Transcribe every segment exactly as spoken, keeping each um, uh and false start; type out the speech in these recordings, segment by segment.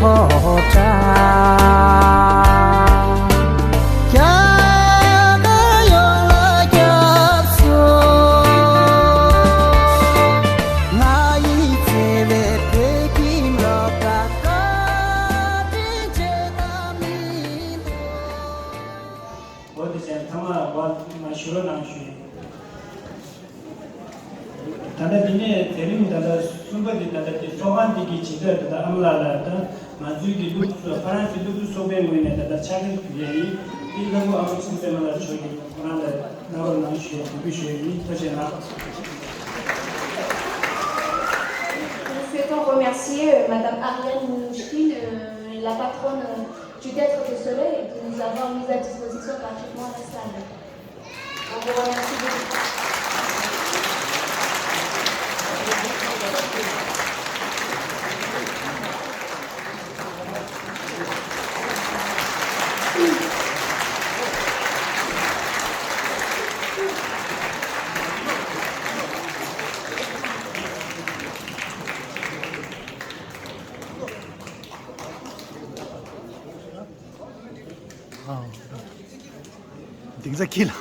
ཕོ་བྲང་། རྒྱ་གར་ཡོངས་ལ་སྐྱབས་སུ། ང་ཡི་བརྩེ་བའི་བོད་ཁྱིམ་རོགས་གྲྭ། བཀའ་དྲིན་ཆེ་ད་མི་འདོད། འོ་དེ་བྱས་ཚང་མ་འོ་མ་ཞུ་རོགས་གནང་ཞུ་ཡིན། ད་ལྟ་འདི་ནས་དེ་རིང་ད་ལྟ་གསུམ་པ་འདི་ད་ལྟ་དེ་ཚོགས་ཁང་འདི་གི་ཇི་ལྟར་ད་ལྟ་ཨ་མ་ལགས་ལ་ད་ང་ཚོའི་གི་སློབ་ཕ་རན་སི་སློབ་ཕྲུག་ཚོགས་པའི་ངོས་ནས་ད་ལྟ་ཕྱག་ལས་ཞུ་ཡས་ཡིན། དེ་ལྷ་སྐུ་ཨ་མ་ཚེ་བརྟན་མ་ལགས་མཆོག་གིས་ཁོ་རང་ལ་གནང་རོགས་གནང་ཞུ་ཡས་འབོད་སྐུལ་ཞུ་ཡས་ཡིན། ཐུགས་རྗེ་གནང་། Nous souhaitons remercier, euh, Madame Ariane Mnouchkine, euh, la patronne, euh, du Théâtre de Soleil, de nous avoir mis à disposition gratuitement la salle. On vous remercie beaucoup. སྡིངས་ཆ་འཁྱིལ་ལ།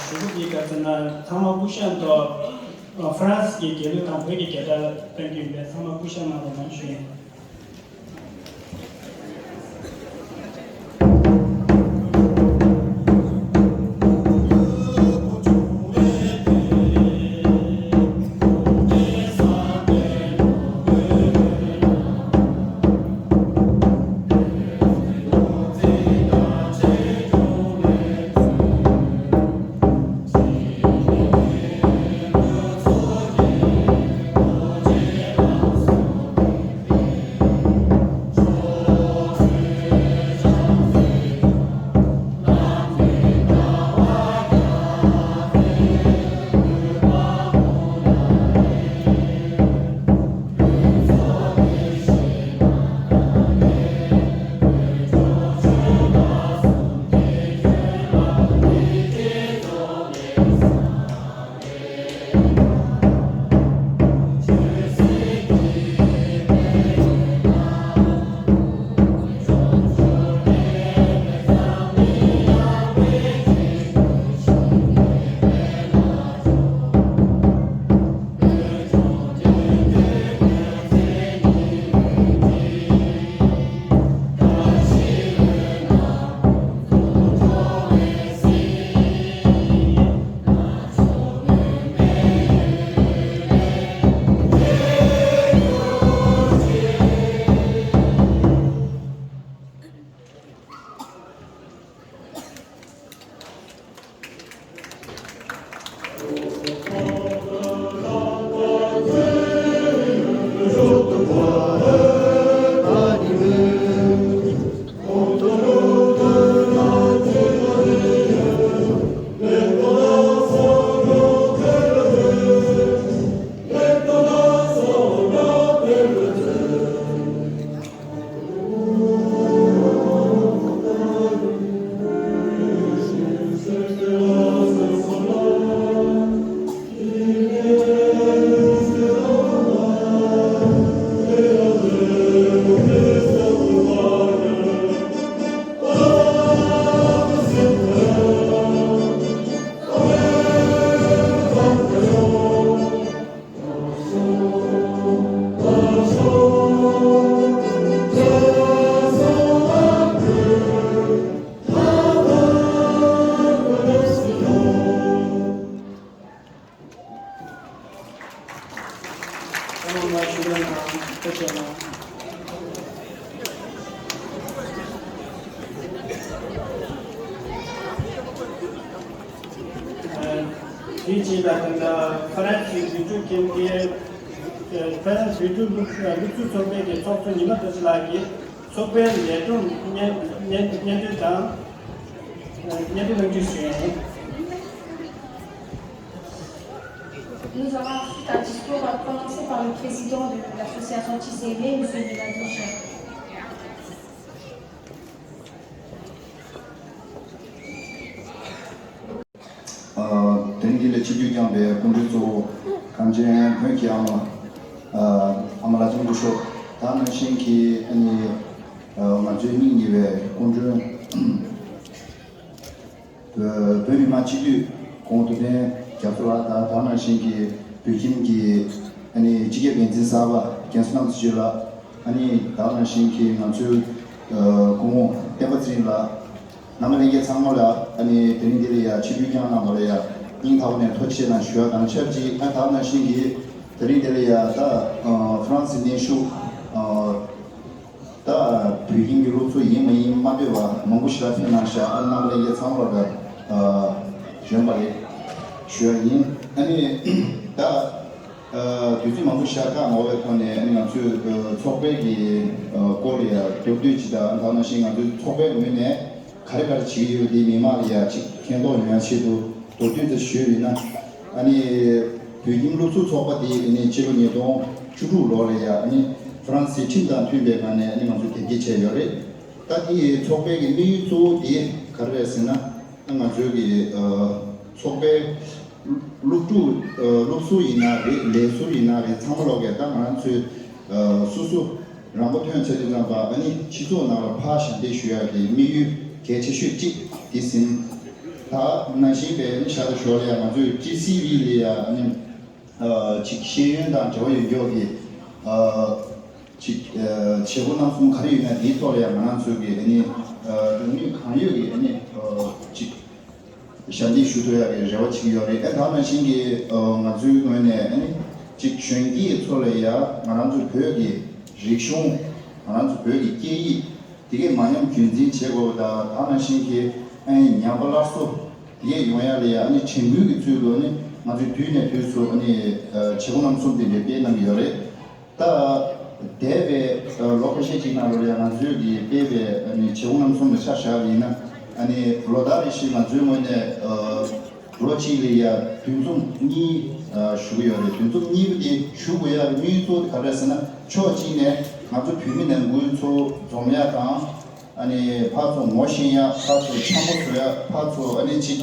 ཞུ་གི་ཡིན། ག་ཚོད་ན་ཚང་མ་སྐུ་ཤ་འདོགས། ཧྥ་རན་སི་གི་རྒྱལ་གླུ་དང་བོད་ཀྱི་རྒྱལ་སྒྲ་གཏོང་གི་ཡོད་པས་ཚང་མ་སྐུ་ཤ་གནང་རོགས་གནང་ཞུ་ཡིན། དེའི་རྗེས་ལ་ད་ལྟ་ཧྥ་རན་སིའི་བོད་ཕྲུག་ཁྱིམ་སྡེ། ཧྥ་རན་སིའི་བོད་ཕྲུག་སློབ་སློབ་ཕྲུག་ཚོགས་པའི་གི་ཚོགས་གཙོ་ཉི་མ་རྡོ་རྗེ་ལགས་ཀྱིས་ཚོགས་པའི་ལས་སྒྲུབ་སྙན་སྙན་སྙན་སྒྲོན་དང་། སྙན་སྒྲོན་གནང་རྒྱུ་ཞུ་ཡ་ཡིན། Nous avons ensuite un discours prononcé par le président de l'association Tissé Aimé, monsieur Nina Docha. ཆིབས་བསྒྱུར་བསྐྱངས་པའི་སྐུ་མགྲོན་གཙོ་བོ་གངས་ཅན་བོན་གྱི་ཨ་མ། ཨ་མ་ལྷ་ལྕམ་སྐུ་ཞབས། ད་ནང་བཞིན་གྱི་ཨ་ནི་ང་ཚོའི་སྙིང་ཉེ་བའི་སྐུ་མགྲོན། བོད་མི་མང་སྤྱི་འཐུས་གོང་ཐུབ་བསྟན་རྒྱ་མཚོ་ལགས་དང་། ད་ནང་བཞིན་གྱི་བོད་ཁྱིམ་གྱི་ཨ་ནི་སྤྱི་ཁྱབ་འགན་འཛིན་གསར་པ་རྒན་བསོད་ནམས་ཚེ་ཆོས་ལགས། ཨ་ནི་ད་ནང་བཞིན་གྱི་ང་ཚོའི་སྐུ་ངོ་བསྟན་པ་ཚེ་རིང་ལགས། རྣམ་པ་ལྷན་རྒྱས་ཚང་མ་ལ་ཨ་ནི་དེ་རིང་འདི་ལ་ཡ་ཆིབས་བསྒྱུར་བསྐྱངས་གནང་བ་ལ་ཡ་སྙིང་ཐག་པ་ནས་ཐུགས་རྗེ་ཆེ་གནང་ཞུ་བ་དང་ཆབས་ཅིག་ཨ་ད་ནང་བཞིན་གྱི་དེ་རིང་འདི་ལ་ཡ་ད་ཨ་ཧྥ་རན་སི་གནས་བཞུགས་ཨ་ད་བོད་ཁྱིམ་གྱི་སློབ་ཟུར་ཡིན་མ་ཡིན་མ་འདོད་པ་མང་པོ་ཞིག་ལ་ཕེབས་གནང་ཤག་ཨ་རྣམ་པ་ལྷན་རྒྱས་ཚང་མ་ལ་ད་ཨ་བྱོན་པ་རེད་ཞུ་བ་ཡིན། ཨ་ནི་ད། ཨ་དུས་ཚོད་མང་པོ་ཞིག་བཀག་མ་འོས་པའི་ཐོག་ནས་ཨ་ནི་ང་ཚོའི་ཨ་ཚོགས་པའི་གི་ཨ་སྐོར་ལ་ཡང་མདོར་བསྡུས་ཅིག་དང་། ད་ནང་བཞིན་ང་ཚོའི་ཚོགས་པའི་ངོས་ནས་ག་རེ་ག་རེ་བྱེད་ཀྱི་ཡོད་དེ་མི་མང་ལ་ཡང་ཅིག་མཁྱེན་རྟོགས་ཡོང་ཡ་ཆེད་དུ་མདོར་བསྡུས་ཙམ་ཞུས་པ་ཡིན་ན། ཨ་ནི་བོད་ཁྱིམ་སློབ་ཟུར་ཚོགས་པ་དེ་ཨ་ནི་ཕྱི་ལོ་ཉིས་སྟོང་བཅུ་དྲུག་ལོ་ལ་ཡང་ཨ་ནི་ཧྥ་རན་སིའི་ཁྲིམས་དང་མཐུན་པའི་ངང་ནས་ཨ་ནི་ང་ཚོས་དེབ་སྐྱེལ་བྱས་ཡོད་རེད། ད་དེ་ཚོགས་པའི་གི་དམིགས་ཡུལ་གཙོ་བོ་དེ་ག་རེ་རེད་ཟེར་ན། ང་ཚོའི་གི་ཨ་ཚོགས་པའི་སློབ་ཕྲུག་ཨ་སློབ་ཟུར་ཡིན་ན་རེད། ལས་ཟུར་ཡིན་ན་རེད། ཚང་མ་ལོག་གི་ད་ང་རང་ཚོའི་ཨ་སོ་སོ་རང་མགོ་ཐོན་ཚར་དུས་ཙམ་པ་ཨ་ནི་སྤྱི་ཚོགས་ནང་ལ་ཕར་ཞབས་འདེགས་ཞུ་ཡག་གི་དམིགས་ཡུལ་གལ་ཆེ་ཤོས་གཅིག་དེ་ཟིན། ད་ནང་བཞིན་པའི་ཨ་ནི་ཤར་དང་ཞོར་ལ་ཡང་ང་ཚོའི་ཀྲི་སི་ཝི་ལ་ཡང་ཨ་ནི་ཨ་ཅིག་ཤེས་ཡོན་དང་འབྲེལ་བ་ཡོད་མཁན་གྱི་ཨ་ཅིག་ཨ་བྱེད་སྒོ་རྣམ་གསུམ་ག་རེ་ཡོད་ན་དེའི་ཐོག་ལ་ཡང་ང་རང་ཚོའི་གི་ཨ་ནི་ཨ་རང་ནུས་གང་ཡོད་ཀྱི་ཨ་ནི་ཨ་ཅིག་ཞབས་འདེགས་ཞུ་ཐུབ་ཡག་གི་རེ་བ་བྱེད་ཀྱི་ཡོད་རེད། ཨ་ད་ནང་བཞིན་གྱི་ཨ་ང་ཚོའི་ངོས་ནས་ཨ་ནི་ཅིག་གཞོན་སྐྱེས་ཚོ་ལ་ཡང་ང་རང་ཚོ་བོད་ཀྱི་རིག་གཞུང་། ང་རང་ཚོ་བོད་ཀྱི་སྐད་ཡིག་དེ་གའི་མ་ཉམས་རྒྱུན་འཛིན་བྱེད་དགོས་པ་དང་། ད་ནང་བཞིན་གྱི་ཨ་ནི་ཉམས་པ་སླར་གསོ་དེ་གའི་ཡོང་ཡག་ལ་ཡང་ཨ་ནི་དྲན་སྐུལ་གྱི་ཚུལ་དུ་ཨ་ནི་ང་ཚོས་དུས་ནས་དུས་སུ་ཨ་ནི་ཨ་བྱེད་སྒོ་རྣམ་གསུམ་དེ་འདྲ་སྤེལ་གནང་གི་ཡོད་རེད། ད་འདས་པའི་ལོ་ཁ་ཤས་ཅིག་ནང་ལོགས་ལ་ཡང་ང་ཚོས་ཀྱི་སྤེལ་བའི་ཨ་ནི་བྱེད་སྒོ་རྣམ་གསུམ་ལ་ཆ་བཞག་པ་ཡིན་ན། ཨ་ནི་ལོ་ལྟར་རེ་བཞིན་ང་ཚོའི་ངོས་ནས་ཨ་ལོ་གཅིག་ལ་ཡང་འདུ་འཛོམས་གཉིས་ཨ་ཞུ་གི་ཡོད་རེད། འདུ་འཛོམས་གཉིས་པོ་དེ་ཞུ་དགོས་ཡག་གི་དམིགས་ཡུལ་གཙོ་བོ་དེ་ག་རེ་རེད་ཟེར་ན། ཕྱོགས་གཅིག་ནས་ང་ཚོ་བོད་མི་ནང་ཁུལ་ཚོ་འཛོམས་ཡག་དང་། ཨ་ནི་ཕར་ཚུར་ངོ་ཤེས་ཡག་ཕར་ཚུར་འཆམ་པོ་བཟོ་ཡག་ཕར་ཚུར་ཨ་ནི་ཅིག་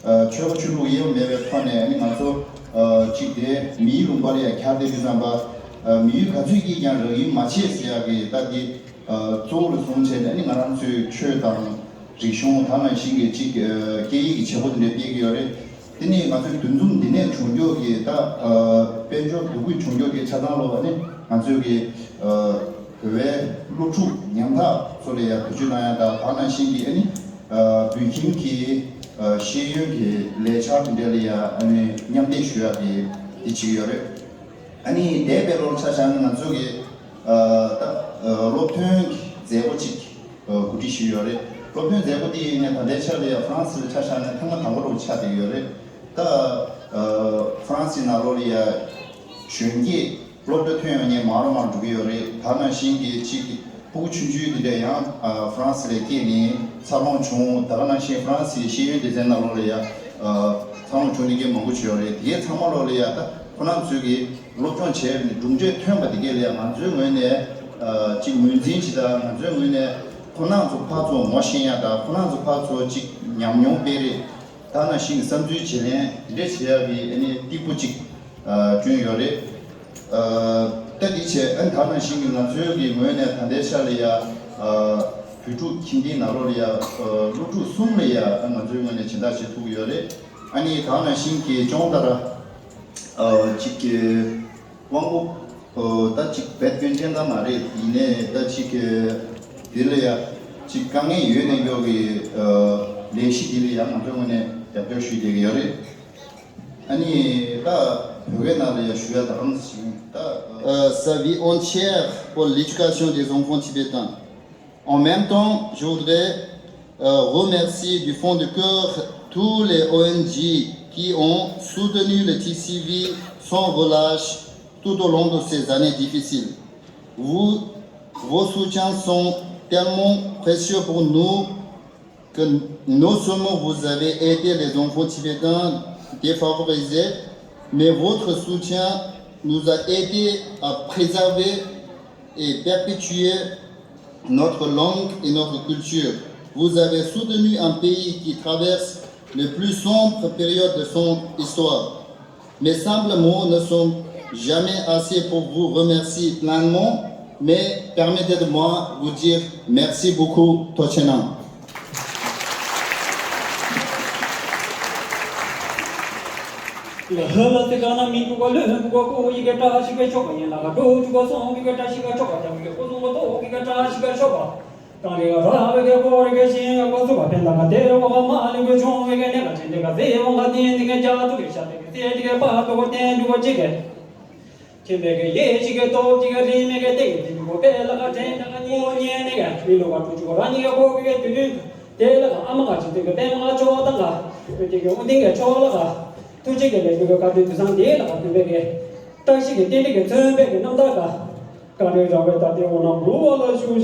ཨ་ཆོལ་ཁ་ཆོས་ལུགས་དབྱེ་བ་མེད་པའི་ཐོག་ནས་ཨ་ནི་ང་ཚོ་ཨ་ཅིག་དེ་མིའི་ལུང་པ་ལ་ཡང་གྱར་བསྡད་དུས་ཙམ་པ། ཨ་མི་ཡུལ་ག་ཚོད་ཀྱིས་ཀྱང་རང་ཡུལ་མ་བརྗེད་ཟེར་ཡག་གི་ད་དེ་ཨ་གཙོ་བོ་ལ་བཟུང་བྱས་ནས་ཨ་ནི་ང་རང་ཚོའི་ཆོས་དང་རིག་གཞུང་། ད་ནང་བཞིན་གྱི་ཅིག་ཨ་སྐད་ཡིག་གི་བྱེད་སྒོ་དེ་འདྲ་སྤེལ་གྱི་ཡོད་རེད། དེ་ནི་ང་ཚོའི་འདུ་འཛོམས་འདི་ནས་བྱུང་རྒྱུ་གི་ད་ཨ་དཔལ་འབྱོར་འདུ་འགོད་བྱུང་རྒྱུ་གི་ཆ་ཚང་ལོ་ཨ་ནི་ང་ཚོའི་གི་ཨ་བོད་པའི་སློབ་ཕྲུག་ཉམ་ཐག་ཚོ་ལ་ཡང་བེད་སྤྱོད་གནང་ཡག་དང་། ད་ནང་བཞིན་གྱི་ཨ་ནི་ཨ་བོད་ཁྱིམ་གྱི་ཨ་ཤེས་ཡོན་གྱི་ལས་འཆར་དེ་འདྲ་ལ་ཡང་ཨ་ནི་མཉམ་འདེགས་ཞུ་ཡག་གི་དེ་བྱེད་ཀྱི་ཡོད་རེད། ཨ་ནི་འདས་པའི་ལོར་ཆ་བཞག་ན་ང་ཚོ་གི་ཨ་ད་ཨ་སློབ་ཐོན་གྱི་མཛད་སྒོ་ཅིག་ཨ་གོ་སྒྲིག་ཞུས་ཡོད་རེད། སློབ་ཐོན་མཛད་སྒོ་དེ་ཡིན་ནའི་ད་ལྟའི་ཆར་ལ་ཡང་ཧྥ་རན་སི་ལ་ཆ་བཞག་ན་ཐེངས་མ་དང་པོ་རུ་ཆགས་བསྡད་ཡོད་རེད། ད་ཨ་ཧྥ་རན་སི་ནང་ལོགས་ལ་ཡང་གཞོན་སྐྱེས་སློབ་གྲྭ་ཐོན་ཡོང་མཁན་མང་རུ་མང་རུ་འགྲོ་གི་ཡོད་རེད། ད་ནང་བཞིན་གྱི་ཅིག་ཕྲུ་གུ་ཆུང་ཆུང་དེ་འདྲ་ཡང་ཨ་ཧྥ་རན་སི་ལ་སྐྱེས་ནས་འཚར་ལོངས་བྱུང་། ད་ག་ནང་བཞིན་ཧྥ་རན་སིའི་ཤེས་ཡོན་སྡེ་ཚན་ནང་ལོགས་ལ་ཡང་ཨ་འཚར་ལོངས་བྱུང་ནས་མཁན་མང་པོ་ཅིག་ཡོད་རེད། དེའི་ཚང་མ་ལོགས་ལ་ཡང་ད་ཁོ་རང་ཚོས་ཀྱི་སློབ་སྦྱོང་བྱས་ནས་གྲུབ་འབྲས་ཐོན་པ་དེ་གས་ལ་ཡང་ང་ཚོའི་ངོས་ནས་ཨ་ཅིག་ངོས་འཛིན་བྱེད། ད་ང་ཚོའི་ངོས་ནས་ཁོ་རང་ཚོ་ཕར་ཚུར་ངོ་ཤེས་ཡག་དང་། ཁོ་རང་ཚོ་ཕར་ཚུར་ཅིག་ཉམས་མྱོང་སྤེལ་རེས། ད་ནང་བཞིན་བསམ་ཚུལ་བརྗེ་ལེན་དེ་འདྲས་བྱེད་ཡག་གི་ཨ་ནི་སྟེགས་བུ་ཅིག་ཨ་བསྐྲུན་ཡོད་རེད། ཨ་ད་འདི་བྱས་ཨ་ནི་ད་ནང་བཞིན་གྱི་ང་ཚོའི་གི་ངོས་ནས་ད་ལྟའི་ཆར་ལ་ཡ་ཨ་བོད་ཕྲུག་ཁྱིམ་སྡེའི་ནང་ལོགས་ལ་ཡ་ཨ་སློབ་ཕྲུག་གསུམ་ལ་ཡ་ཨ་ང་ཚོའི་ངོས་ནས་སྦྱིན་བདག་བྱེད་ཐུབ་ཀྱི་ཡོད་རེད། ཨ་ནི་ད་ནང་བཞིན་གྱི་སྦྱོང་བརྡར་ཨ་ཅིག་གི་དབང་པོ་ཨོ་ད་ཅིག་བེད་སྐྱོན་ཅན་ད་མ་རེད། ཡིན་ནའི་ད་ཅིག་གི་དེ་ལ་ཡ་ཅིག་དཀའ་ངལ་ཡོད་ནས་མགྱོགས་ཀྱི་ཨ་ལས་གཞི་དེ་ལ་ཡ་ང་ཚོའི་ངོས་ནས་རྒྱབ་སྐྱོར་ཞུས་བསྡད་ཀྱི་ཡོད་རེད། ཨ་ནི་ད་བོད་སྐད་ནང་ལ་ཡ་ཞུ་ཡ་ད་གང་ཞིག་ད་ཨ། Euh, sa vie entière pour l'éducation des enfants tibétains. En même temps, je voudrais euh, remercier du fond de cœur tous les O N G qui ont soutenu le T C V sans relâche tout au long de ces années difficiles. Vous, vos soutiens sont tellement précieux pour nous que non seulement vous avez aidé les enfants tibétains défavorisés, mais votre soutien nous a aidé à préserver et perpétuer notre langue et notre culture. Vous avez soutenu un pays qui traverse les plus sombres périodes de son histoire. Mes simples mots ne sont jamais assez pour vous remercier pleinement, mais permettez-moi vous dire merci beaucoup, Tochenan. བཀའ་དྲིན་རབ་བརྟན་གཏེར་གྱི་རྣམ་ཐར་ག་བཀའ་དྲིན་རབ་བརྟན་གཏེར་གྱི་རྣམ་ཐར་ག་བཀའ་དྲིན་རབ་བརྟན་གཏེར་གྱི་རྣམ་ཐར་ག་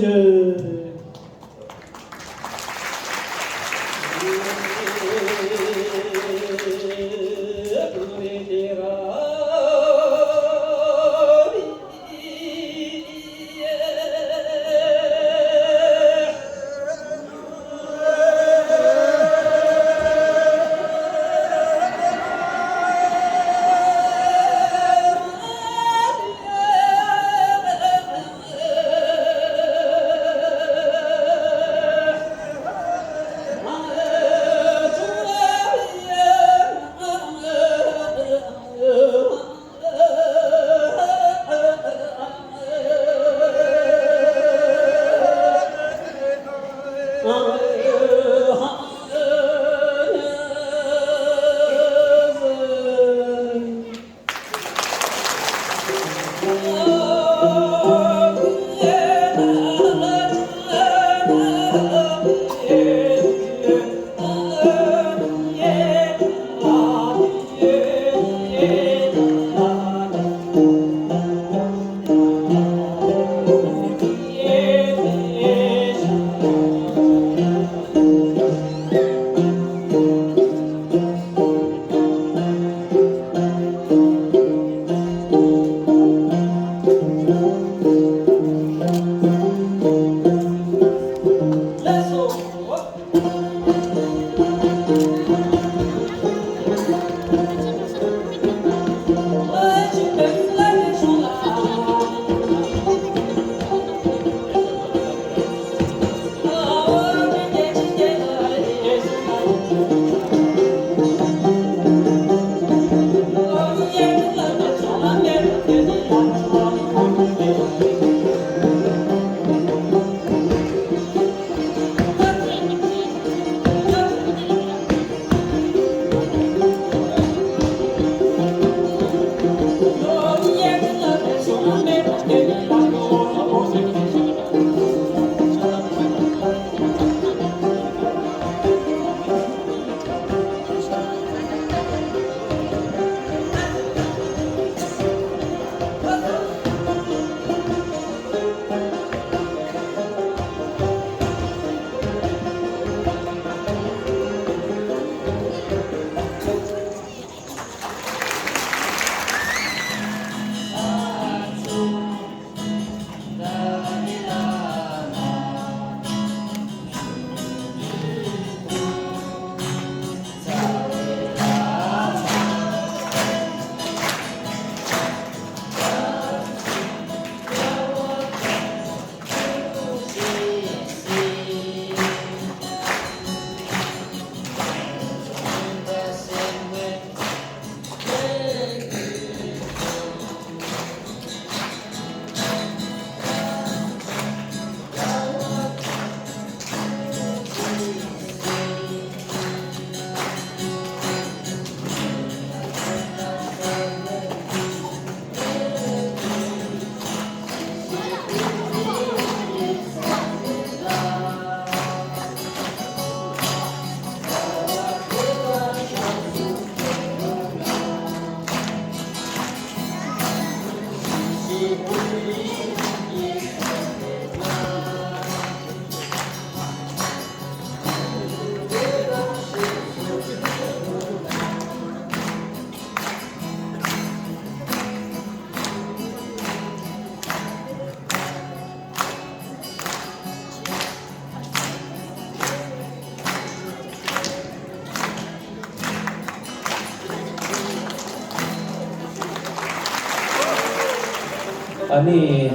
ཨ་ནི།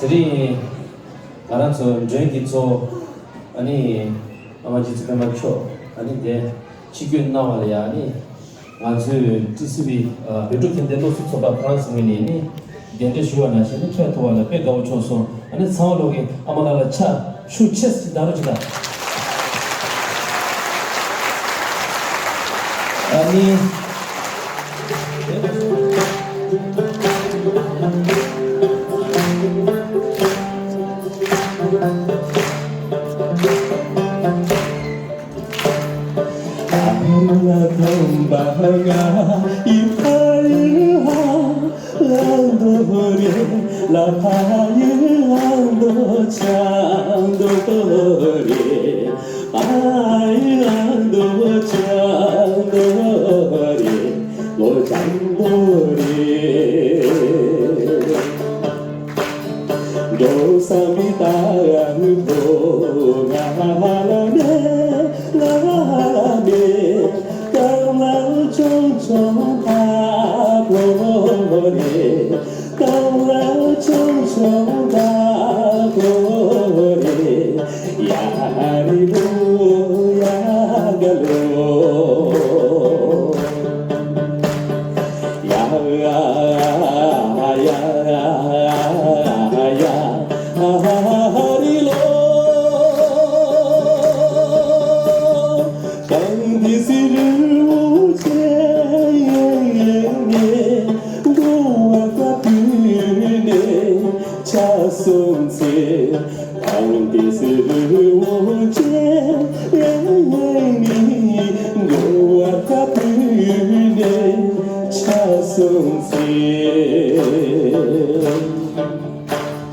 དེ་རིང་ང་རང་ཚོ་མགྲོན་གྱི་གཙོ་བོ་ཨ་ནི་ཨ་མ་རྗེ་བཙུན་སྤེན་པ་མཆོག་ཨ་ནི་དེ་ཆིབས་བསྒྱུར་གནང་བ་ལ་ཡ་ཨ་ནི་ང་ཚོའི་ཊི་སི་ཝི་ཨ་བོད་ཕྲུག་ཁྱིམ་སྡེ་སློབ་གསོ་ཚོགས་པ་ཁོ་རང་ཚོའི་ངོས་ནས་ནི་གདན་འདྲེན་ཞུ་བ་ནང་བཞིན་ནི་ཁྱེད་ཐུག་པ་ལ་དཔེ་དགའ་བོ་བྱུང་སོང་། ཨ་ནི་ཚང་མ་ལོག་གིས་ཨ་མ་ལགས་ལ་ཕྱག་ཤུགས་ཆེ་ཞིག་བརྡབ་རོགས་གྱིས་དང་། ཨ་ནི།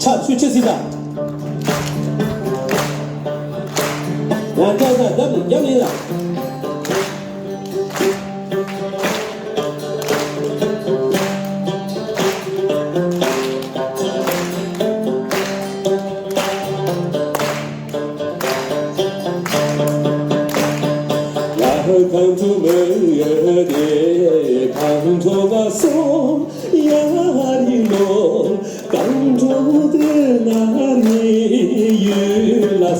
ཕྱག་ཤུགས་ཆེ་སྲིད་ད། ཡང་བསྐྱར་ད་རྒྱབ་ནས་རྒྱབ་ནས་ཡིན་ལ། ཡིན་ད་ཡིན་ད། ཡ་ཡིན་ད།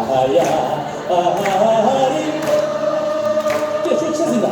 ཨ་ཡ་ཨ་ཧ་རི། སྐད་ཤུགས་ཆེ་ཟིན་ད།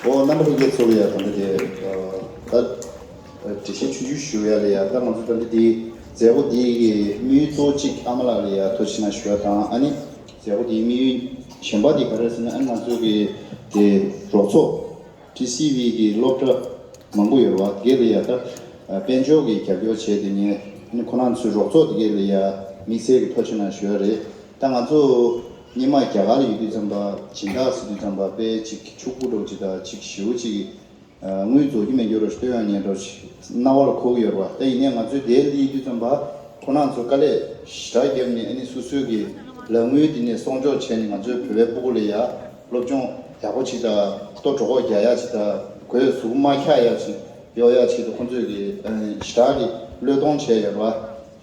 ཨོ་རྣམ་པ་ལྷན་རྒྱས་ཚོ་ལ་ཡ་ད་ལྟ་དེ་ད། ཞུ་ཡ་ལ་ཡ། ད་ང་ཚོ་ད་འདི་འདི་མཛད་སྒོ་འདི་གི་དམིགས་ཡུལ་གཙོ་བོ་གཅིག་ཨ་མ་ལགས་ལ་ཡ་ཐུགས་རྗེ་ཆེ་གནང་ཞུ་ཡ་དང་། ཨ་ནི་མཛད་སྒོ་འདིའི་དམིགས་ཡུལ་གཞན་པ་འདི་ག་རེ་ཟེར་ན། ཨ་ནི་ང་ཚོ་གི་དེ་རོགས་ཚོགས་ཊི་སི་ཝི་གི་སློབ་གྲྭ་མང་པོ་ཡོད་རེད་བ། དེ་ག་ལ་ཡ་ད་དཔལ་འབྱོར་གི་རྒྱབ་སྐྱོར་བྱས། དེ་ནས་ཨ་ནི་ཁོ་རང་ཚོའི་རོགས་ཚོགས་དེ་ག་ལ་ཡ་དམིགས་བསལ་གྱི་ཐུགས་རྗེ་ཆེ་གནང་ཞུ་ཡ་རེད། ད་ང་ཚོ་སྔོན་མ་རྒྱ་གར་ལ་ཡོད་དུས་ཙམ་པ་སྦྱིན་བདག་ཟེར་དུས་ཙམ་པ་དཔེ་ཅིག་ཕྱུག་པོ་འདྲ་བོ་ཅིག་དང་ཅིག་ཞེ་པོ་ཅིག་དངུལ་རྫོགས་ཀྱི་མེད་རྒྱུ་རོ་ཞིག་སྟོན་ཡང་ཉན་འགྲོ་ཞིག་སྣང་བ་ལ་འཁོར་གྱི་ཡོད་རེད་བ། ད་ཡིན་ནའི་ང་ཚོས་དེར་སླེབས་དུས་ཙམ་པ་ཁོ་རང་ཚོ་དཀའ་ལས་ཞེ་དྲག་བརྒྱབ་ནས། ཨ་ནི་སོ་སོའི་གི་ལག་དངུལ་དེ་ནས་གསོག་འཇོག་བྱས་ནས་ང་ཚོའི་བོད་པའི་སྤུ་གུ་ལ་ཡ་སློབ་སྦྱོང་ཡག་པོ་ཅིག་དང་ལྟོ་གྲོད་ཁོག་རྒྱག་ཡག་ཅིག་དང་གོས་གཟུགས་མ་འཁྱག་ཡག་ཅིག་ཡོང་ཡག་ཆེད་དུ་ཁོང་ཚོས་གི་ཨ་ནི་ཞེ་དྲག་གི་བློས་གཏོང་བྱས་ཡོད་རེད་བ།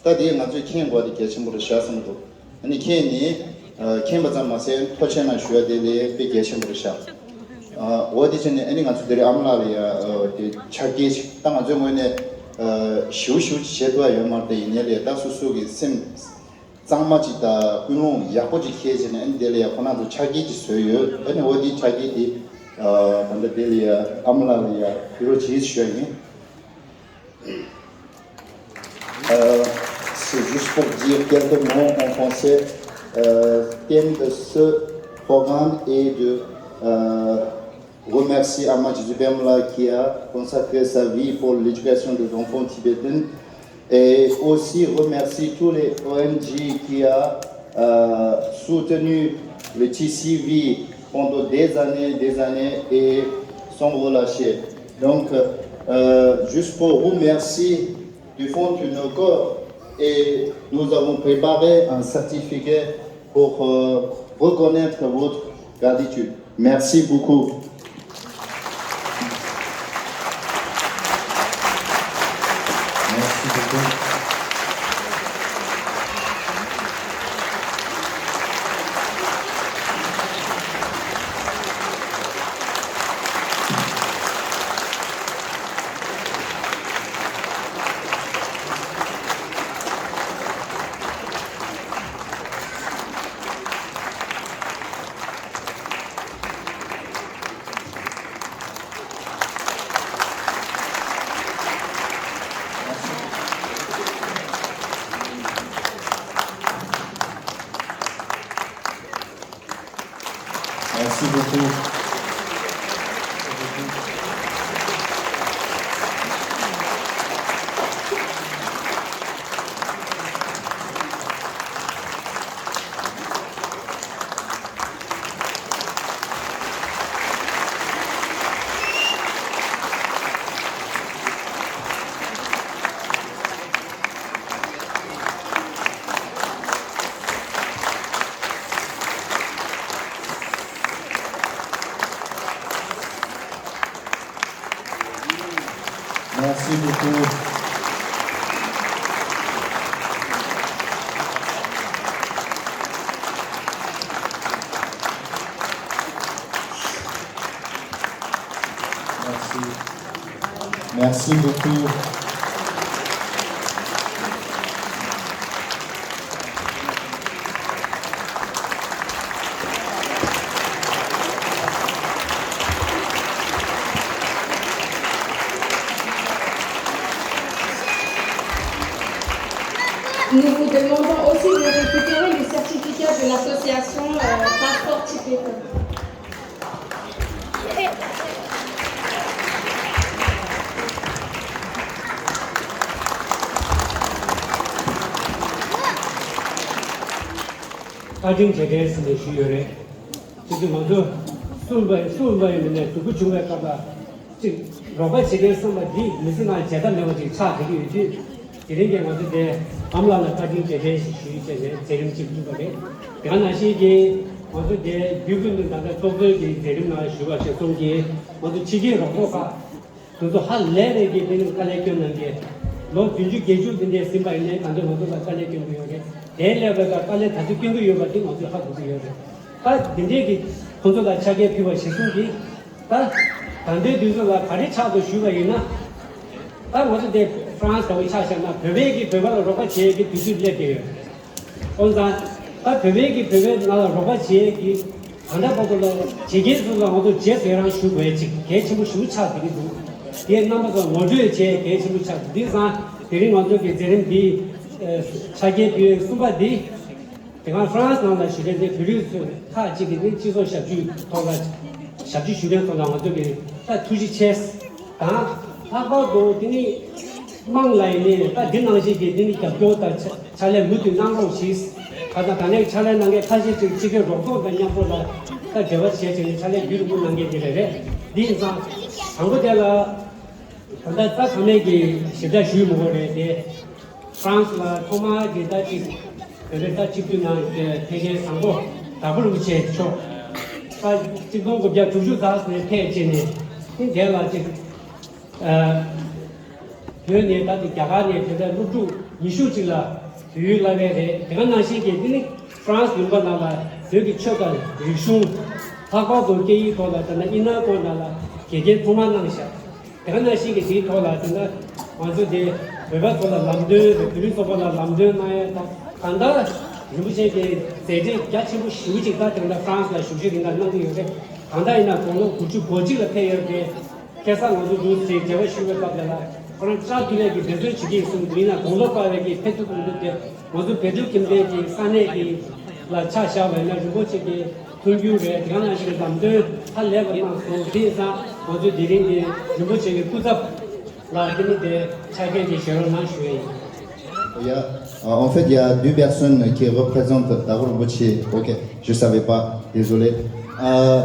ད་དེ་ང་ཚོས་མཁྱེན་དགོས་དེ་གལ་ཆེན་པོ་རེད་ཤག་བསམ་གྱི་འདུག་ཨ་ནི་མཁྱེན་ནས་ཨ་མཁྱེན་པ་ཙམ་མ་ཟད་ཐུགས་རྗེ་ཆེ་གནང་ཞུ་ཡ་དེ་ལས་དཔེ་གལ་ཆེན་པོ་རེད་ཤག་ཨ་འོ་དེ་བྱས་ནས་ཨ་ནི་ང་ཚོ་དེ་རིང་ཨ་མ་ལགས་ལ་ཡ་ཨ་དེ་ཕྱག་འཁྱེར་ཅིག་ད་ང་ཚོའི་ངོས་ནས་ཨ་ཞེ་པོ་ཞེ་པོ་ཅིག་བྱེད་ཐུབ་ཡ་ཡོད་མ་རེད། དེ་ཡིན་ནའི་ལས་ད་སོ་སོ་གི་སེམས་གཙང་མ་ཅིག་དང་ཀུན་སློང་ཡག་པོ་ཅིག་འཁྱེར་བྱས་ནས་ཨ་ནི་དེ་ལ་ཡ་ཁོ་རང་ཚོ་ཕྱག་འཁྱེར་ཅིག་བཟོས་ཡོད། ཨ་ནི་འོ་དེའི་ཕྱག་འཁྱེར་དེ་ཨ་ད་ལྟ་དེ་ལ་ཡ་ཨ་མ་ལགས་ལ་ཡ་ཕུལ་རོགས་བྱེད་ཞུ་ཡ་ཡིན། Euh, c'est juste pour dire quelques mots en français. Euh, thème de ce programme est de euh, remercier Ama Jesu Bemla qui a consacré sa vie pour l'éducation des enfants tibétains et aussi remercier tous les O N G qui a euh, soutenu le T C V pendant des années, des années et sans relâcher. Donc, euh, juste pour remercier du fond de nos corps et nous avons préparé un certificat pour euh, reconnaître votre gratitude. Merci beaucoup. Merci beaucoup. Merci beaucoup. Merci beaucoup. Merci. Merci beaucoup. Nous vous demandons aussi de récupérer le certificat de l'association euh, Passport Tibet. བཀའ་དྲིན་རྗེས་དྲན་ཟེར་ནས་ཞུས་ཡོད་རེད། དེ་དུས་ང་ཚོ་སུ་ཡིན་པ་སུ་ཡིན་པ་ཡིན་མིན་ནས་སྡུག་པོ་བྱུང་བའི་སྐབས་ལ་ཅིག་རོགས་པ་བྱེད་མཁན་བསམ་པ་འདི་མི་ཚེ་ནང་བརྗེད་ཐབས་མེད་པ་ཅིག་ཆགས་བསྡད་ཀྱི་ཡོད་དུས། དེ་རིང་གི་ང་ཚོ་དེ་ཨ་མ་ལགས་ལ་བཀའ་དྲིན་རྗེས་དྲན་ཞིག་ཞུ་ཡིན་བྱས་ནས་མཛད་རིམ་ཅིག་བསྐྲུན་པ་རེད། དེ་ག་ནང་བཞིན་གྱི་ང་ཚོ་དེ་བརྒྱུད་སྐུལ་ནས་ད་ལྟ་ཚོགས་གཙོའི་གི་མཛད་རིམ་ནང་ཞུས་པ་ཞིག་གསུངས་ཀྱིས། ང་ཚོ་ཕྱི་རྒྱལ་རོགས་ཚོགས་ཁག་དེ་ཚོ་ཧ་ལས་པའི་གི་དེ་ནི་དཀའ་ལས་སྐྱོན་གནང་གི། ལོ་བདུན་ཅུ་བརྒྱད་ཅུ་དེ་འདྲས་ཟིན་པ་ཡིན་ནའི་ད་ལྟ་ང་ཚོ་ལ་དཀའ་ལས་སྐྱོན་གྱི་ཡོད་རེད། དེའི་སླད་པའི་དཀའ་ལས་ད་ལྟ་སྐྱོན་གྱི་ཡོད་པ་དེ་ང་ཚོས་ཧ་གོ་གི་ཡོད་རེད། ད་དེ་འདྲས་ཀྱི་ཁོང་ཚོ་ལ་ཕྱག་འཁྱེར་ཕུལ་བ་གཞིར་བཟུང་གིས། ད་ད་ལྟའི་དུས་ཚོད་ལ་ག་རེ་ཆགས་འདུག་ཞུས་པ་ཡིན་ན། ད་ང་ཚོ་དེ་ཧྥ་རན་སི་འདྲ་བོ་ཆ་བཞག་ན་བོད་པས་ཀྱིས་བོད་པ་ལ་རོགས་པ་བྱེད་ཀྱི་དུས་ཚོད་སླེབས་བསྡད་ཡོད། འོན་ཀྱང་ད་བོད་པས་ཀྱིས་བོད་པའི་ནང་ལ་རོགས་པ་བྱེད་ཀྱི་ད་ལྟ་བར་དུ་ལ་བྱེད་མཁན་ཚོ་ལ་ང་ཚོ་རྗེས་སུ་ཡི་རང་ཞུ་དགོས་ཅིག་གལ་ཆེན་པོ་ཞེ་པོ་ཆགས་བསྡད་ཀྱི་འདུག་དེས་རྣམ་པ་ཚོར་ངོ་སྤྲོད་བྱེད་གལ་ཆེན་པོ་ཆགས་འདུག་དེང་སང་དེ་རིང་ང་ཚོ་གི་མཛད་རིམ་འདི་ཨ་ཆ་རྐྱེན་ཕུལ་གསུམ་པ་འདི། དེ་སྔ་ཧྥ་རན་སི་ནང་ལ་བཞུགས་མཁན་དེ་བོད་རིགས་ཚོས་ཁག་ཅིག་གིས་ནི་སྤྱི་ཚོགས་ཞབས་ཞུའི་ཐོག་ལ་ཞབས་ཕྱི་ཞུ་མཁན་ཚོ་ལ་ང་ཚོ་གིས་ད་ཐུགས་རྗེ་ཆེ་དང་། ལྷག་པར་དུ་དེ་ནི་དམངས་ལ་ཡིན་ནའི་ད་འདི་ནང་བཞིན་གྱི་དེ་ནི་རྒྱབ་སྐྱོར་དང་ཕྱག་ཕྱག་ལས་མུ་མཐུད་གནང་རོགས་ཞེས། ད་ལྟ་ད་ལན་ཕྱག་ལས་གནང་མཁན་ཁ་ཤས་ཅིག་སྤྱི་ཁྱབ་རོགས་ཚོགས་དང་མཉམ་པོ་ལ་ད་འབྲེལ་བ་བྱས་བྱས་ནས་ཕྱག་ལས་རྒྱུན་རིང་པོ་གནང་མཁན་དེ་རེད། རེད། འདི་ཡིན་ཙང་དང་པོ་དེ་ལ། ད་ལྟ་རྩ་ཚང་མས་ཀྱི་ཞིབ་ཕྲ་ཞུས་མི་དགོས་རེད་དེ། ཧྥ་རན་སི་ལ་ཐོག་མར་གྱི་ཟླ་གཅིག་བོད་པའི་ཟླ་གཅིག་བདུན་ནང་གི་ཕེབས་མཁན་བཟང་པོ་དྭགས་པོ་རིན་པོ་ཆེ་མཆོག་ཟླ་གཅིག་སྟོང་དགུ་བརྒྱ་དྲུག་ཅུ་རྩ་གསུམ་ནས་ཕེབས་བྱས་ནས་ནི་དེ་ལ་ཅིག་ཨ། བོད་ནས་ད་དེ་རྒྱ་གར་ནས་དེ་འདྲ་སློབ་ཕྲུག་ཉི་ཤུ་ཅིག་ལ་བོད་ཡིག་བསླབས་པ་རེད། དེ་ག་ནང་བཞིན་གྱི་འདི་ནི་ཧྥ་རན་སི་ལུང་པ་ནང་ལ་བོད་ཀྱི་ཆོས་དང་རིག་གཞུང་། ལྷག་པར་དུ་སྐད་ཡིག་ཐོག་ལ་ད་ལྟ་ཨིན་ནང་སྐོར་ནང་ལ་དགེ་རྒན་ཐོག་མར་གནང་ཤག་དེ་ག་ནང་བཞིན་གྱི་དེའི་ཐོག་ལ་དེ་ན་ང་ཚོ་དེ་བོད་པ་ཚོ་ལ་ལམ་སྟོན་རེད། བོད་རིགས་ཚོགས་པ་ལ་ལམ་སྟོན་གནང་ཡ་དང་། གང་ལྟར་རིན་པོ་ཆེ་གི་མཛད་རྗེས་རྒྱ་ཆེན་པོ་ཞེ་པོ་ཅིག་ད་དེ་ན་ཧྥ་རན་སི་ལ་བཞུགས་ཤིང་རིང་ལ་གནང་གི་ཡོད་རེད། གང་ལྟར་ཡིན་ན་དགུང་ལོ་དགུ་བཅུ་གོ་གཅིག་ལ་ཕེབས་ཡོད་རེད། ཁ་སང་ང་ཚོ་འདུག་སེ་མཇལ་བ་ཞུ་བའི་སྐབས་དེ་ལ་ཁོ་རང་བཅར་རྒྱུ་ལས་ཀྱི་འབད་བརྩོན་བྱེད་ཀྱི་ཡིན་གསུངས་འདུག་ཡིན་ན་དགུང་ལོ་བསྐལ་བའི་གི་ཕེབས་ཐུབ་མི་འདུག་སྟེ། ང་ཚོ་བོད་ཕྲུག་ཁྱིམ་སྡེ་གི་ས་གནས་ཀྱི་ལ་ཆ་བཞག་པ་ཡིན་ན་རིན་པོ་ཆེ་གི་མཐུན་འགྱུར་རེད། དེ་ག་ནང་བཞིན་ལམ་སྟོན་ཧ་ལས་པ་གནང་སོང་། དེ་ཡིན་ཙང་ང་ཚོས་དེ་རིང་གི་རིན་པོ་ཆེ་གི་སྐུ་ཚབ་ལ་དེ་ནི་དེ་ཆ་རྐྱེན་དེ་བཞེས་རོགས་གནང་ཞུ་ཡ་ཡིན། Il y a, euh, en fait, il y a deux personnes qui représentent Dago Rinpoche. Ok, je savais pas, désolé. Euh,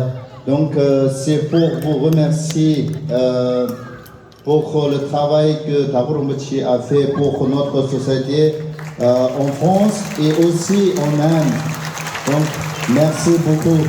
donc, euh, c'est pour vous remercier, euh, pour le travail que Dago Rinpoche a fait pour notre société, euh, en France et aussi en Inde. Donc, merci beaucoup.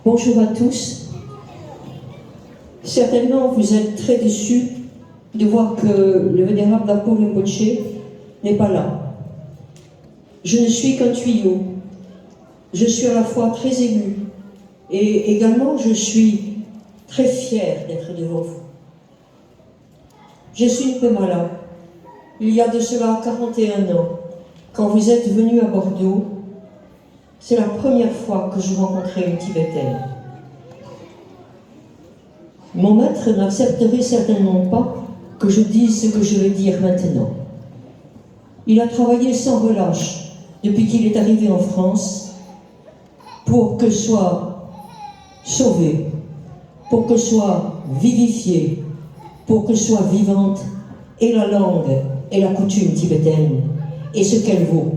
Bonjour à tous. Certainement, vous êtes très déçus de voir que le vénérable Dago Rinpoche n'est pas là. Je ne suis qu'un tuyau. Je suis à la fois très ému et également je suis très fière d'être devant vous. Je suis Pema Lap. Il y a de cela quarante et un ans, quand vous êtes venu à Bordeaux, c'est la première fois que je rencontrais une Tibétaine. Mon maître n'accepterait certainement pas que je dise ce que je vais dire maintenant. Il a travaillé sans relâche depuis qu'il est arrivé en France pour que soit sauvée, pour que soit vivifiée, pour que soit vivante et la langue et la coutume tibétaine et ce qu'elle vaut.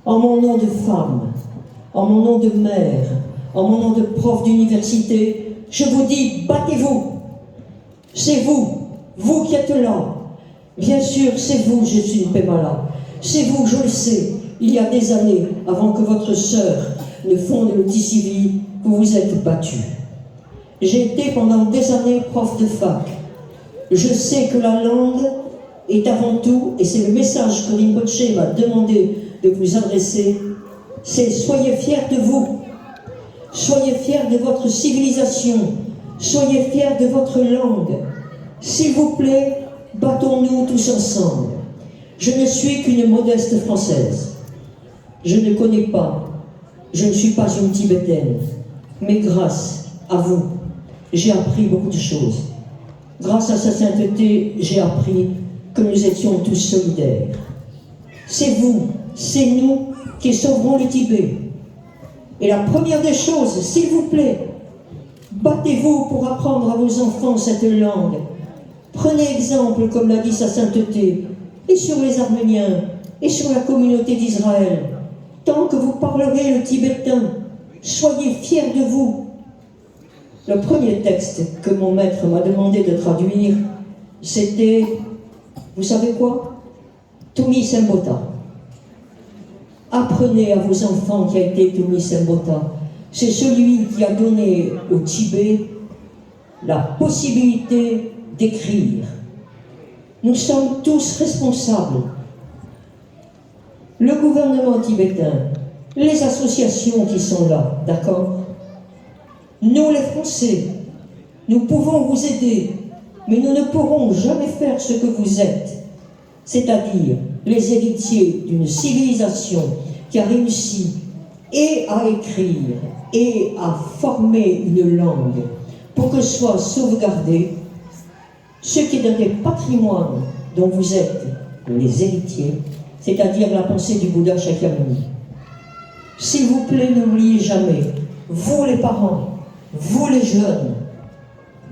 En mon nom de femme, en mon nom de mère, en mon nom de prof d'université, je vous dis, battez-vous. C'est vous, vous qui êtes là. Bien sûr, c'est vous, je suis Pema Lap. C'est vous, je le sais. Il y a des années, avant que votre sœur ne fonde le T C V, vous vous êtes battue. J'ai été pendant des années prof de fac. Je sais que la langue est avant tout, et c'est le message que Rinpoche m'a demandé de vous adresser, c'est soyez fiers de vous. Soyez fiers de votre civilisation. Soyez fiers de votre langue. S'il vous plaît, battons-nous tous ensemble. Je ne suis qu'une modeste Française. Je ne connais pas, je ne suis pas une Tibétaine, mais grâce à vous, j'ai appris beaucoup de choses. Grâce à sa sainteté, j'ai appris que nous étions tous solidaires. C'est vous, c'est nous qui sauverons le Tibet. Et la première des choses, s'il vous plaît, battez-vous pour apprendre à vos enfants cette langue. Prenez exemple, comme l'a dit sa sainteté, et sur les Arméniens, et sur la communauté d'Israël. Tant que vous parlerez le tibétain, soyez fiers de vous. Le premier texte que mon maître m'a demandé de traduire, c'était, vous savez quoi ? Tumi Sembota. Apprenez à vos enfants qui a été Tumi Sembota. C'est celui qui a donné au Tibet la possibilité d'écrire. Nous sommes tous responsables Le gouvernement tibétain, les associations qui sont là, d'accord ? Nous, les Français, nous pouvons vous aider, mais nous ne pourrons jamais faire ce que vous êtes, c'est-à-dire les héritiers d'une civilisation qui a réussi et à écrire et à former une langue pour que soit sauvegardée ce qui est un des patrimoines dont vous êtes les héritiers, c'est-à-dire la pensée du Bouddha Shakyamuni. S'il vous plaît, n'oubliez jamais, vous les parents, vous les jeunes,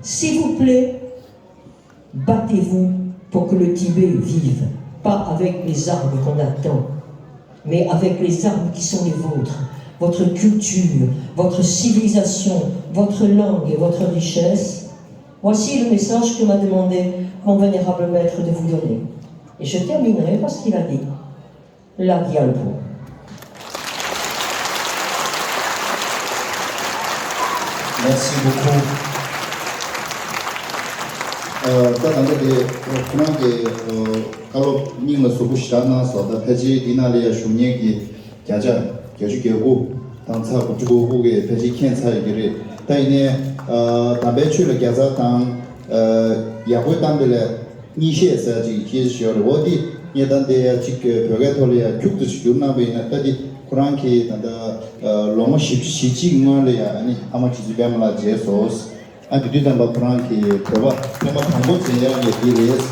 s'il vous plaît, battez-vous pour que le Tibet vive, pas avec les armes qu'on attend, mais avec les armes qui sont les vôtres, votre culture, votre civilisation, votre langue et votre richesse. Voici le message que m'a demandé mon vénérable maître de vous donner. Et je terminerai par ce qu'il a dit. La Dialpo. Merci beaucoup. ད་ད་ལྟ་དེ་ཁོ་རང་གི་བཀའ་སློབ་སྙིང་ལ་ཟུག་པོ་ཞེ་དྲག་གནང་སོང་། ད་ཕལ་ཆེར་འདི་ནང་ལ་ཡང་ཞུགས་མཁན་གྱི་བརྒྱ་ཆ་བརྒྱད་ཅུ་གྱ་དགུ་དང་ཚེག་དགུ་བཅུ་གོ་དགུ་གིས་ཕལ་ཆེར་མཁྱེན་ཚར་ཡོད་ཀྱི་རེད། ད་ཡིན་ནའི་དམ་པའི་ཆོས་ལ་བརྒྱ་རྩ་དང་ཡག་པོའི་གཏམ་དེ་ལ་གཉིས་བཤད་ཟེར་ཅིག་སྐད་ཆ་ཞིག་ཡོད་རེད། འོ་འདི་ངས་ད་འདི་ཡ་ཅིག་བོད་སྐད་ཐོག་ལ་ཡ་ཁྱུག་ཙམ་ཞིག་བསྒྱུར་གནང་པ་ཡིན་ན། ད་འདི་ཁོ་རང་གིས་ད་ལྟ་ལོ་ངོ་བཞི་བཅུ་ཞེ་གཅིག་སྔོན་ལ་ཡ་ཨ་ནི་ཨ་མ་དྲིན་ཆེན་པད་མ་ལགས་མཇལ་སོང་། ཨ་དེ་དུས་ཙམ་པ་ཁོ་རང་གིས་བོད་པ་ཚང་མ་དང་པོ་མཇལ་ཡག་གི་དེ་རེད།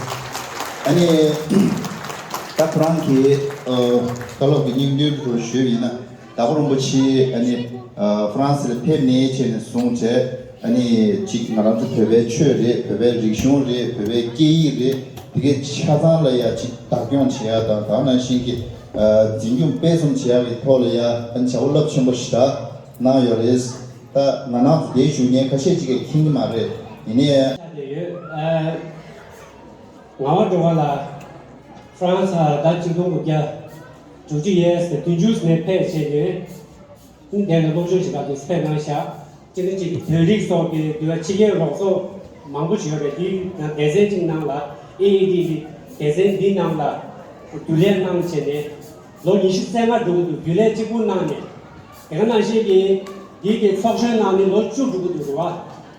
ཨ་ནི་ད་ཁོ་རང་གིས་བཀའ་སློབ་ཀྱི་སྙིང་དོན་དུ་ཞུས་ཡིན་ན། དྭགས་པོ་རིན་པོ་ཆེ་ཨ་ནི་ཧྥ་རན་སི་ལ་ཕེབས་ནས་བྱས་ནས་བཟུང་བྱས། ཨ་ནི་ཅིག་ང་རང་ཚོ་བོད་པའི་ཆོས་རེད། བོད་པའི་རིག་གཞུང་རེད། བོད་པའི་སྐད་ཡིག་རེད། དེ་གའི་ཆ་ཚང་ལ་ཡ་ཅིག་བདག་སྐྱོང་བྱེད་ཡག་དང་། དེ་ནང་བཞིན་གྱི་འཛིན་སྐྱོང་སྤེལ་གསུམ་བྱེད་ཡག་གི་ཐོག་ལ་ཡ་ཨ་ནི་བྱ་བ་རླབས་ཆེན་པོ་ཞེ་དྲག་གནང་ཡོད་རེད། ད་ང་རང་ཚོ་འདིར་བཞུགས་མཁན་ཁ་ཤས་ཅིག་གིས་མཁྱེན་གྱི་མ་རེད། ཡིན་ནའི། ཆགས་བསྡད་ཡོད། ཨ། ངག་དབང་སྒྲོལ་དཀར་ལགས་ཧྥ་རན་སི་ལ་ཟླ་ཆིག་སྟོང་དགུ་བརྒྱ་དྲུག་ཅུ་ཡས་ནས་བདུན་ཅུ་ནས་ཕེབས་བྱས་ནས། དེ་ལ་སློབ་སྦྱོང་བྱེད་པ་དེ་ཕེབས་གནང་བཞག་ཅི་ནི་ཅིག་བོད་རིགས་སོགས་ཀྱི་འདུལ་བ་ཕྱི་རྒྱལ་རོགས་ཚོགས་མང་པོ་ཞིག་ཡོད་པས། དེའི་ནང་སྡེ་ཚན་གཅིག་ནང་ལ་ཨེ་ཨེ་ཌི་གི་སྡེ་ཚན་འདིའི་ནང་ལ་རྒྱུན་ལས་གནང་བྱས་ནས། ལོ་ཉི་ཤུ་རྩ་ལྔ་འགྲོ་གི་འདུག་རྒྱུན་ལས་གཅིག་པུ་གནང་ནས། དེ་ག་ནང་བཞིན་གྱི་འདི་གི་ཚོགས་གཞོན་གནང་ནས་ལོ་བཅུ་འགྲོ་གི་འདུག་རེད་བ།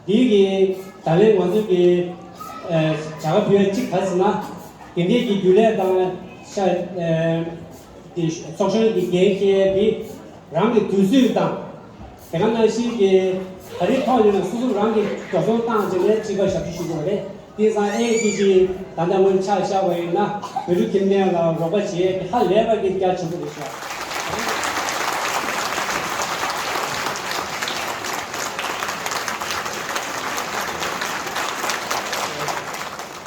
འདི་གི་ད་ལན་ང་ཚོ་གི་ཨ་བྱ་དགའ་ཕུལ་ཡ་གཅིག་ག་ཟེར་ན། དེ་འདྲའི་གི་རྒྱུན་ལས་དང་ཤ་ཨ་དེ་ཚོགས་གཞོན་གྱི་འགན་འཁྱེར་ཡ་དེ་རང་གི་དུས་ཚོད་དང་། དེ་ག་ནང་བཞིན་གྱི་ག་རེ་ཐོག་ཡིན་ན་སོ་སོ་རང་གི་འགྲོ་སོང་བཏང་བྱས་ནས་གཅིག་པ་ཞབས་ཞུ་ཞུ་དགོས་རེད། དེང་སང་ཨེ་ཨེ་ཌི་གི་ད་ལྟ་སྔོན་ཆ་བཞག་པ་ཡིན་ན། བོད་ཕྲུག་ཁྱིམ་སྡེ་ལ་རོགས་པ་བྱེད་ཡས་དེ་ཧ་ལས་པ་གི་རྒྱ་ཆེན་པོ་རེད་ཤག་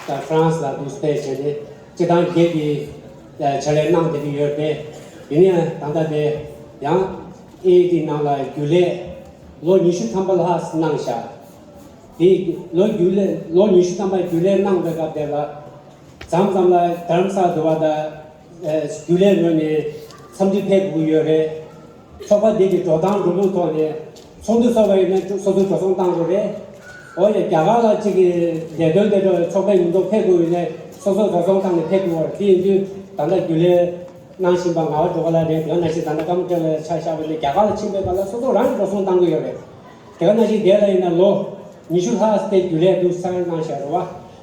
ད་ཧྥ་རན་སི་ལ་འདུག་སེ་བྱས་ནས་སྤྱི་བཏང་སྒེར་གྱི་ཕྱག་ལས་གནང་བསྡད་ཀྱི་ཡོད་པས། ཡིན་ན་ཡང་ད་ལྟ་དེ་ཡང་ཨེ་ཨེ་ཌི་ནང་ལ་རྒྱུན་ལས་ལོ་ཉི་ཤུ་ཐམ་པ་ལྷག་གནང་ཤག་དེ་ལོ་རྒྱུན་ལས་ལོ་ཉི་ཤུ་ཐམ་པ་རྒྱུན་ལས་གནང་བའི་སྐབས་དེ་ལ། མཚམས་མཚམས་ལ་དྷ་རམ་ས་ལ་དུ་བ་དང་རྒྱུན་ལས་ངོས་ནས་འཚམས་འདྲི་ཕེབས་དགོས་ཀྱི་ཡོད་རེད། ཚོགས་པ་འདི་གི་འགྲོ་སྟངས་འགྲོ་ལུགས་ཐོག་ནས་ཚོགས་འདུ་ཚོགས་པ་ཡིན་ན་སོ་སོའི་འགྲོ་སོང་བཏང་དགོས་རེད། འོ་ཡ། རྒྱ་གར་ལ་གཅིག་གི་ལས་དོན་དེ་འགྲོ་ཚོགས་པའི་ཉིན་ཐོ་ཕེབས་དགོས་ཡོད་ནས་སོ་སོའི་འགྲོ་སོང་བཏང་ནས་ཕེབས་དགོས་པ་རེད། དེ་ཡིན་དུས་ད་ལྟ་རྒྱུན་ལས་གནང་བཞིན་པ་ངག་དབང་སྒྲོལ་དཀར་ལགས་རེད། དེ་ག་ནང་བཞིན་ད་ལྟ་ཀརྨ་བཀྲ་ལགས་ཆ་བཞག་པ་ཡིན་ན་རྒྱ་གར་ལ་ཕྱིན་པའི་སྐབས་ལ་སོ་སོ་རང་གི་འགྲོ་སོང་བཏང་གི་ཡོད་རེད། དེ་ག་ནང་བཞིན་དེ་ལ་ཡིན་ན་ལོ་ཉི་ཤུ་ལྷག་ཙམ་རྒྱུན་ལས་འདུག་སེ་གནང་བཞག་རེད་བ།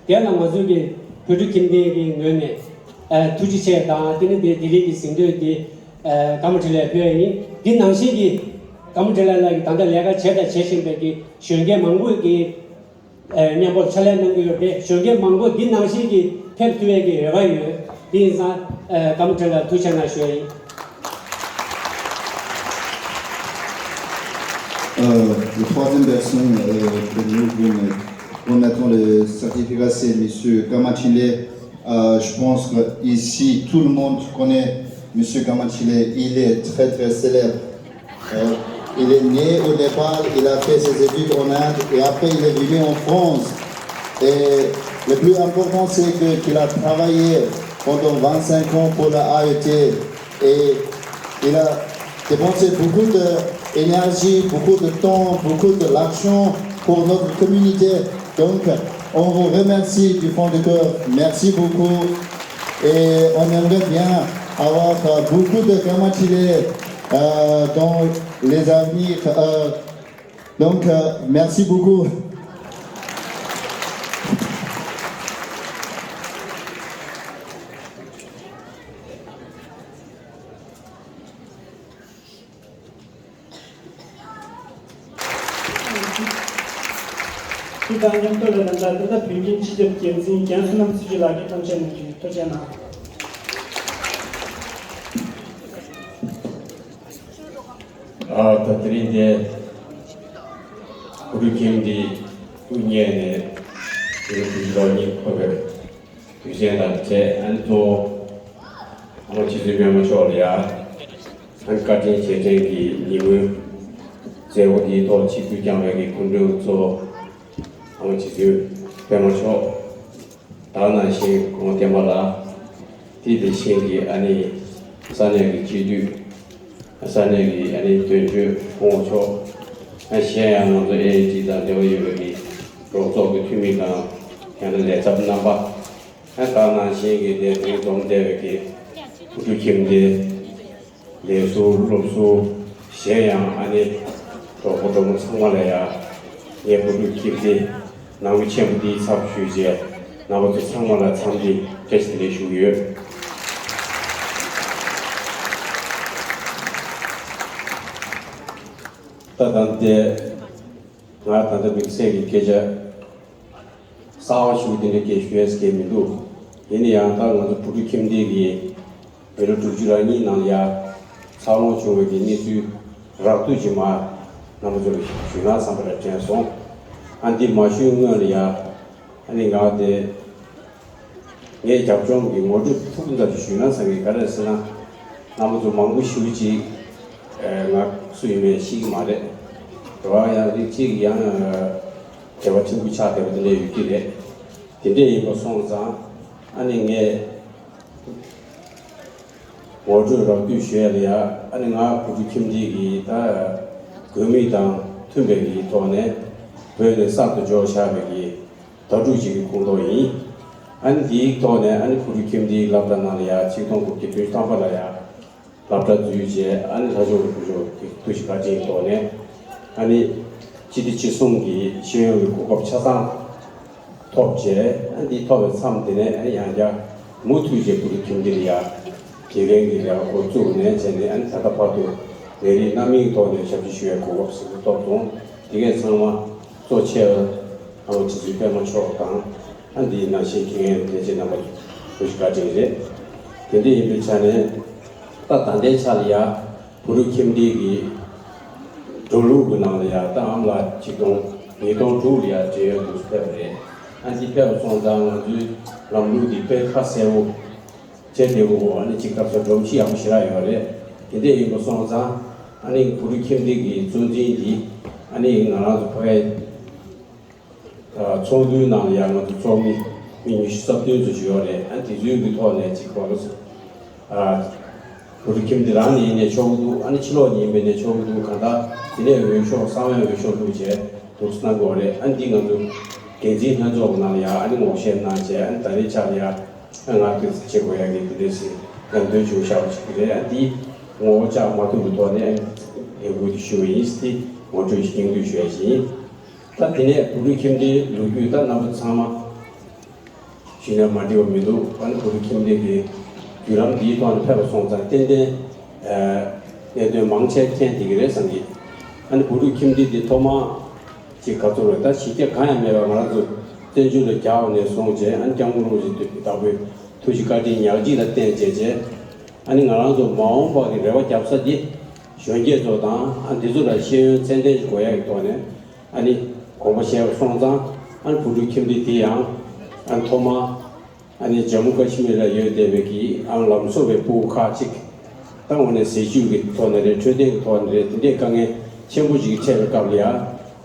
དེ་ལ་ང་ཚོའི་གི་བོད་ཕྲུག་ཁྱིམ་སྡེ་གི་ངོས་ནས་ཨ་ཐུགས་རྗེ་ཆེ་དང་། དེ་ནི་དེ་ལྡི་ལི་གི་གཟེངས་བསྟོད་དེ་ཨ་ཀརྨ་བཀྲ་ལགས་ཕུལ་ཡ་ཡིན། འདི་ནང་བཞིན་གྱི་ཀརྨ་བཀྲ་ལགས་ལགས་ཀྱིས་ད་ལྟ་ལས་ཀ་བྱས་དང་བྱེད་བཞིན་པའི་གི་གཞོན་སྐྱེས་མང་པོ་གི་ཨ་མཉམ་པོར་ཕྱག་ལས་གནང་གི་ཡོད་པས། གཞོན་སྐྱེས་མང་པོ་འདི་ནང་བཞིན་གྱི་ཕེབས་ཐུབ་ཡས་ཀྱི་རེ་བ་ཡོད། དེ་ཡིན་ཙང་ཨ་ཀརྨ་བཀྲ་ལགས་ཐུགས་རྗེ་གནང་ཞུ་ཡ་ཡིན། Euh, la troisième personne euh, que nous remet- remettons le certificat, c'est Monsieur Kama Trile. Euh, je pense qu'ici, tout le monde connaît Monsieur Kama Trile. Il est très, très célèbre. Euh, il est né au Népal, il a fait ses études en Inde et après il est venu en France. Et le plus important, c'est que- qu'il a travaillé pendant vingt-cinq ans pour la A E T. Et il a dépensé beaucoup d'énergie, beaucoup de temps, beaucoup de l'argent pour notre communauté. Donc, on vous remercie du fond du cœur. Merci beaucoup. Et on aimerait bien avoir, euh, beaucoup de Kamatilé, euh, dans les années, euh, donc, euh, merci beaucoup. དེ་དང་མཉམ་དུ་ལ་ད་ལྟ་བོད་ཁྱིམ་སྤྱི་ཁྱབ་འགན་འཛིན་རྒན་བསོད་ནམས་ཚེ་མཆོག་ལགས་ཀྱིས་གཏམ་བཤད་གནང་རྒྱུ་ཡིན། ཐུགས་རྗེ་གནང་། ཨ། ད་དེ་རིང་འདི་བུ་ཕྲུག་ཁྱིམ་འདི་དབུ་བརྙེས་ནས་དེ་རིང་བུ་ཕྲུག་ལོ་གཉིས་འཁོར་བའི་དུས་ཆེན་དང་འབྲེལ། ཨ་ནི་གཙོ་བོ་ཨ་མ་ཆོས་འཛིན་པད་མ་མཆོག་ལ་ཡ། ཨ་ནི་བཀའ་དྲིན་རྗེས་དྲན་གྱི་ཉིན་མོའི་མཛད་སྒོ་འདིའི་ཐོག་ཆིབས་བསྒྱུར་བསྐྱངས་པའི་གི་སྐུ་མགྲོན་གཙོ་བོ་ཨ་མ་ཆོས་འཛིན་པད་མ་མཆོག། ད་ནང་བཞིན་སྐུ་ངོ་བསྟན་པ་ལགས། དེ་དེ་བཞིན་གྱི་ཨ་ནི་ས་གནས་ཀྱི་སྤྱི་འཐུས། ས་གནས་ཀྱི་ཨ་ནི་དོན་གཅོད་སྐུ་ངོ་མཆོག། ཨ། གཞན་ཡང་ང་ཚོ་ཨེ་ཨེ་ཅི་དང་འབྲེལ་བ་ཡོད་པའི་གི་རོགས་ཚོགས་ཀྱི་འཐུས་མི་དང་། ཡང་ན་ལས་ཚབ་རྣམ་པ། ཨ། ད་ནང་བཞིན་གྱི་དེ་དེ་འཛོམས་བསྡད་པའི་གི་བུ་ཕྲུག་ཁྱིམ་སྡེ། ལས་ཟུར་སློབ་ཟུར། གཞན་ཡང་ཨ་ནི་གྲོགས་པོ་གྲོགས་མོ་ཚང་མ་ལ་ཡ། ངའི་བུ་ཕྲུག་ཁྱིམ་སྡེ་ནང་མི་ཆེན་པོ་འདིའི་ཚབ་ཞུས་བྱས་རྣམ་པ་ཚོ་ཚང་མ་ལ་འཚམས་འདྲི་བཀྲ་ཤིས་བདེ་ལེགས་ཞུ་གི་ཡོད། ད་ད་ལྟ་ང་ད་ལྟ་དམིགས་བསལ་གྱི་སྐད་ཆ་གསར་བ་ཞིག་དེ་འདྲ་སྐད་ཞུ་ཡས་སྐད་མི་འདུག། ཡིན་ན་ཡང་ད་ང་ཚོ་བུ་ཕྲུག་ཁྱིམ་སྡེ་གི་མི་ལོ་དྲུག་ཅུ་རེ་གཉིས་ནང་ལ་ཡ་འཚར་ལོངས་བྱུང་བའི་གི་གནས་ཚུལ་རགས་བསྡུས་ཅིག་མར་རྣམ་པ་ཚོ་ལ་ཞུས་ན་བསམ་པ་རེ་དྲན་སོང་། ཨ། འདི་མ་ཞུས་སྔོན་ལ་ཡ། ཨ་ནི་ང་དེ་ངའི་རྒྱབ་ལྗོངས་ཀྱི་ངོ་སྤྲོད་ཐུང་ཐུང་ཙམ་ཞིག་ཞུས་ན་བསམ་གི། ག་རེ་ཟེར་ན། རྣམ་པ་ཚོ་མང་པོ་ཞེ་པོ་ཅིག་ཨ། ང་སུ་ཡིན་མིན་ཤེས་ཀྱི་མ་རེད། རེ་བ་ཡང་རིགས་གཅིག་ཡང་ཨ། འབྲེལ་བ་ཕྲན་བུ་ཆགས་བསྡད་པ་དེ་འདྲ་ཡོད་ཀྱི་རེད། དེ་འདྲ་ཡིན་པ་སོང་ཙང་ཨ་ནི་ངས་ངོ་སྤྲོད་རགས་བསྡུས་ཞུ་ཡ་ལ་ཡ། ཨ་ནི་ང་བུ་ཕྲུག་ཁྱིམ་སྡེ་གི་ད་དགོས་དམིགས་དང་མཐུན་པའི་གི་ཐོག་ནས་བོད་ནས་གསར་དུ་འབྱོར་བཞག་པའི་གི་དྭ་ཕྲུག་ཅིག་གི་ཁོངས་གཏོགས་ཡིན། ཨ་ནི་འདིའི་ཐོག་ནས་ཨ་ནི་བུ་ཕྲུག་ཁྱིམ་སྡེའི་སློབ་གྲྭ་ནང་ལ་ཡ་ཆིག་སྟོང་དགུ་བརྒྱ་བདུན་ཅུ་ཐམ་པ་ལ་ཡ་སློབ་གྲྭ་འཛུལ་རྗེས། ཨ་ནི་ལྷ་ཆོས་རིན་པོ་ཆེ་གི་ཐུགས་རྗེ་བཀའ་དྲིན་ཐོག་ནས་ཨ་ནི་སྤྱི་བདེ་སྤྱི་སྲུང་གི་ཤེས་ཡོན་གྱི་གོ་སྐབས་ཆ་ཚང་ཐོབ་རྗེས། ཨ་ནི་འདི་ཐོབ་པའི་མཚམས་དེ་ནས་ཨ་ནི་ཡང་བསྐྱར་མུ་མཐུད་བྱས་བུ་ཕྲུག་ཁྱིམ་སྡེ་ལ་ཡ་དགེ་རྒན་གྱི་ལས་ཀ་འགོ་བཙུགས་ནས་བྱས་ནས། ཨ་ནི་ད་ལྟ་བར་དུ་ལས་རིགས་སྣ་མིན་ཐོག་ནས་ཞབས་ཕྱི་ཞུ་བའི་གོ་སྐབས་ཟིན་ཐོབ་སོང་། དེ་གས་ཚང་མ་གཙོ་ཆེ་བ་ཨ་མ་ཆོས་འཛིན་པད་མ་མཆོག་དང་། ཨ་ནི་འདིའི་ནང་བཞིན་དགེ་རྒན་ལྷན་རྒྱས་རྣམ་པ་ཐུགས་རྗེ་བཀའ་དྲིན་རེད། དེ་འདྲ་ཡིན་པའི་ཆ་ནས་ད་ད་ལྟའི་ཆ་ལ་ཡ་བུ་ཕྲུག་ཁྱིམ་སྡེ་གི་འགྲོ་ལུགས་ཀྱི་ནང་ལ་ཡ། ད་ཨ་མ་ལགས་ཆིག་སྟོང་ཉིས་སྟོང་དྲུག་ལ་ཡ་བགྲེས་ཡོལ་དུ་ཕེབས་པ་རེད། ཨ་ནི་འདི་ཕེབས་པ་སོང་ཙང་ང་ཚོའི་ལམ་ལུགས་འདི་དཔེ་ཁ་གསལ་བོ་བྱས་བསྡད་ཡོད། ཨ་ནི་ཅིག་སྐབས་སུ་སྒྲོམ་གཞི་ཡག་པོ་ཞེ་དྲག་ཡོད་རེད། དེ་འདྲ་ཡིན་པ་སོང་ཙང་ཨ་ནི་བུ་ཕྲུག་ཁྱིམ་སྡེ་གི་གཙོ་འཛིན་འདི་ཨ་ནི་ང་རང་ཚོ་ཕ་གིའི་ཚོགས་འདུའི་ནང་ལ་ཡང་ང་ཚོ་ཚོགས་མི་མི་ཉི་ཤུ་རྩ་བདུན་ཙམ་ཞིག་ཡོད་རེད། ཨ་ནི་དེ་ཚོའི་གི་ཐོག་ནས་ཅིག་གོ་ལོ་སོང་། ཨ། བུ་ཕྲུག་ཁྱིམ་སྡེ་རང་ནས་ཡིན་ནའི་ཆོག་གི་འདུག། ཨ་ནི་ཕྱི་ལོགས་ནས་ཡིན་པ་ཡིན་ནའི་ཆོག་གི་འདུག། གང་ལྟར་དེ་ནས་འོས་ཤོག་གསང་བའི་འོས་ཤོག་བླུགས་བྱས་འདུག་སེ་གནང་དགོས་རེད། ཨ་ནི་འདི་ང་ཚོ་འགན་འཛིན་ལྷན་ཚོགས་ཀྱི་ནང་ལ་ཡང་ཨ་ནི་ངོ་ཤེས་གནང་བྱས། ཨ་ནི་ད་རེས་ཆ་ལ་ཡང་ཨ་ང་ཚོས་བྱེད་དགོས་ཡ་གི་དེ་འདྲ་ཞིག་ལམ་སྟོན་བྱུང་བཞག་པ་ཞིག་རེད། ཨ་ནི་འདི་ངོ་བོ་བཅག་མ་ཐུབ་པའི་ཐོག་ནས་ཨ་ནི་ལས་འགུལ་དེ་ཞུ་བ་ཡིན། དེ་ངོ་སྤྲོད་ཞིག་སྙིང་བསྡུས་ཞུ་ཡ་ཞིག་ཡིན། ད་དེ་ནས་བུ་ཕྲུག་ཁྱིམ་སྡེའི་ལོ་རྒྱུས་ད་རྣམ་པ་ཚང་མ་ཞུས་ནས་མ་འགྲིག་པ་མི་འདུག། ཨ་ནི་བུ་ཕྲུག་ཁྱིམ་སྡེ་གི་བརྒྱུད་ལམ་འདིའི་ཐོག་ནས་ཕེབས་པ་སོང་ཙང་ཏན་ཏན་ཨ་གནད་དོན་མང་ཆེ་མཁྱེན་བསྡད་ཀྱི་རེད་བསམ་གྱི། ཨ་ནི་བུ་ཕྲུག་ཁྱིམ་སྡེ་འདི་ཐོག་མ་ཅིག་ག་ཚོད་རེད། ད་གཞི་རྒྱ་གང་ཡང་མེད་པར་ང་རང་ཚོ་བཙན་བྱོལ་ལ་རྒྱ་བོད་ནས་སོང་རྗེས། ཨ་ནི་སྐྱབས་མགོན་རིན་པོ་ཆེ་དྭགས་པོའི་ཐུགས་རྗེ་བཀའ་དྲིན་ཉག་གཅིག་ལ་བརྟེན་བྱས་རྗེས། ཨ་ནི་ང་རང་ཚོ་མ་འོངས་པ་གི་རེ་བ་རྒྱབ་ས་འདི་གཞོན་སྐྱེས་ཚོ་དང་། ཨ་འདི་ཚོ་ལ་ཤེས་ཡོན་ཚད་ལྡན་ཞིག་དགོས་ཡ་གི་ཐོག་ནས་ཨ་ནི་དགོངས་པ་བཞེས་པ་སོང་ཙང་། ཨ་ནི་བུ་ཕྲུག་ཁྱིམ་སྡེ་དེ་ཡང་ཨ་ནི་ཐོག་མ་ཨ་ནི་ཇམ་མུ་ཀ་ཤི་མིར་ལ་ཡོད་བསྡད་པའི་གི་ཨ་ནི་ལམ་བཟོ་བའི་ཕྲུ་གུ་ཁག་ཅིག་ད་དངོས་གནས་ཟས་བཅུད་ཀྱི་ཐོག་ནས་རེད། འཕྲོད་བསྟེན་གྱི་ཐོག་ནས་རེད། དེ་འདྲའི་དཀའ་ངལ་ཆེན་པོ་ཞིག་འཕྲད་པའི་སྐབས་ལ་ཡ་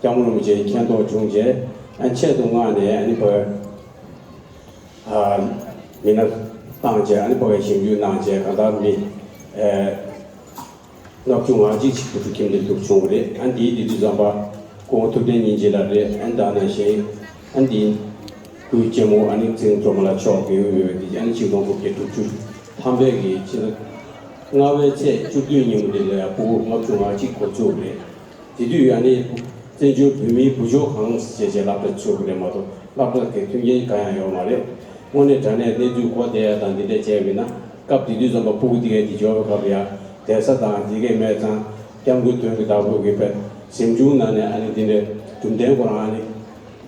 སྐྱབས་མགོན་རིན་པོ་ཆེ་མཁྱེན་རྟོགས་བྱུང་རྗེས། ཨ་ནི་ཆེད་དུ་མངགས་ནས་ཨ་ནི་ཕར་ཨ་མི་སྣ་བཏང་བྱས། ཨ་ནི་ཕ་གིར་ཞིབ་འཇུག་གནང་བྱས། གང་ལྟར་མི་ཨ་ལྔ་བཅུ་ང་གཅིག་ཅིག་བུ་ཕྲུག་ཁྱིམ་སྡེ་འདུག་བྱུང་བ་རེད། ཨ་ནི་འདིའི་འདི་དུས་ཙམ་པ་སྐུ་ངོ་ཐུབ་བསྟན་སྙིང་རྗེ་ལགས་རེད། ཨ་ནི་ད་ནང་བཞིན་ཨ་ནི་འདིའི་སྐུའི་གཅེན་མོ་ཨ་ནི་ཚེ་རིང་སྒྲོལ་མ་ལགས་མཆོག་གིས་ཡོད་པའི་འདི་ཨ་ནི་ཆིག་སྟོང་དགུ་བརྒྱ་དྲུག་ཅུ་ ཐམ་པའི་གི་ཕྱི་ཟླ་ལྔ་པའི་ཚེས་བཅུ་བདུན་ཉིན་དེ་ལ་ཡང་ཕྲུ་གུ་ལྔ་བཅུ་ང་གཅིག་འགོ་ཚུགས་པ་རེད། དེ་དུས་ཨ་ནི་བཙན་བྱོལ་བོད་མིའི་བུ་བཅོལ་ཁང་ཞེས་བྱས་སློབ་གྲྭ་ཚུགས་པ་རེད་མ་གཏོགས་སློབ་གྲྭ་གི་མཐུན་རྐྱེན་གང་ཡང་ཡོད་མ་རེད། དངོས་གནས་དྲང་གནས་གནས་ཚུལ་གོ་བསྡད་ཡ་དང་འདི་འདྲ་བྱས་པ་ཡིན་ན་སྐབས་དེ་དུས་ཙམ་པ་ཕྲུ་གུ་དེ་གའི་དེ་འབྱོར་བའི་སྐབས་ལ་ཡང་བསྡད་ས་དང་དེ་གའི་མེད་ཙང་སྐྱབས་མགོན་དོན་གྱི་བདག་པོ་གི་པའི་གཟིམ་ཆུང་ནང་ནས་ཨ་ནི་འདི་འདྲའི་རྒྱུ་མཚན་ཁོ་རང་ཨ་ནི་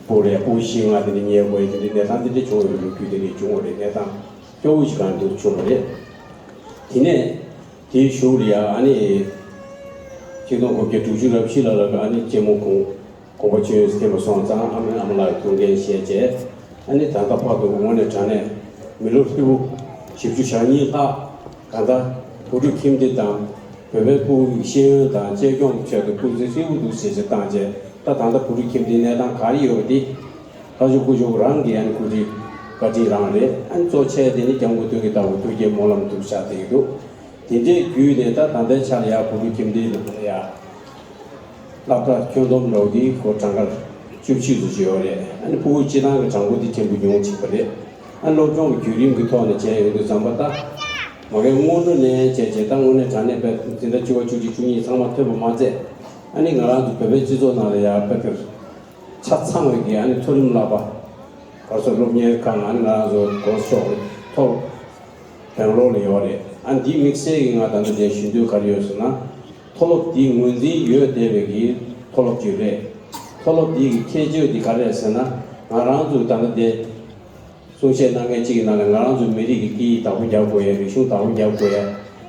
ཕྲུ་གུ་ལ་ཡང་ཕྲུ་གུ་བཞི་ལྔ་དེ་འདྲ་ཉལ་དགོས་ཡ་དེ་འདྲའི་གནས་སྟངས་འདི་འདྲ་བྱུང་བའི་ལོ་རྒྱུས་དེ་འདྲ་བྱུང་བ་རེད། གནས་སྟངས་སྐྱོ་བོ་ཞིག་གང་འདུག་བྱུང་བ་རེད། དེ་ནས། དེའི་གཞུག་ལ་ཡང་ཨ་ནི། ཆིག་སྟོང་དགུ་བརྒྱ་དྲུག་ཅུ་རེ་བཞི་ལ་ལ་ཨ་ནི་གཅེན་མོ་གུང་། གུང་པ་ཆོས་དབྱིངས་སྐྱེས་པ་སོང་ཙང་ཨ་མའི་ཨ་མ་ལགས་ཀྱི་ཐུགས་འགན་བཞེས་བྱས། ཨ་ནི་ད་ལྟ་བར་དུ་དངོས་གནས་དྲང་གནས་མི་ལོ་ཧྲིལ་པོ་བཞི་བཅུ་ཞེ་གཉིས་ལྷག་གང་ལྟར་བོད་ཕྲུག་ཁྱིམ་སྡེ་དང་བོད་པའི་ཕྲུ་གུའི་ཤེས་ཡོན་དང་གཅེས་སྐྱོང་གི་ཆེད་དུ་སྐུ་ཚེ་ཧྲིལ་པོ་འདུག་ཟེར་བྱས་བཏང་བྱས་ད་ད་ལྟ་བོད་ཕྲུག་ཁྱིམ་སྡེའི་གནས་སྟངས་ག་རེ་ཡོད་པ་དེ། ལྷ་ཆོས་སྐུ་ཞབས་རང་གི་ཨ་ནི་སྐུ་ཚེ་བཀའ་དྲིན་རང་རེད། ཨ་ནི་གཙོ་ཆེ་དེ་ནི་སྐྱབས་མགོན་དོན་གྱི་བདག་པོ་ཐུགས་བསྐྱེད་སྨོན་ལམ་འདུག་ཆགས་བསྡད་ཀྱི་འདུག་དེ་འདྲའི་བརྒྱུད་ནས་ད་ད་ལྟའི་ཆར་ཡ་བོད་ཕྲུག་ཁྱིམ་སྡེའི་ནང་ལ་ཡ། སློབ་གྲྭ་ཁྱོན་བསྡོམས་འགྲོ་དེ་སྒོ་གྲངས་ཀ་བཅུ་གཅིག་ཙམ་ཞིག་ཡོད་རེད། ཨ་ནི་ཕྲུ་གུ་སྤྱི་བཏང་གི་གྲངས་འབོར་དེ་ཕྲན་བུ་ཉུང་ཅིག་པ་རེད། ཨ་ནི་སློབ་སྦྱོང་གི་བརྒྱུད་རིམ་གྱི་ཐོག་ནས་བྱས་ཡོང་དུས་ཙམ་པ་ད། མ་གིའི་སྔོན་འགྲོ་ནས་བྱས་བྱས་ད་དངོས་གནས་དྲང་གནས་དཔེ་འཛིན་གྲྭ་བཅུ་པ་བཅུ་གཅིག་བཅུ་གཉིས་ཚང་མ་ཐོན་པ་མ་ཚད། ཨ་ནི་ང་རང་ཚོ་བོད་པའི་སྤྱི་ཚོགས་ནང་ལ་ཡ་དཔེ་དེར། ཆ་ཚང་བའི་གི་ཨ་ནི་མཐོ་རིམ་བསླབ་པ། ག་ཚོད་སློབ་གཉེར་ཁང་ཨ་ནི་ང་རང་ཚོ་གོ་ཤོག་མཐོ་སྦྱོང་ལོགས་ལ་ཡོད་རེད། ཨ་འདི་དམིགས་བསལ་གྱི་ང་ད་ལྟ་འདིར་ཞུ་འདོད་ག་རེ་ཡོད་ཟེར་ན། མཐོ་སློབ་འདི་ངོས་འཛིན་ཡོད་བསྡད་པའི་གི་མཐོ་སློབ་ཅིག་རེད། མཐོ་སློབ་འདི་གི་ཁྱད་ཆོས་འདི་ག་རེ་རེད་ཟེར་ན། ང་རང་ཚོ་ད་ལྟ་འདི་གསུང་བཤད་གནང་མཁན་གཅིག་གི་ནང་ནས་ང་རང་ཚོ་མི་རིགས་ཀྱི་སྐད་ཡིག་བདག་པོ་རྒྱག་དགོས་ཡ། རིག་གཞུང་བདག་པོ་རྒྱག་དགོས་ཡ།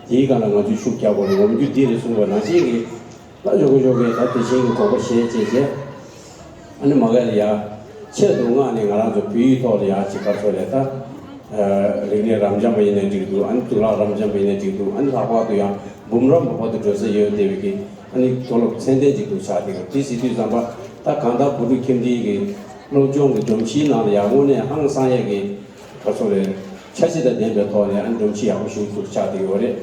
དེའི་སྒང་ལ་ང་ཚོས་ཤུགས་རྒྱག་དགོས་རེད། ངོམ་རྒྱུ་འདི་རེད་གསུངས་པ་ནང་བཞིན་གྱི། ད་ཇོ་ཁོ་ཇོ་ཁོས་ད་དེ་བཞིན་གྱི་དགོངས་པ་བཞེས་བྱས་བྱས། ཨ་ནི་མ་ག་ལ་ཡ། ཆེད་དུ་མངགས་ནས་ང་རང་ཚོ་བོད་ཡིག་ཐོག་ལ་ཡ་ཅིག་ག་ཚོད་རེད་ད། རིག་གནས་རབ་འབྱམས་པ་ཡིན་ནའི་འགྲིག་འདུག་ཨ་ནི་གཙུག་ལག་རབ་འབྱམས་པ་ཡིན་ནའི་འགྲིག་འདུག་ཨ་ནི་ལྷག་པར་དུ་ཡང་འབུམ་རམས་པ་བར་དུ་འགྲོ་ས་ཡོད་བསྡད་པའི་གི་ཨ་ནི་མཐོ་སློབ་ཚད་ལྡན་ཅིག་ཏུ་ཆགས་བསྡད་ཡོད། དེ་ཟེར་དུས་ཙམ་པ་ད་གང་ལྟར་བོད་ཕྲུག་ཁྱིམ་སྡེའི་གི་སློབ་སྦྱོང་གི་སྒྲོམ་གཞིའི་ནང་ལ་ཡང་དངོས་གནས་ཧང་སང་ཡས་ཀྱི་ག་ཚོད་རེད། འཆར་གཞི་དང་ལྡན་པའི་ཐོག་ནས་ཨ་ནི་སྒྲོམ་གཞི་ཡག་པོ་ཞིག་ཏུ་ཆགས་བསྡད་ཡོད་རེད།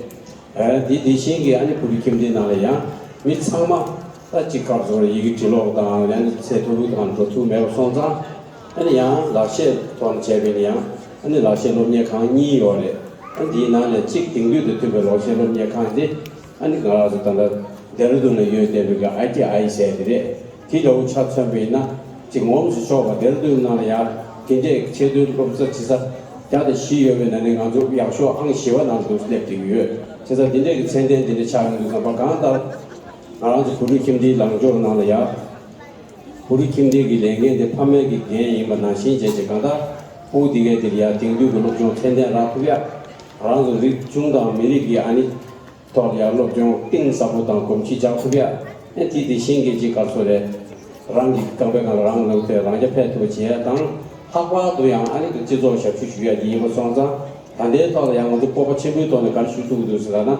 ཨ་དེ་དེ་བཞིན་གྱི་ཨ་ནི་བོད་ཕྲུག་ཁྱིམ་སྡེའི་ནང་ལ་ཡང་མི་ཚང་མ་ད་ཅིག་སྐབས་སུ་ཡི་གེ་འབྲི་ཀློག་དང་ཡང་ན་ཚད་མཐོ་པོའི་ཐོག་འགྲོ་ཐུབ་མེད་པ་སོང་ཙང་། ཨ་ནི་ཡང་ལག་ཤེས་ཐོག་ནས་བྱས་པས་ནི་ཡང་ཨ་ནི་ལག་ཤེས་སློབ་གཉེར་ཁང་གཉིས་ཡོད་རེད། ཨ་ནི་དེའི་ནང་ནས་གཅིག་དེང་དུས་དང་མཐུན་པའི་ལག་ཤེས་སློབ་གཉེར་ཁང་དེ་ཨ་ནི་ང་རང་ཚོ་ད་ལྟ་ལྡེ་ར་ལྡུན་ལ་ཡོད་བསྡད་པའི་གི་ཨའི་ཊི་ཨའི་ཟེར་དེ་རེད། དེ་ལྟ་བུ་ཆ་མཚོན་པ་ཡིན་ན་ཅིག་ངོམས་སུ་ཆོག་པ། ལྡེ་ར་ལྡུན་ནང་ལ་ཡང་དེ་འདྲའི་ཆེས་མཐོའི་སློབ་གསོ་བྱེད་ས་བརྒྱ་དང་བཞི་ཡོད་པའི་ནང་ནས་ང་ཚོ་ཡག་ཤོས་ཨང་བཞི་པ་ནང་དུ་སླེབས་བསྡད་ཀྱི་ཡོད། བྱས་ཙང་དེ་འདྲའི་གི་ཚད་ལྡན་དེ་འདྲ་ཆགས་ཡོང་དུས་ཙམ་པ་གང་ལྟར་ང་རང་ཚོ་བོད་ཕྲུག་ཁྱིམ་སྡེའི་ལངས་ཕྱོགས་ནང་ལ་ཡང་། བོད་ཕྲུག་ཁྱིམ་སྡེ་གི་ལས་འགན་དེ་ཕ་མའི་གི་འགན་ཡིན་པ་ནང་བཞིན་བྱས་བྱས་གང་ལྟར་ཕྲུ་གུ་དེ་གའི་དེར་ཡང་དེང་དུས་ཀྱི་སློབ་སྦྱོང་ཚད་ལྡན་རག་ཐུབ་ཡ། ང་རང་ཚོ་རིག་གཞུང་དང་མི་རིགས་ཀྱི་ཨ་ནི། ཐོག་ལ་ཡང་སློབ་སྦྱོང་གཏིང་ཟབ་པོ་དང་གོམས་གཤིས་འཇགས་ཐུབ་ཡ། ཨེ་དེ་དེ་བཞིན་གྱི་ཅིག་ག་ཚོད་རེད། རང་གི་རྐང་པའི་སྒང་ལ་རང་ལངས་ཏེ་རང་རྐྱ་འཕེར་ཐུབ་པ་བྱེད་ཡ་དང་། ལྷག་པར་དུ་ཡང་ཨ་ནི་སྤྱི་ཚོགས་ཞབས་ཞུ་ཞུ་ཡ་དེ་ཡིན་པ་སོང་ཙང་། ད་ལྟའི་ཐོག་ལ་ཡང་ང་ཚོ་སྤོབས་པ་ཆེན་པོའི་ཐོག་ནས་ག་རེ་ཞུ་ཐུབ་ཀྱི་འདུག་ཟེར་ལབ་ན།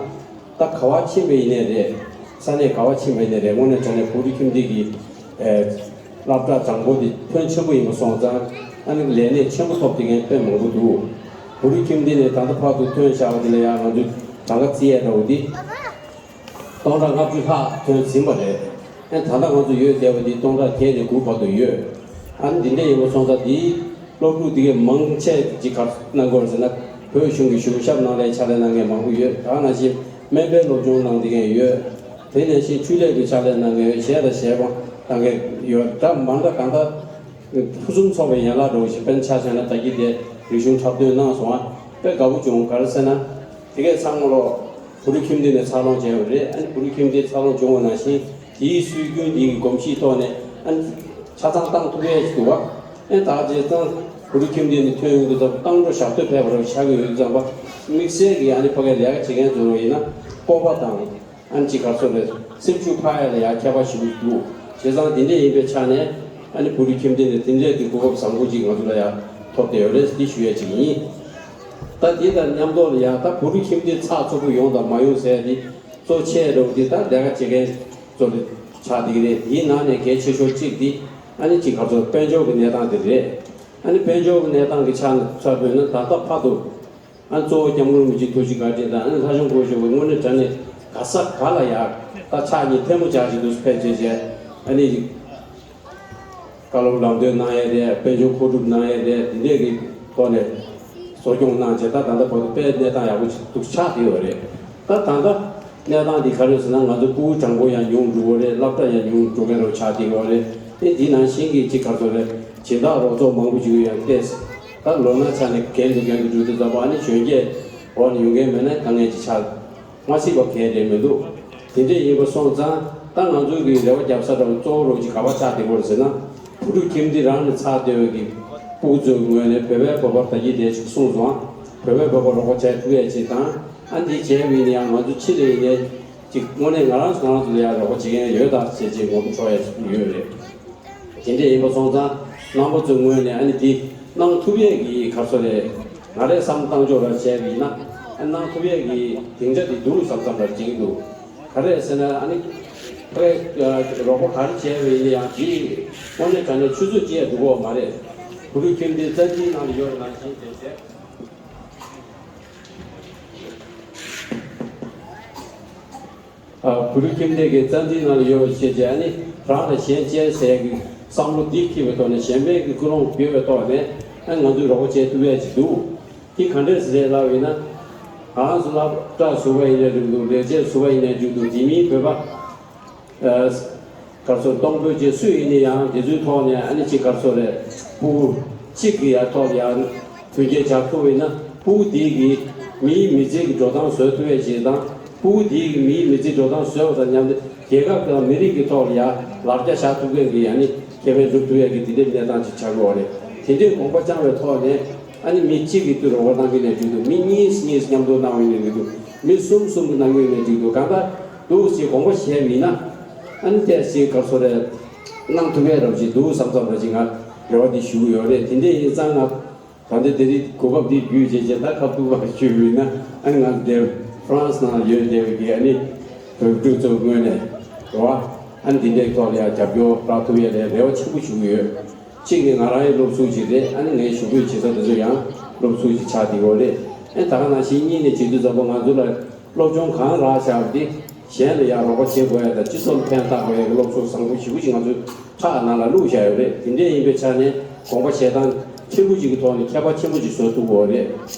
ད་ག་བ་ཕྱིན་པ་ཡིན་ནའི་རེད། ས་གནས་ག་བ་ཕྱིན་པ་ཡིན་ནའི་རེད། དངོས་གནས་དྲང་གནས་བོད་ཕྲུག་ཁྱིམ་སྡེ་གི་ཨེ། སློབ་གྲྭ་དང་པོ་དེ་ཕོན་ཆེན་པོ་ཡིན་པ་སོང་ཙང་། ཨ་ནི་ལས་གནས་ཆེན་པོ་ཐོབ་བསྡད་མཁན་དཔེ་མང་པོ་འདུག་བོད་ཕྲུག་ཁྱིམ་སྡེ་ནས་ད་ལྟ་བར་དུ་ཐོན་བཞག་པ་དེ་ལ་ཡང་ང་ཚོས་གྲངས་ཀ་བརྩི་ཡས་འདྲ་བོ་འདི་སྟོང་ཕྲག་ལྔ་བཅུ་ལྷག་ཐོན་ཟིན་པ་རེད། ཨ་ནི་ད་ལྟ་ང་ཚོ་ཡོད་བསྡད་པ་འདི་སྟོང་ཕྲག་བརྒྱད་ནས་དགུ་བར་དུ་ཡོད། ཨ་ནི་འདི་འདྲ་ཡིན་པ་སོང་ཙང་འདིའི་སློབ་ཕྲུག་འདི་གའི་མང་ཆེ་ཅིག་ག་རེ་གནང་དགོས་རེད་ཟེར་ན། བོད་གཞུང་གི་གཞུང་ཞབས་ནང་ལ་ཕྱག་ལས་གནང་མཁན་མང་པོ་ཡོད། ད་ག་ནང་བཞིན་སྨན་པའི་སློབ་སྦྱོང་གནང་བསྡད་མཁན་ཡོད། དེ་ནང་བཞིན་ཆོས་ལས་ཀྱི་ཕྱག་ལས་གནང་མཁན་ཡོད། གཞས་དང་གཞས་པ་གཏོང་མཁན་ཡོད། འདྲ་མི་འདྲ་གང་ལྟར་ཕུན་སུམ་ཚོགས་པའི་ཡན་ལག་འདྲ་བོ་ཞིག་དཔེར་ན་ཆ་བཞག་ན་ད་གིན་དེ་རིག་གཞུང་འཁྲབ་སྟོན་གནང་སོང་བ། དཔེ་དགའ་པོ་བྱུང་། ག་རེ་ཟེར་ན། དེ་གས་ཚང་མ་ལོ་བོད་ཕྲུག་ཁྱིམ་སྡེ་ནས་འཚར་ལོངས་བྱས་པ་རེད། ཨ་ནི་བོད་ཕྲུག་ཁྱིམ་སྡེ་འཚར་ལོངས་བྱུང་བ་ནང་བཞིན་དེའི་སྲོལ་རྒྱུན་དེའི་གོམས་གཤིས་ཐོག་ནས་ཨ་ནི་ཆ་ཚང་བཏང་ཐུབ་ཡས་ཞིག་འདུག་བ། ཨ་ནི་ད་བྱས་ཙང་བོད་ཕྲུག་ཁྱིམ་སྡེ་ནས་ཐོན་ཡོང་དུས་ཙམ་བཏང་འགྲོ་ཞག་སྡོད་ཕེབས་པ་རེད་ཆགས་ཀྱི་ཡོད་དུས་ཙམ་པ། དམིགས་བསལ་གྱི་ཨ་ནི་ཕ་གིའི་ལས་ཀ་བྱེད་མཁན་ཚོ་ཡིན་ན་སྤོབས་པ་དང་། ཨ་ནི་ཅིག་ག་ཚོད་རེད། སེམས་ཤུགས་འཕར་ཡ་ལ་ཡང་ཁྱད་པར་ཞེ་པོ་འདུག་བྱས་ཙང་དེ་འདྲ་ཡིན་པའི་ཆ་ནས་ཨ་ནི་བོད་ཕྲུག་ཁྱིམ་སྡེ་ནས་དེ་འདྲའི་གི་གོ་སྐབས་བཟང་པོ་ཅིག་ང་ཚོ་ལ་ཡང་ཐོབ་བསྡད་ཡོད་རེད། འདི་ཞུ་ཡ་ཅིག་ཡིན། ད་དེ་དང་མཉམ་དུ་ལ་ཡང་ད་བོད་ཕྲུག་ཁྱིམ་སྡེ་ཚགས་ཚུད་པོ་ཡོང་དང་མ་ཡོང་ཟེར་ཡ་དེ་གཙོ་ཆེ་རུ་དེ་ད་ལས་ཀ་བྱེད་མཁན་ཚོ་ལ་ཆགས་བསྡད་ཀྱི་རེད། དེའི་ནང་ནས་གལ་ཆེ་ཤོས་གཅིག་དེ་ཨ་ནི་ཅིག་ག་ཚོད་དཔལ་འབྱོར་གྱི་གནས་སྟངས་དེ་རེད། ཨ་ནི་དཔལ་འབྱོར་གྱི་གནས་སྟངས་ཀྱི་ཆ་ནས་ཚོད་དཔག་ན་ད་ལྟ་བར་དུ། ཨ་གཙོ་བོ་སྐྱབས་མགོན་རིན་པོ་ཆེའི་ཐུགས་རྗེ་བཀའ་དྲིན་དང་ཨ་ནི་ལྷ་ཆོས་སྐུ་ཞབས་ཀྱི་དངོས་གནས་དྲང་གནས་ག་ས་ག་ལ་ཡ་ད་ཕྱག་གཉིས་ཐལ་མོ་སྦྱར་བཞིན་དུ་ཕེབས་བྱས་བྱས་ཨ་ནི་བཀའ་སློབ་ལམ་སྟོན་གནང་ཡས་རེད། དཔལ་འབྱོར་མཁོ་སྒྲུབ་གནང་ཡས་རེད། འདི་འདྲས་ཀྱི་ཐོག་ནས་ གསོ་སྐྱོང་གནང་བྱས། ད་ད་ལྟ་བར་དུ་དཔེ་གནས་སྟངས་ཡག་པོ་ཞིག་འདུག་ཆགས་བསྡད་ཡོད་རེད། ད་ད་ལྟ་གནས་སྟངས་འདི་ག་རེ་ཟེར་ན། ང་ཚོ་ཕྲུ་གུ་གྲངས་འབོར་ཡང་ཉུང་འགྲོ་གི་རེད། སློབ་གྲྭ་ཡང་ཉུང་འགྲོ་མཁན་རང་ཆགས་བསྡད་ཡོད་རེད། ཨེ་འདི་ནང་བཞིན་གྱི་ཅིག་ག་རེ་ཟེར་རེད། སྦྱིན་བདག་རོགས་ཚོགས་མང་པོ་ཞིག་ཡང་བལྟས། ད་ལོ་ན་ཆ་ནས་རྒན་དང་རྒན་དུ་འགྲོ་དུས་ཙམ་པ། ཨ་ནི་གཞོན་སྐྱེས་འོག་ནས་ཡོང་མཁན་མེད་ན་དཀའ་ངལ་ཅིག་ཆགས། མ་སྲིད་པ་གལ་ཏེ་མི་འདུག་དེ་འདྲས་ཡིན་པ་སོང་ཙང་། ད་ང་ཚོའི་གི་རེ་བ་རྒྱབ་ས་འདྲ་བོ་གཙོ་བོ་རོགས་ཀྱི་ག་པར་ཆགས་བསྡད་ཡོད་རེད་ཟེར་ན། བུ་ཕྲུག་ཁྱིམ་སྡེ་རང་ནས་ཚགས་བསྡད་པའི་གི་ཕྲུ་གུ་ཚོའི་ངོས་ནས་བོད་པའི་བོད་པ་ད་གི་དེ་ཞིག་གསུངས་སོང་། བོད་པའི་བོད་པ་རོགས་པ་བྱས་ཐུབ་ཡས་ཅིག་དང་། ཨ་འདི་བྱས་པ་ཡིན་ན་ཡང་ང་ཚོ་ཕྱི་ལ་ཡིན་ནའི་ཅིག་དངོས་གནས་ང་རང་ཚོ་ང་རང་ཚོ་ལ་ཡང་རོགས་པ་བྱེད་མཁན་ཡོད་ད་ཟེར་ཅིག་ངོ་མ་འཕྲོད་ཡས་ཡོད་རེད། དེ་འདྲས་ཡིན་པ་སོང་ཙང་། རྣམ་པ་ཚོའི་ངོས་ནས་ཨ་ནི་འདི་གནང་ཐུབ་ཡས་ཀྱི་ག་རེ་ཟེར་རེད། ང་རས་བསམ་བློ་བཏང་ཕྱོགས་ར་བྱས་པ་ཡིན་ན། ཨ་གནང་ཐུབ་ཡས་ཀྱི་སྡིངས་ཆ་འདི་འདུག་བསམ་བསམ་ར་བྱེད་ཀྱི་འདུག་ག་རེ་ཟེར་ན། ཨ་ནི་ཕ་གིར་རོགས་པ་ག་རེ་བྱས་པ་ཡིན་ན་ཡང་། འདི་དངོས་གནས་དྲང་གནས་ཆུད་ཟོས་བྱེད་ཡས་འགྲོ་གི་ཡོད་མ་རེད། བུ་ཕྲུག་ཁྱིམ་སྡེ་རྩ་འཛིན་ནང་ལ་ཡོད་པ་ནང་བཞིན་བྱས་བྱས། ཨ་བུ་ཕྲུག་ཁྱིམ་སྡེ་གི་རྩ་འཛིན་ནང་ལ་ཡོད་པ་བྱས་བྱས། ཨ་ནི་རང་ལ་གཞན་གཅེས་ཟེར་གྱི་བསམ་བློ་འདི་འཁྱེར་བའི་ཐོག་ནས། གཞན་ཕན་གྱི་ཀུན་སློང་ཡོད་པའི་ཐོག་ནས། ཨ་ང་ཚོས་རོགས་པ་བྱེད་ཐུབ་ཡས་ཅིག་འདུག་དེ་ག་འདྲས་རེད་ལབ་ཡིན་ན། ང་རང་ཚོ་སློབ་གྲྭ་ཟུར་པ་ཡིན་ནའི་འགྲིག་འདུག་ལས་བྱེད་ཟུར་པ་ཡིན་ནའི་འགྲིག་འདུག་དེ་མིན་བོད་པ། ཨ་ག་རེ་ཟེར། གཏོང་ཕོད་ཅིག་སུ་ཡིན་ན་ཡང་། དེ་ཚོའི་ཐོག་ནས་ཨ་ནི་ཅིག་ག་རེ་ཟེར་རེད། ཕྲུ་གུ་གཅིག་གི་ཡ་ཐོག་ལ་ཡ་མཐུན་རྐྱེན་སྦྱར་ཐུབ་པ་ཡིན་ན། ཕྲུ་གུ་དེ་གིས་མིའི་མི་ཚེ་གི་འགྲོ་སྟངས་བཟོ་ཐུབ་ཡས་ཅིག་དང་། ཕྲུ་གུ་དེ་གིས་མིའི་མི་ཚེ་འགྲོ་སྟངས་བཟོ་བ་དང་མཉམ་དུ། རྒྱལ་ཁབ་དང་མི་རིགས་ཀྱི་ཐོག་ལ་ཡ་ལག་ཆ་བཞག་ཐུབ་མཁན་གྱི་ཨ་ནི་ཁེ་ཕན་སྒྲུབ་ཐུབ་ཡས་ཀྱི་དེ་འདྲའི་གནས་སྟངས་ཅིག་ཆགས་ཀྱི་ཡོད་རེད། དེ་འདྲའི་དགོངས་པ་བཅངས་པའི་ཐོག་ནས། ཨ་ནི་མི་གཅིག་གིས་དུ་རོགས་པ་གནང་གི་ཡིན་ནའི་འགྲིག་འདུག་མི་གཉིས་གཉིས་མཉམ་དུ་གནང་བ་ཡིན་ནའི་འགྲིག་འདུག་མི་གསུམ་གསུམ་གྱིས་གནང་གི་ཡིན་ནའི་འགྲིག་འདུག་གང་ལྟར་འདུག་ཅེས་དགོངས་པ་བཞེས་པ་ཡིན་ན། ཨ་ནི་ཏོག་ཙམ་ག་རེ་ཟེར་རེད། གནང་ཐུབ་ཡས་འདྲ་བོ་ཅིག་འདུག་བསམ་བསམ་འདྲ་ཅིག་ང་རེ་བ་འདི་ཞུ་གི་ཡོད་རེད། དེ་འདྲ་ཡིན་ཙང་། ང་ད་ལྟ་དེ་རིང་གོ་སྐབས་འདི་བརྒྱུད་བྱས་བྱས། ད་ཁ་ཐུག་པ་ཞུས་པ་ཡིན་ན། ཨ་ནི་ང་འདིར་ཧྥ་རན་སི་ནང་ཡོད་བསྡད་པའི་གི་ཨ་ནི་བོད་ཕྲུག་ཚོའི་ངོས་ནས་རེད་བ། ཨ་ནི་འདི་འདྲའི་ཐོག་ལ་ཡང་རྒྱབ་སྐྱོར་རག་ཐུབ་ཡས་ལ་རེ་བ་ཆེན་པོ་ཞུ་གི་ཡོད། གཅིག་ནི་ང་རང་ཡི་སློབ་ཟུར་ཅིག་རེད། ཨ་ནི་ངའི་ཞུ་སྐུལ་བྱེད་ས་དེ་ཚོ་ཡང་སློབ་ཟུར་ཅིག་ཆགས་བསྡད་ཡོད་རེད། ཨ་ནི་ད་ག་ནང་བཞིན་གཉིས་ནས་བྱེད་དུས་ཙམ་པ་ང་ཚོ་ལ་སློབ་སྦྱོང་གང་རག་བཞག་པ་དེ་གཞན་ལ་ཡང་རོགས་པ་བྱེད་དགོས་ཡ་དང་། སྤྱི་ཚོགས་ལ་ཕན་བཏགས་དགོས་ཡ་གི་སློབ་གསོ་བཟང་པོ་ཞེ་པོ་ཅིག་ང་ཚོའི་ཁྲག་ནང་ལ་བླུགས་བཞག་ཡོད་རེད། དེ་འདྲས་ཡིན་པའི་ཆ་ནས་དགོངས་པ་བཞེས་སྟངས་ཆེན་པོ་ཅིག་གི་ཐོག་ནས་ཁྱད་པར་ཆེན་པོ་ཅིག་བཟོ་ཐུབ་ཀྱི་ཡོད་རེད།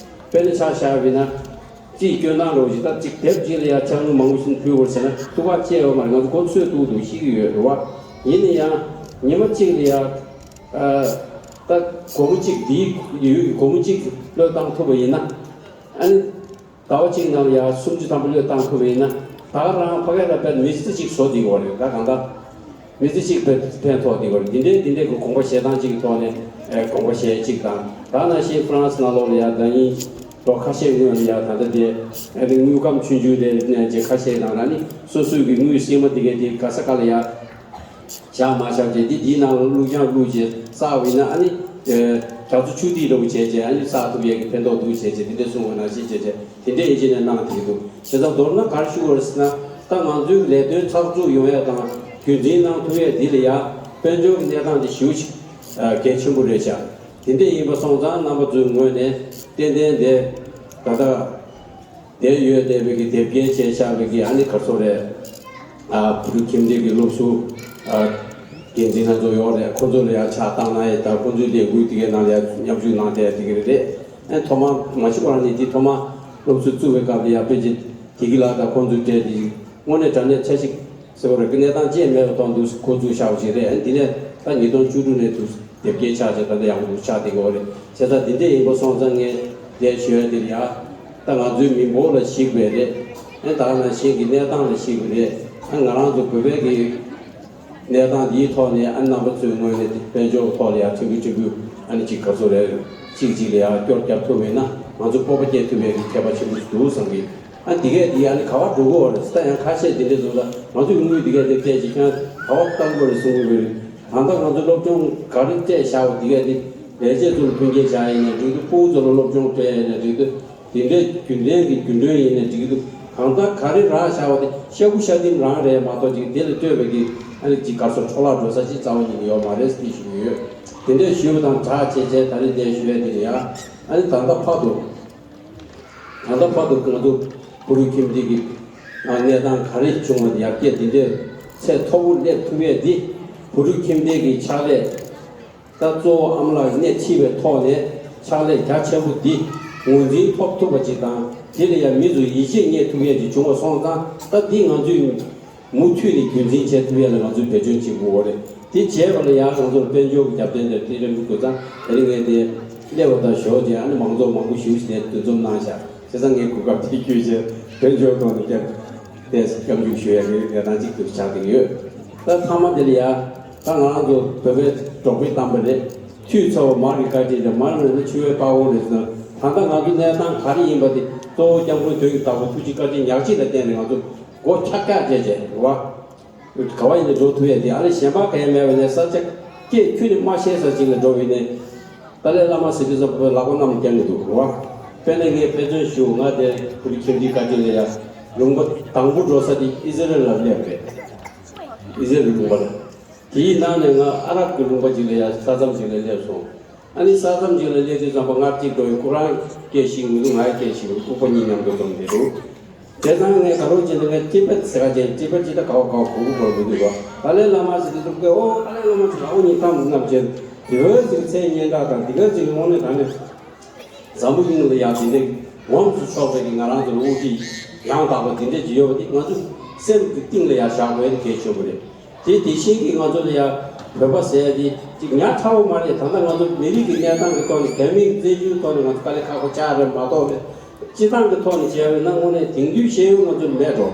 དཔེར་ན་ཆ་བཞག་པ་ཡིན་ན། རྩིས་སྐྱོན་སྟངས་འདྲ་བོ་ཞིག་ད་གཅིག་དེབ་གཅིག་ལ་ཡ་ཅ་དངོས་མང་པོ་ཞིག་ཕུལ་དགོས་ཟེར་ན་ཐུགས་ཁག་ཆེ་ཡོད་མ་རེད། ང་ཚོ་ཁོ་ཚོས་ཐུག་ཐུག་ཤེས་ཀྱི་ཡོད་རེད་བ། ཡིན་ན་ཡང་ཉི་མ་གཅིག་ལ་ཡ། ཨ། ད་སྒོར་མོ་གཅིག་འདིའི་ཡུལ་གྱི་སྒོར་མོ་གཅིག་བློས་བཏང་ཐུབ་པ་ཡིན་ན། ཨ་ནི་ཟླ་བ་གཅིག་ནང་ལ་ཡ་སུམ་ཅུ་ཐམ་པ་བློས་བཏང་ཐུབ་པ་ཡིན་ན། ད་ག་རང་ཕ་གི་ལ་དཔེར་མི་ཚེ་གཅིག་བཟོ་བསྡད་ཡོད་རེད། ད་གང་ལྟར། མི་ཚེ་གཅིག་ཕན་ཕན་ཐོགས་བསྡད་ཡོད་རེད། འདི་འདྲའི་འདི་འདྲའི་གི་དགོངས་པ་བཞེས་སྟངས་གཅིག་གི་ཐོག་ནས། ཨེ། དགོངས་པ་བཞེས་གཅིག་དང་། ད་ནང་བཞིན་ཧྥ་རན་སི་ནང་ལོགས་ལ་ཡ་ཟླ་ཉིན་ལོ་ཁ་ཤས་སྔོན་ལ་ཡ། ད་ལྟ་དེ་ཨ་ནི་དངུལ་ཁང་ཆུང་ཆུང་དེ་ནས་ཅིག་ཁ་ཤས་ནང་ལ་ནི་སོ་སོའི་གི་དངུལ་བསྲེས་མ་དེ་གའི་དེ་ག་ས་ག་ལ་ཡ་བཞག་མ་བཞག་བྱས། དེ་དེའི་ནང་ལ་བླུགས་ཀྱང་བླུགས་བྱས་བསགས་པ་ཡིན་ན། ཨ་ནི་ཨེ། རྒྱ་མཚོ་ཆུ་ཐིགས་འདྲ་བོ་བྱས་བྱས། ཨ་ནི་བསགས་ཐུབ་ཡས་ཀྱི་ཕན་ཐོགས་འདུག་བྱས་བྱས། དེ་འདྲ་གསུངས་པ་ནང་བཞིན་བྱས་བྱས། དེ་འདྲ་ཡིན་གཅིག་ནས་གནང་བསྡད་ཀྱི་འདུག་བྱས་ཙང་མདོར་ན་ག་རེ་ཞུ་དགོས་རེད་ཟེར་ན། ད་ང་ཚོའི་ལས་དོན་ཚགས་ཚུད་ཡོང་ཡ་དང་རྒྱུན་འཛིན་གནང་ཐུབ་ཡ་འདི་ལ་ཡ་དཔལ་འབྱོར་གྱི་གནས་སྟངས་འདི་ཞེ་པོ་ཅིག་ཨ། གལ་ཆེན་པོ་རེད་ཤག་དེ་འདྲ་ཡིན་པ་སོང་ཙང་རྣམ་པ་ཚོའི་ངོས་ནས་ཏན་ཏན་དེ་ད་ལྟ་དེ་ཡོད་བསྡད་པའི་གི་དེབ་སྐྱེལ་བྱས་བཞག་པའི་གི་ཨ་ནི་ག་རེ་ཟེར་རེད། ཨ། བུ་ཕྲུག་ཁྱིམ་སྡེ་གི་སློབ་ཟུར། ཨ། འགན་འཛིན་སྣ་ཚོགས་ཡོད་རེད། ཁོང་ཚོ་ལ་ཡ་ཕྱག་བཏང་གནང་ཡས་དང་། ཁོང་ཚོའི་ལས་འགུལ་དེ་གའི་ནང་ལ་ཡ་མཉམ་ཞུགས་གནང་བསྡད་དེ་ག་རེད། ཨ། ཐོག་མ་མ་གཞི་བར་ནས་དེ་ཐོག་མ་སློབ་ཟུར་བཙུགས་པའི་སྐབས་ལ་ཡ་དཔེ་ཆ་དེ་གི་ལ་དང་ཁོང་ཚོའི་གྲས་དེ་དངོས་གནས་དྲང་གནས་འཆར་གཞི་ཟེར་བ་རེད། གནས་སྟངས་ཅིག་མེད་པ་མཐོང་འདུག་འགོ་བཙུགས་བཞག་པ་ཞིག་རེད། ཨ། དེ་ནས་ད་ཉིས་སྟོང་བཅུ་དྲུག་ནས་འདུག་དེབ་སྐྱེལ་ཆགས་བྱས་ད་ལྟ་ཡག་པོ་འདུག་ཆགས་བསྡད་ཀྱི་ཡོད་རེད། བྱས་ཙང་དེ་འདྲ་ཡིན་པ་སོང་ཙང་ངས་འདིར་ཞུ་ཡ་དེ་ལ་ཡ། ད་ང་ཚོའི་མི་འབོར་ལ་གཞིགས་པ་རེད། ཨ། ད་ག་ནང་བཞིན་གྱི་གནས་སྟངས་ལ་གཞིགས་པ་རེད། ཨ། ང་རང་ཚོ་བོད་པའི་གི་གནས་སྟངས་འདིའི་ཐོག་ནས། ཨ། རྣམ་པ་ཚོའི་ངོས་ནས་དཔལ་འབྱོར་ཐོག་ལ་ཡ་ཕྲན་བུ་ཕྲན་བུ་ཨ་ནི་ཅིག་ག་ཚོད་རེད། གཅིག་གཅིག་ལ་ཡ་སྐྱོར་རྒྱབ་ཐུབ་མེད་ན་ང་ཚོ་སྤོབས་པ་སྐྱེ་ཐུབ་པའི་གི་ཁྱད་པར་ཆེན་པོ་ཞིག་འདུག་བསམ་གི། ཨ། འདི་གས་འདི་ཨ་ནི་ག་པར་འགྲོ་གི་ཡོད་རེད་ཟེར། ད་ཡང་ཁ་ཤས་འདི་འདྲས་སོང་ཙང་ང་ཚོས་དངུལ་འདི་གས་འདི་སྤྲད་ཅིག་ཀྱང་ག་པར་བཏང་དགོས་རེད་གསུང་གི་ཡོད་རེད། ད་ལྟ་ང་ཚོ་སློབ་སྦྱོང་ག་རེ་སྤྲད་བཞག་པ་འདི་གས་འདི་ལས་བྱེད་ཚོ་ལ་མཐུན་རྐྱེན་བཞག་ཡིན་ནའི་འགྲིག་འདུག་ཕྲུ་གུ་ཚོ་ལ་སློབ་སྦྱོང་སྤྲད་ཡིན་ནའི་འགྲིག་འདུག་དེ་འདྲའི་རྒྱུན་ལྡན་གྱི་རྒྱུན་གྲོན་ཡིན་ནའི་འགྲིག་གི་འདུག་གང་ལྟར་ག་རེ་རག་བཞག་པ་དེ་ཤ་ཁུ་ཤ་ལྡིང་རང་རེད་མ་གཏོགས་ཅིག་དེ་ལས་སྤྲོད་པའི་གི་ཨ་ནི་ཅིག་ག་ཚོད་འཕྲོ་བརླག་འགྲོ་ས་ཅིག་རྩ་བ་ཉིད་ནས་ཡོད་མ་རེད་ཟེར་ཞུ་གི་ཡོད། དེ་འདྲའི་ཞུས་པ་དང་སྦྲགས་བྱས་བྱས་ད་རེས་འདིར་ཞུ་ཡ་དེ་ཡ། ཨ་ནི་ད་ལྟ་བར་དུ། ད་ལྟ་བར་དུ་ང་ཚོ་བུ་ཕྲུག་ཁྱིམ་སྡེ་གི་གནས་སྟངས་ག་རེ་བྱུང་བ་ཡར་རྒྱས་འདི་འདྲའི་ཚད་མཐོ་པོ་སླེབས་ཐུབ་ཡས་འདི་བུ་ཕྲུག་ཁྱིམ་སྡེ་གི་ཕྱག་ལས། ད་གཙོ་བོ་ཨ་མ་ལགས་སྣེ་ཁྲིད་པའི་ཐོག་ནས་ཕྱག་ལས་རྒྱ་ཆེན་པོ་འདི་ ངོས་འཛིན་ཐོབ་ཐུབ་པ་ཅིག་དང་། དེ་ལ་ཡང་མི་ཚོས་ཡིད་ཆེས་རྙེད་ཐུབ་ཡས་ཅིག་བྱུང་བ་སོང་ཙང་། ད་འདི་ང་ཚོས་མུ་མཐུད་ནས་རྒྱུན་འཛིན་བྱེད་ཐུབ་ཡས་ལ་ང་ཚོས་འབད་བརྩོན་བྱེད་དགོས་པ་རེད། དེ་བྱས་པ་ལ་ཡང་ང་ཚོར་དཔལ་འབྱོར་གྱི་རྒྱབ་རྟེན་དེ་དེ་རིམ་དགོས་ཙང་། དེ་རིང་ངས་དེ་སླེབས་པ་དང་ཞོགས་ཀྱི་ཨ་ནི་མང་ཚོགས་མང་པོ་ཞེ་པོ་ཞིག་དེ་འདུ་འཛོམས་གནང་ཤག་བྱས་ཙང་ངས་གོ་སྐབས་དེ་བརྒྱུད་བྱས་དཔལ་འབྱོར་ཐོག་ནས་བསྐྱར་ཏོག་ཙམ་སྐྱབས་འཇུག་ཞུ་ཡ་གི་ལས་སྟངས་གཅིག་ཏུ་ཆགས་བསྡད་ཀྱི་ཡོད། ད་མཐའ་མ་དེ་ལ་ཡ། ད་ང་རང་ཚོ་བོད་པའི་འབྲོག་པའི་གཏམ་དཔེ་རེད། ཆུ་ཚ་བ་མར་གྱི་བཀའ་དྲིན་རེད། མར་མེད་ན་ཆུ་བོའི་དཔའ་བོ་རེད་ཟེར་ན། ད་ལྟ་ང་ཚོ་གནས་སྟངས་ག་རེ་ཡིན་པ་དེ་གཙོ་བོ་སྐྱབས་མགོན་དོན་གྱི་བདག་པོ་ཐུགས་རྗེ་བཀའ་དྲིན་ཉག་གཅིག་ལ་བརྟེན་ནས་ང་ཚོ་སྒོ་ཁྱག་ཁྱག་བྱས་བྱས་རེད་བ། ག་བ་ཡིན་ནས་འགྲོ་ཐུབ་ཡས་དེ། ཨ་ནི་གཞན་པ་ག་ཡང་མེད་པ་ནས་ས་ཆ་སྐད་ཁྱོན་ནས་མ་ཤེས་ས་ཅིག་ལ་འགྲོ་བའི་ནས། ཏཱ་ལའི་བླ་མ་ཟེར་དུས་ཙམ་པ་ལག་པ་གནམ་བརྐྱངས་ནས་འདུག་རེད་བ། དཔེར་ན་ངས་དཔེ་མཚོན་ཞུ། ང་དེ་བོད་རིགས་ཁྱིམ་སྡེའི་བཀའ་དྲིན་ལ་ཡ། ལུང་པ་དང་པོ་འགྲོ་ས་དེ་ཨི་ཟི་རེལ་ལ་སླེབས་རེད། ཨི་ཟི་རེལ་ལུང་པ་ལ། དེའི་ནང་ནས་ང་ཨ་རབ་ཀྱི་ལུང་པ་ཅིག་ལ་ཡ། ས་མཚམས་ཅིག་ལ་སླེབས་སོང་། ཨ་ནི་ས་མཚམས་ཅིག་ལ་སླེབས་དུས་ཙམ་པ་སྔར་གཅིག་འགྲོ་བའི་ཁོ་རང་སྐད་ཤེས་མི་འདུག་ང་ཡི་སྐད་ཤེས་མི་འདུག་ལྐུགས་པ་གཉིས་མཉམ་དུ་འཛོམས་བསྡད་འདུག་བྱས་ཙང་ངས་ག་རེ་བྱས་ན། ངས་ཏི་པད་ཟེར་ག་བྱས། ཏི་པད་ཅི་ད་ག་བ་ག་བ་གོ་གི་གོ་མི་འདུག་བ། ཏཱ་ལའི་བླ་མ་ཟེར་དུས་ཙམ་པ། ཨོ་ཏཱ་ལའི་བླ་མ་ཟེར། ཨ་ཁོ་གཉིས་གཏམ་འདི་གནང་བྱས། དེ་ག་ཅིག་མཚན་སྙན་གྲགས་དང་དེ་ག་ཅིག་དངོས་གནས་དྲང་གནས་འཛམ་བུ་གླིང་ལ་ཡང་དེ་འདྲའི་ངོམས་སུ་ཆོག་པའི་གི་ང་རང་ཚོ་ལ་དབུ་ཁྲིད་ཡང་དག་པ་དེ་འདྲ་ཅིག་ཡོད་པ་དེ་ང་ཚོ་སེམས་ཀྱི་གཏིང་ལ་ཡང་བཞག་དགོས་ཡ་དེ་གལ་ཆེན་པོ་རེད། དེ་དེ་བཞིན་གྱི་ང་ཚོ་ལ་ཡང་བོད་པ་ཟེར་ཡ་དེ་ཅིག་ཉག་ཕྲ་བོ་མ་རེད། ད་ལྟ་ང་ཚོ་མི་རིགས་ཀྱི་གནས་སྟངས་ཀྱི་ཐོག་ནས། རྒྱ་མིའི་བཙན་བྱོལ་ཐོག་ནས་ང་ཚོ་དཀའ་ལས་ཁག་པོ་ཆགས་རེད་མ་གཏོགས། སྤྱི་བཏང་གི་ཐོག་ནས་བྱས་པ་ཡིན་ན་དངོས་གནས་དེང་དུས་ཤེས་ཡོན་ང་ཚོར་མེད་འགྲོ།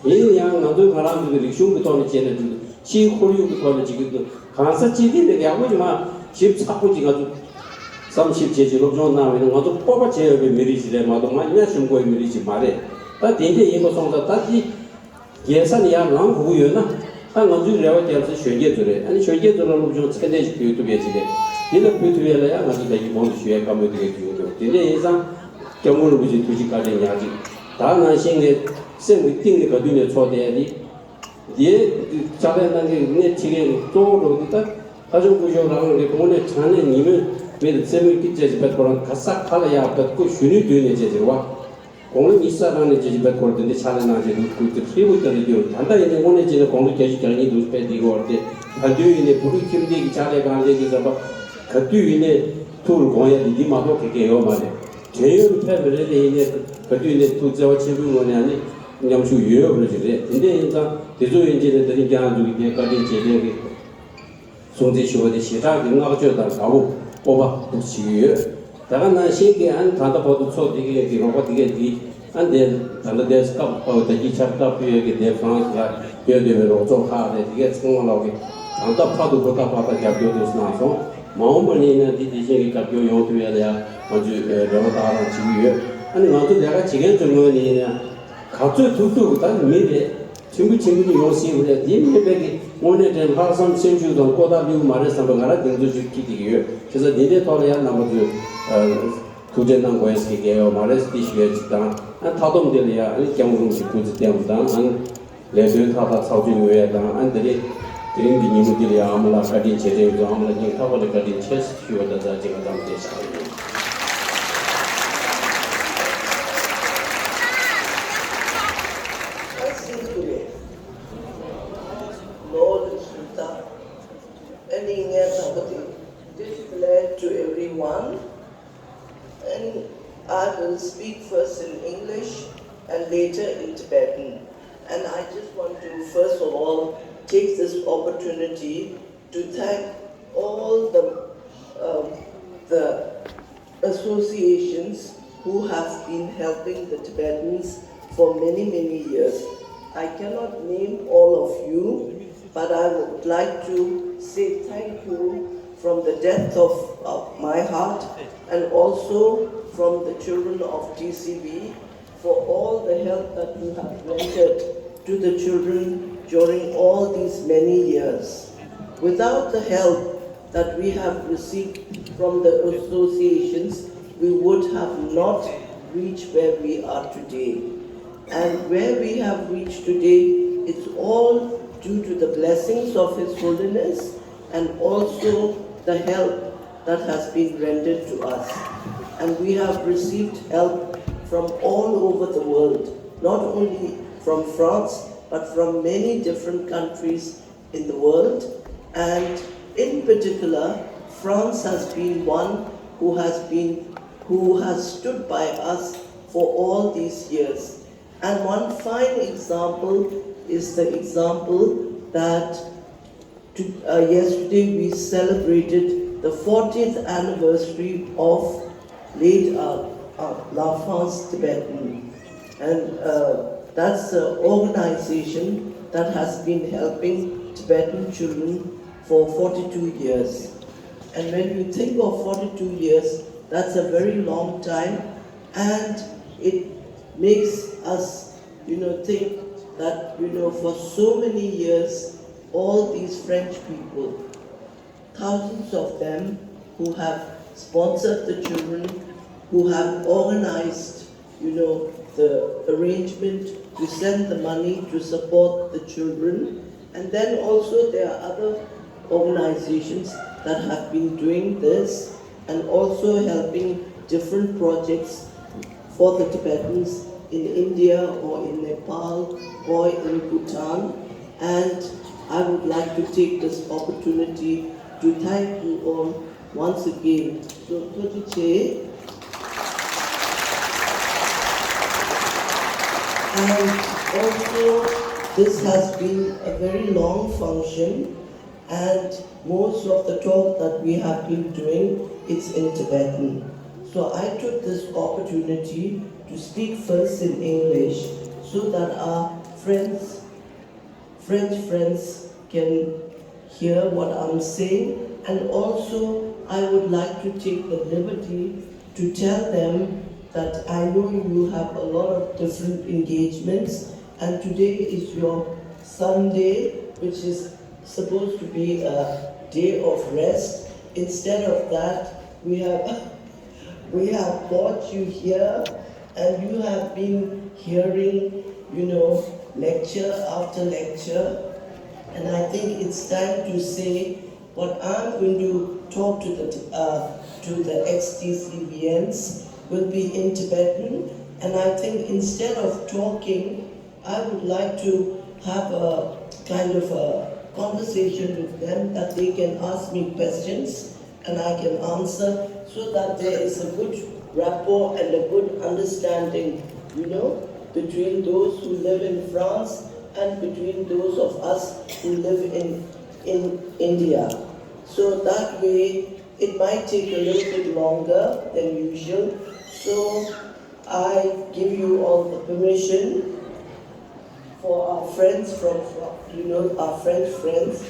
ཡིན་ཡང་ང་ཚོས་ང་རང་ཚོ་གི་རིག་གཞུང་གི་ཐོག་ནས་བྱས་ནས་འགྲོ། ཕྱིའི་ཁོར་ཡུག་གི་ཐོག་ནས་བྱེད་ཀྱི་འདུག་གང་ས་ཅི་ཐད་ནས་ཡག་པོ་ཅིག་མ་ཞིབ་ཚགས་པོ་ཅིག་ང་ཚོ་བསམ་ཞིབ་བྱས་ཅིག་སློབ་སྦྱོང་གནང་བ་ཡིན་ན། ང་ཚོ་སྤོབས་པ་བྱེད་འོས་པའི་མི་རིགས་ཤིག་རེད་མ་གཏོགས། མ་ཉག་གཞོམ་དགོས་པའི་མི་རིགས་ཤིག་མ་རེད། ད་དེ་འདྲས་ཡིན་པ་སོང་ཙང་། ད་དེ་རྒྱལ་ས་ནས་ཡར་ལངས་དགོས་ཀྱི་ཡོད་ན། ད་ང་ཚོའི་རེ་བ་རྒྱབ་ས་གཞོན་སྐྱེས་ཚོ་རེད། ཨ་ནི་གཞོན་སྐྱེས་ཚོ་ལ་སློབ་སྦྱོང་ཚད་ལྡན་ཞིག་ཕུལ་ཐུབ་ཡས་ཅིག་རེད། དེ་ལ་ཕུལ་ཐུབ་ཡས་ལ་ཡང་ང་ཚོ་ད་གིན་གོང་དུ་ཞུ་ཡས་བཀའ་མོལ་དེ་གས་བྱུང་འདུག་དེ་འདྲས་ཡིན་ཙང་། སྐྱབས་མགོན་རིན་པོ་ཆེ་ཐུགས་རྗེ་བཀའ་དྲིན་ཉག་གཅིག་ད་ནང་བཞིན་ངས་སེམས་ཀྱི་གཏིང་ནས་ག་དུས་ནས་ཚོར་བསྡད་ཡ་དེ། དེའི་ཕྱག་ལས་གནང་མཁན་གྱི་སྣེ་ཁྲིད་མཁན་གྱི་གཙོ་བོ་འགྲོ་འདི་ལྟར། ལྷ་ལྕམ་སྐུ་ཞབས་རང་གི་དངོས་གནས་དྲང་གནས་ཉི་མའི་མི་ལ་རྩེད་མོའི་སྐྱིད་ཅེས་ཀྱི་བེད་ཁོ་རང་ག་ས་ག་ལ་ཡག་བེད་ཁོ་གཞོན་ནུའི་དུས་ནས་བྱས་ཟེར་བ། དགུང་ལོ་ཉི་ཤུ་རྩ་གྲངས་ནས་བྱས་ཀྱི་བེད་ཁོར་དེ་འདྲའི་ཕྱག་ལས་གནང་བྱས་འདུག་ཁུལ་དེ་ཧྲིལ་པོ་བསྐྱར་ནས་བསྐྱར། ད་ལྟ་ཡིན་ནའི་དངོས་གནས་བྱས་ན་དགུང་ལོ་བརྒྱད་ཅུ་གྱ་གཉིས་འདུག་ཕེབས་འདི་གོ་བར་དེ། ད་དུས་ཡིན་ནའི་བོད་ཕྲུག་ཁྱིམ་སྡེ་གི་ཕྱག་ལས་གང་ལས་ཀྱི་བསམ་པ། ག་དུས་ཡིན་ནའི་ཐུགས་ལ་དགོངས་ཡ་དེ་འདི་མ་གཏོགས་ག་གེ་ཡོད་མ་རེད། དྲན་ཡོད་ནི་ཕེབས་པ་རེད་དེ། ཡིན་ནའི་ག་དུས་ཡིན་ནའི་ཐུགས་བརྩེ་བ་ཆེན་པོའི་ངང་ནས་ཨ་ནི་མཉམ་ཞུགས་ཡོད་ཡོད་པ་རེད་ཅིག་རེད། དེ་འདྲ་ཡིན་ཙང་དེ་ཚོ་ཡིན་གཅིག་ནས་དེ་རིང་རྒྱ་ནག་འཛུགས་ཀྱི་དེ་བཀའ་དྲིན་རྗེས་དྲན་གྱི་སྲུང་བརྩི་ཞུ་བ་དེ་ཞེ་དྲག་གི་བསྔགས་བརྗོད་དང་དགའ་བོ་སྤོབས་པ་འདུག་བྱེད་ཀྱི་ཡོད། ད་ག་ནང་བཞིན་གྱི་ཨ་ནི་ད་ལྟ་བར་དུ་ཚོགས་སྡེ་གི་རོགས་པ་དེ་གས་འདི་ཨ་ནི་དེ་ད་ལྟ་དེ་སྐབས་ཨོ་ད་ཀྱི་ཆར་སྐབས་ཕུལ་ཡས་ཀྱི་དེ་ཧྥ་རན་སི་ལ་ཡོད་བསྡད་པའི་རོགས་ཚོགས་ཁག་རེད། དེ་གས་ཚང་མ་ལོག་གི་ད་ལྟ་ཕར་དུ་ཧུར་ཐག་ཧུར་ཐག་རྒྱབ་སྐྱོར་དུ་གནང་སོང་། མ་འོངས་པ་ནས་ཡིན་ན་འདི་དེ་བཞིན་གྱི་རྒྱབ་སྐྱོར་ཡོང་ཐུབ་ཡས་ལ་ཡང་ང་ཚོས་རེ་བ་དང་རང་བྱེད་ཀྱི་ཡོད། ཨ་ནི་ང་ཚོ་ལས་ཀ་བྱེད་མཁན་ཚོའི་ངོས་ནས་ཡིན་ན་ག་ཚོད་ཐུབ་ཐུབ་ད་མི་རེད། ཆེན་པོ་ཆེན་པོ་ནི་ཡོང་སྲིད་པ་རེད། དེ་མིན་པའི་གི་དངོས་གནས་དྲན་ལྷག་བསམ་སེམས་ཤུགས་དང་ལྐོག་ཐག་ལུས་མ་རེད་བསམ་པའི་ང་རང་གདེང་ཚོད་ཅིག་སྐྱེ་བསྡད་ཀྱི་ཡོད། བྱས་ཙང་འདི་འདྲའི་ཐོག་ལ་ཡང་རྣམ་པ་ཚོས་ཨ་ཐུགས་ཁྲལ་གནང་དགོས་ཡ་ཟེར་གྱི་ཡོད་མ་རེད་ཟེར་ཏེ་ཞུ་ཡ་ཅིག་དང་། ཨ་མཐའ་སྡོམ་དེ་ལ་ཡང་ཨ་ནི་སྐྱབས་མགོན་རིན་པོ་ཆེ་སྐུ་ཚེ་བརྟན་པ་དང་། ཨ་ནི་ལས་དོན་མཐའ་དག་ཚགས་ཚུད་ཡོང་ཡ་དང་། ཨ་ནི་དེ་རིང་དེ་རིང་གི་ཉིན་མོ་འདི་ལ་ཡང་ཨ་མ་ལགས་བཀའ་དྲིན་རྗེས་དྲན་ཡོད་ཚོ། ཨ་མ་ལགས་སྙིང་ཐག་པ་ནས་བཀའ་དྲིན་ཆེ་ཞུ་བ་དང་། ད་ཅིག་ང་དང་དེ་ཆགས་ཡོད། Lord Sutta, any display to everyone, and I will speak first in English and later in Tibetan. And I just want to, first of all, take this opportunity to thank all the, uh, the associations who have been helping the Tibetans for many, many years. I cannot name all of you, but I would like to say thank you from the depth of, of my heart, and also from the children of T C B for all the help that you have rendered to the children during all these many years. Without the help that we have received from the associations, we would have not reached where we are today. And where we have reached today, it's all due to the blessings of His Holiness and also the help that has been rendered to us. And we have received help from all over the world, not only from France, but from many different countries in the world. And in particular, France has been one who has been who has stood by us for all these years. And one fine example is the example that to, uh, yesterday we celebrated the fortieth anniversary of late uh, uh, L'Enfance Tibétaine. And uh, that's an organization that has been helping Tibetan children for forty-two years. And when you think of forty-two years, that's a very long time, and it makes us, you know, think that, you know, for so many years, all these French people, thousands of them who have sponsored the children, who have organized, you know, the arrangement to send the money to support the children. And then also there are other organizations that have been doing this and also helping different projects for the Tibetans in India or in Nepal or in Bhutan. And I would like to take this opportunity to thank you all once again. So, Toji Che. And also, this has been a very long function, and most of the talk that we have been doing, it's in Tibetan. So I took this opportunity to speak first in English so that our friends, French friends, can hear what I'm saying. And also, I would like to take the liberty to tell them that I know you have a lot of different engagements, and today is your Sunday, which is supposed to be a day of rest. Instead of that, we have we have brought you here, and you have been hearing, you know, lecture after lecture. And I think it's time to say what I'm going to talk to the uh, to the ex-T C Viens will be in Tibetan. And I think instead of talking, I would like to have a kind of a conversation with them that they can ask me questions and I can answer, so that there is a good rapport and a good understanding, you know, between those who live in France and between those of us who live in, in India. So that way, it might take a little bit longer than usual. So I give you all the permission for our friends from, you know, our French friends.